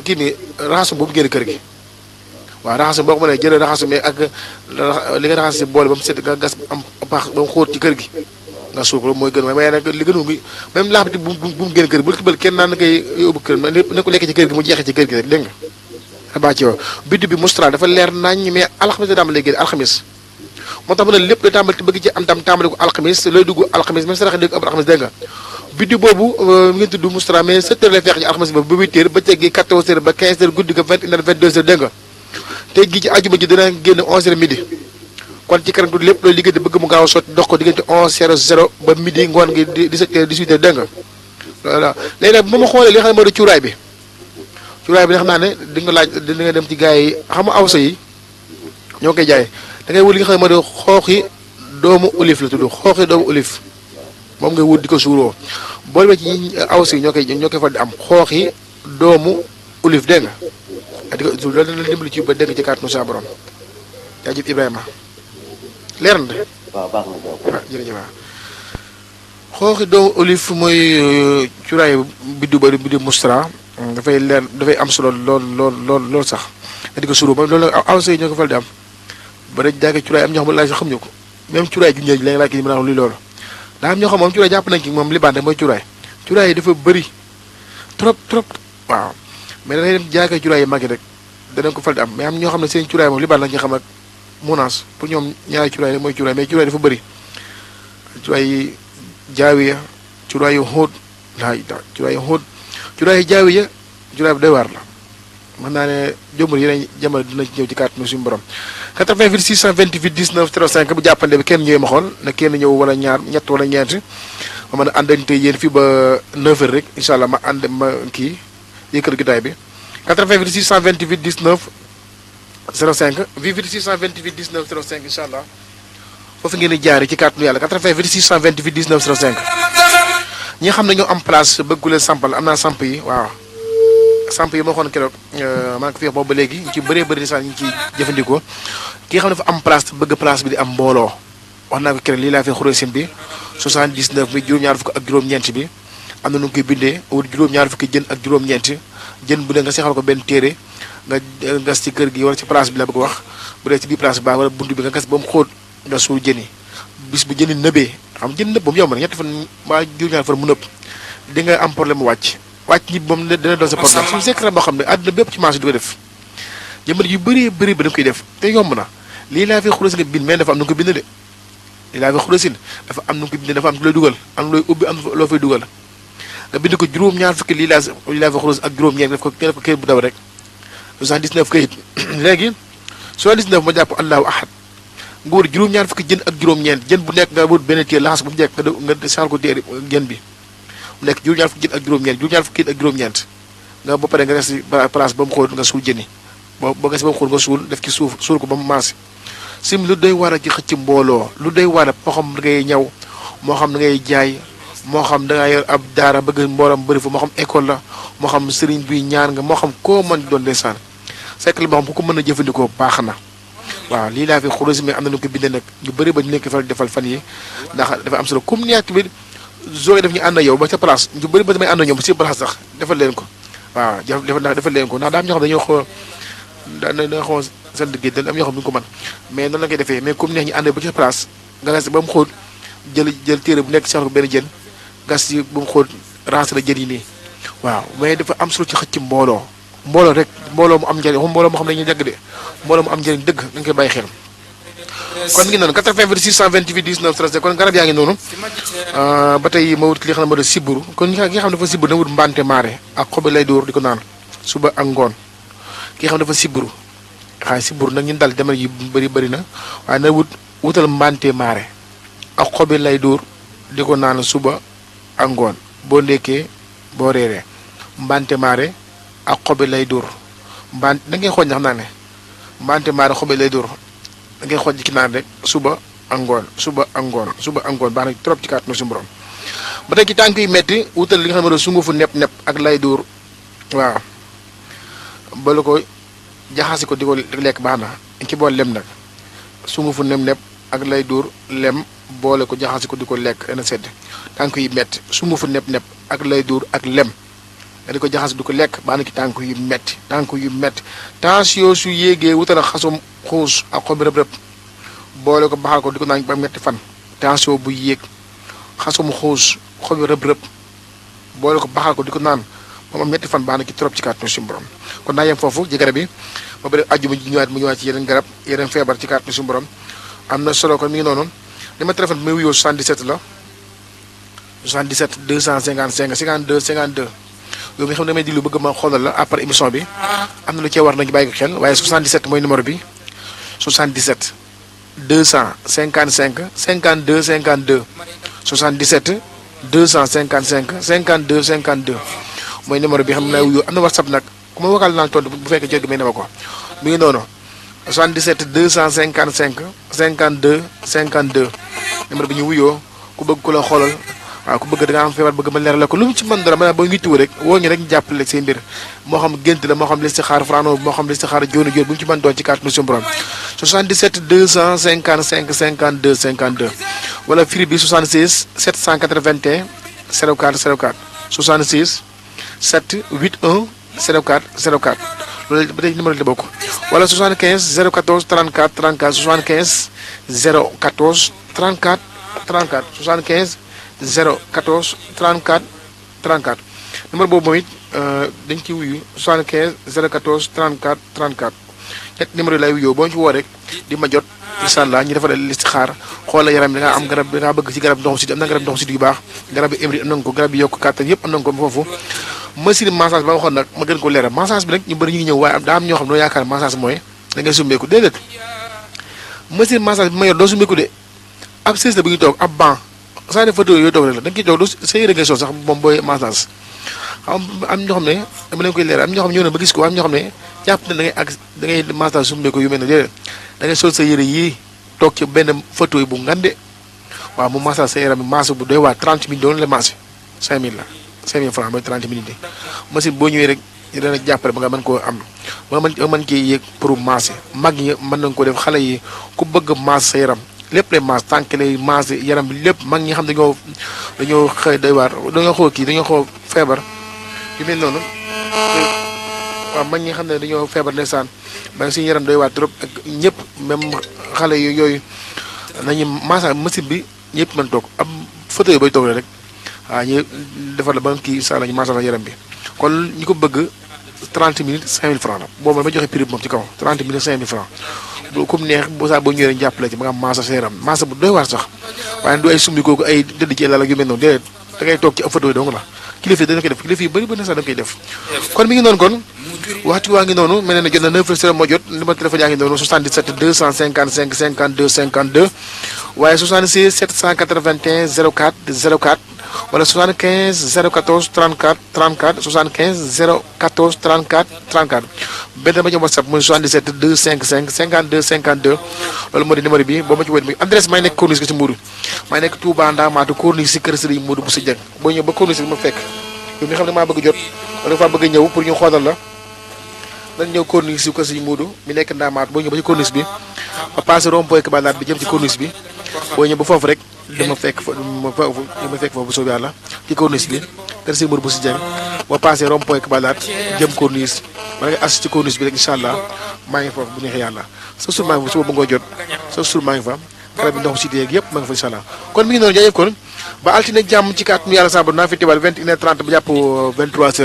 kii nii raxasu boobu génn kër gi waaw raxasu boo ko mënee jëlee raxasu mais ak li nga raxas si boole ba mu set nga gas am paax ba mu xóot ci kër gi nga suuf loolu mooy gën waaye nag li gënu ngi même laax bi bu mu génn kër gi bu la kenn naan na koy yóbbu kër ne ko lekk ci kër gi mu jeexee ci kër gi rek dégg nga abaa ci yow biddu bi mustral dafa leer nañ mais alxamis da daam léegi alxamis moo tax mu ne lépp day tàmbali te bëgg ci am tam tàmbali ko alxamis looy dugg alxamis même saraxe dégg ab alxamis dégg nga biddu boobu ngeen tudd mustral mais 7h lay fekk ci alxamis ba 8h ba teggi 14h ba 15h guddi ga 21h 22h dégg nga tey gi ci ajuma ji dina génn 11h midi kon ci kanam tuuti lépp looy liggéey bëgg mu gaaw a sotti dox ko diggante 11h00 ba midi ngoon gi 17h 18h dégg nga voilà léegi nag bu ma xoolee li nga xam ne moo di cuuraay bi xam naa ne di nga laaj di nga dem ci gars yi xam nga awsa yi ñoo koy jaay da ngay wut li nga xam ne moo di xooxi doomu olif la tudd xooxi doomu olif moom ngay wut di ko suuroo boo demee ci awsa yi ñoo koy fa di am xooxi doomu olif dégg nga di ko suur loolu dana dimbali ci ba dégg ci kàttanu sa borom jaajëf Ibrahima leer na de. waaw baax na waaw jërëjëf waaw xooxi doomu olif mooy cuuraay biddu mustra dafay leer dafay am solo lool sax nga di ko suuroo moom loolu awsa yi ñoo ko fa di am. ba dañ jaage cuuraay am ñoo xam ne laaj sax xamuñu ko même cuuraay ju ñëw léegi laa kii mën a wax luy loolu daa am ñoo xam moom cuuraay jàpp nañ ci moom li bande mooy cuuraay yi dafa bëri trop waaw mais da ngay dem jaage cuuraay yi mag yi rek danañ ko fal di am mais am ñoo xam ne seen cuuraay moom li bande lañ nga xam ak munaas pour ñoom ñaari cuuraay rek mooy cuuraay mais cuuraay dafa bëri cuuraay yi jaawiya cuuraay yu xóot cuuraay yu xóot cuuraay yi jaawiya cuuraay bi doy waar la mën naa ne jëmbur yeneen jamono dina ci ñëw ci kàttanu suñu borom 88 628 19 05 bu jàppande bi kenn ñëwee ma xool na kenn ñëw wala ñaar ñett wala ñeent ma mën a àndante yéen fii ba 9h rek incha allah ma ànd ma kii yëkkër gitaay bi 88 628 19 05 88 628 19 05 incha allah foofu ngeen di jaaree ci kàttanu yàlla 88 628 19 05 ñi nga xam ne ñoo am place bëggu leen sampal am naa samp yi waaw samp yi ma waxoon keroog maa ngi ko fi wax boobu ba léegi ñu ci bëree bëri sax ñu ciy jëfandikoo ki nga xam ne dafa am place bëgg place bi di am mbooloo wax naa ko keroog lii laa fi xuréesin bi 79 bi juróom-ñaar fukk ak juróom-ñeent bi am na nu koy bindee wut juróom-ñaar fukki jën ak juróom-ñeent jën bu ne nga seexal ko benn téere nga gas ci kër gi wala ci place bi la bëgg wax bu dee ci biir place bi baax wala buntu bi nga gas ba mu xóot nga suul jën yi bis bu jën yi nëbee xam jën nëb ba mu yomb na ñetti fan waa juróom-ñaar fan mu nëb di nga am problème wàcc ñi moom dina doon sa problème suñu secret boo xam ne àdduna bépp ci marché di ko def jëmbat yu bëree bëri ba da koy def te yomb na lii laa fi xuréesin bind mais dafa am nu ko bind de lii laa fi xuréesin dafa am nu ko bind dafa am looy dugal am looy ubbi am loo fay dugal nga bind ko juróom-ñaar fukki lii laa fi xuréesin ak juróom-ñeent def ko këyit bu daw rek 79 këyit léegi 79 ma jàpp allahu ahad nga wër juróom-ñaar fukki jën ak juróom-ñeent jën bu nekk nga wër benn téere laxas bu mu jekk nga saxal ko téere jën bi mu nekk juróom-ñaar fukki jën ak juróom-ñeent juróom-ñaar fukki jën ak juróom-ñeent nga ba pare nga des ci place ba mu xóot nga suul jën yi boo gas ba mu xóot nga suul def ci suul ko ba mu maase sim lu doy war a ci xëcc mbooloo lu doy war a moo xam da ngay ñaw moo xam da ngay jaay moo xam da ngay yor ab daara bëgg mboolam bëri fa moo xam école la moo xam sëriñ bi ñaan nga moo xam koo mën doon ndeysaan sekk la boo xam ku ko mën a jëfandikoo baax na waaw lii laa fi xuréesin mais am na nu ko bindee nag ñu bëri ba ñu nekk fa defal fan yi ndax dafa am solo comme ni bi zoe def ñu ànd yow ba ca place ñu bëri ba damay ànd ñoom ba ci place sax defal leen ko waaw defal leen ko ndax daa am ñoo xam dañoo xoo da xaw seen liggéey da am ñoo xam duñu ko mën mais noonu la koy defee mais comme neex ñu ànd ba ca place nga gas ba mu xóot jël téere bu nekk sax ko benn jën gas ci ba mu xóot rancé la jën yi nii waaw mais dafa am solo ci xëcc mbooloo rek mbooloo mu am njëriñ mbooloo moo xam ne dañuy jagg de mbooloo mu am njëriñ dëgg dañ koy bàyyi xel kon mi ngi noonu 88 628 19 13 kon garab yaa ngi noonu ba tey ma wut li xam ne moo di siburu kon ki nga xam ne dafa siburu na wut mbante maare ak xobi lay dóor di ko naan suba ak ngoon ki nga xam ne dafa siburu xaay siburu nag ñun dal demal yi bëri na waaye na wutal mbante maare ak xobi lay dóor di ko naan suba ak ngoon boo ndekkee boo reeree mbante maare ak xobi lay dóor da ngay xooj ndax naa ne mbante maare xobi lay dóor da ngay xooj ki naan rek suba ak ngoon suba ak ngoon baax na trop ci kàttanu suñu borom ba tey ci tànk yu metti wutal li nga xam ne sungufu nepp ak lay dóor waaw bala ko jaxasi ko di ko lekk baax na ci bool lem nag sungufu nepp ak lay dóor lem boole ko jaxasi ko di ko lekk dana sedd tànk yu metti sungufu nepp ak lay dóor ak lem nga di ko jaxas du ko lekk baax na ci tànk yu metti tension su yéegee wutal xasum xuus ak xobi rëb-rëb boole ko baxal ko di ko naan ba metti fan tension bu yéeg xasum xuus xobi rëb-rëb boole ko baxal ko di ko naan moom am metti fan baax na ci trop ci kàttanu suñu borom kon naa yem foofu ci garab yi ba bëri àjjuma ji ñëwaat ci yeneen garab yeneen feebar ci kàttanu suñu borom am na solo kon mi ngi noonu li ma téléphone bi may wuyoo 77 la 77 255 52 52 yow mi xam ne damay diglu bëgg ma xoolal la après émission bi am na lu cee war nañu bàyyi ko xel waaye 77 mooy numéro bi 77 255 52 52 77 255 52 52 mooy numéro bi xam ne naa wuyoo am na whatsapp nag ku ma wakal naa tontu bu fekkee jot gi may ne ma ko mi ngi noonu 77 255 52 52 numéro bi ñu wuyoo ku bëgg ku la xoolal waaw ku bëgg da nga am feebar bëgg ma leeral la ko lu mu ci mën dara ma boo ngi tuw rek woo ñu rek ñu jàppale say mbir moo xam gént la moo xam listixaar frano moo xam listixaar jooni joor bu ñu ci mën doon ci kàttanu suñu borom 77 255 52 52 wala firi bi 76 781 04 04 76 781 04 04 loolu ba tey numéro la bokk wala 75 014 34 34 75 014 34 34 75 014 34 34 numéro boobu moom it dañ ci wuyu 75 014 34 34 ñett numéro yi lay wuyoo boo ñu ci woo rek di ma jot incha allah ñu defal listixaar xool la yaram da ngaa am garab da ngaa bëgg ci garab ndoxu siti am na garab ndoxu siti yu baax garab yi émri am nañ ko garab yi yokk kàttan yëpp am nañ ko foofu machine massage ba waxoon nag ma gën ko leeral massage bi nag ñu bëri ñu ngi ñëw waaye daa am ñoo xam ne doo yaakaar massage mooy da ngay summeeku déedéet machine massage bi ma yor doo summeeku de ab sées la bu ñu toog ab banc saa ne photo yooyu toog rek la da nga ciy toog sa yére ngay sol sax moom booy massage xam am ñoo xam ne dama leen koy leeral am ñoo xam ne ñëw na ba gis ko am ñoo xam ne jàpp ne da ngay ak da ngay massage summeeku yu mel ne déedéet da ngay sol sa yére yii toog ci benn fauteuil bu ngande waaw mu massage sa yaram massage bu doy waa 30 minutes doon la massage 5000 la 5000 francs mooy 30 minutes machine boo ñëwee rek dana jàppale ba nga mën koo am ba mën kii yéeg pour masser mag ñi mën nañ ko def xale yi ku bëgg masse sa yaram lépp lay masse tànk lay masse yaram bi lépp mag ñi xam dañoo xëy doy waar dañoo xoo feebar yu mel noonu waaw mag ñi xam ne dañoo feebar ndeysaan ba suñu yaram doy waar trop ak ñëpp même xale yooyu nañu massage machine bi ñëpp mën toog am fauteuil bay toog rek waaw ñu defar la ba kii saa la ñu massage yaram bi kon ñi ko bëgg 30 minutes 5000 francs la boobu ma joxe prix bi moom ci kaw 30 minutes 5000 francs bu comme neex boo saa boo ñëwee jàppale ci ba nga am massage sa yaram massage bu doy waar sax waaye du ay sumbi kooku ay dëdd ci lal ak yu mel noonu déedéet da ngay toog ci ab fauteuil dong la kilifa dañu koy def kilifa yu bëri bëri sax dañu koy def kon mi ngi noonu kon waxtu waa ngi noonu mel ne jot na 9h moo jot numéro téléphone yaa ngi noonu 77 255 52 52 waaye 76 781 04 04 wala 75 014 34 34 75 014 34 34 benn ba ci WhatsApp mooy 77 255 52 52 loolu moo di numéro bi boo ma ci wër mi adresse may nekk corniche gi ci Mbour may nekk Touba Ndamatou corniche si kër Serigne Modou bu si Dieng boo ñëw ba corniche bi ma fekk yow mi xam ne maa bëgg jot wala faa bëgg ñëw pour ñu xoolal la dañ ñëw corniche si kër Serigne Modou mi nekk Ndamatou boo ñëw ba ci corniche bi ba passé rond-point Kabalaat bi jëm ci corniche bi boo ñëw ba foofu rek dama fekk foofu bu soobee yàlla ci corniche bi kër Serigne Modou bu si Dieng boo passé rond-point Kabalaat jëm corniche wala nga as ci corniche bi rek incha allah maa ngi foofu bu neexee yàlla sa sur maa ngi fa suba ba ngoo jot sa sur maa ngi fa garab bi ndox si déeg yëpp maa ngi fa incha allah kon mi ngi noonu jaajëf kon ba altine jàmm ci kàttanu yàlla sàmba naa fi teewal 21h30 ba jàpp 23h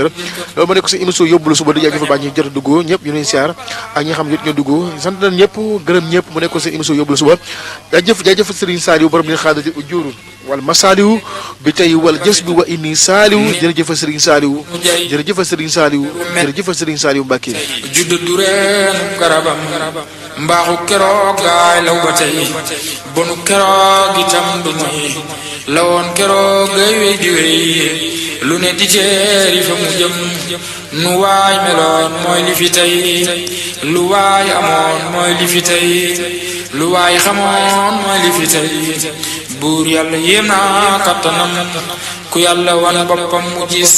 loolu ma nekk si émission yóbbulu suba di jaajëf fa baax ñi jot a dugg ñëpp ñu leen siyaar ak ñi xam jot ñoo dugg sant nañ ñëpp gërëm ñëpp mu nekk si émission yóbbulu suba jaajëf Serigne Saliou borom li xaadati ujuuru wal masaliwu bi tey wala jës bi wa inni saaliwu jërëjëf Serigne Saliou jërëjëf Serigne Saliou jërëjëf Serigne Saliou Mbacké judd du reenu garabam mbaaxu keroog gaay law ba tey bonu keroog itam du moy lawoon keroog gay wey di wey lu ne di teeri fa mu jëm nu waay meloon mooy li fi tey lu waay amoon mooy li fi tey lu waay xamoon mooy li fi tey buur yàlla yéem naa kattanam ku yàlla wan boppam mu gis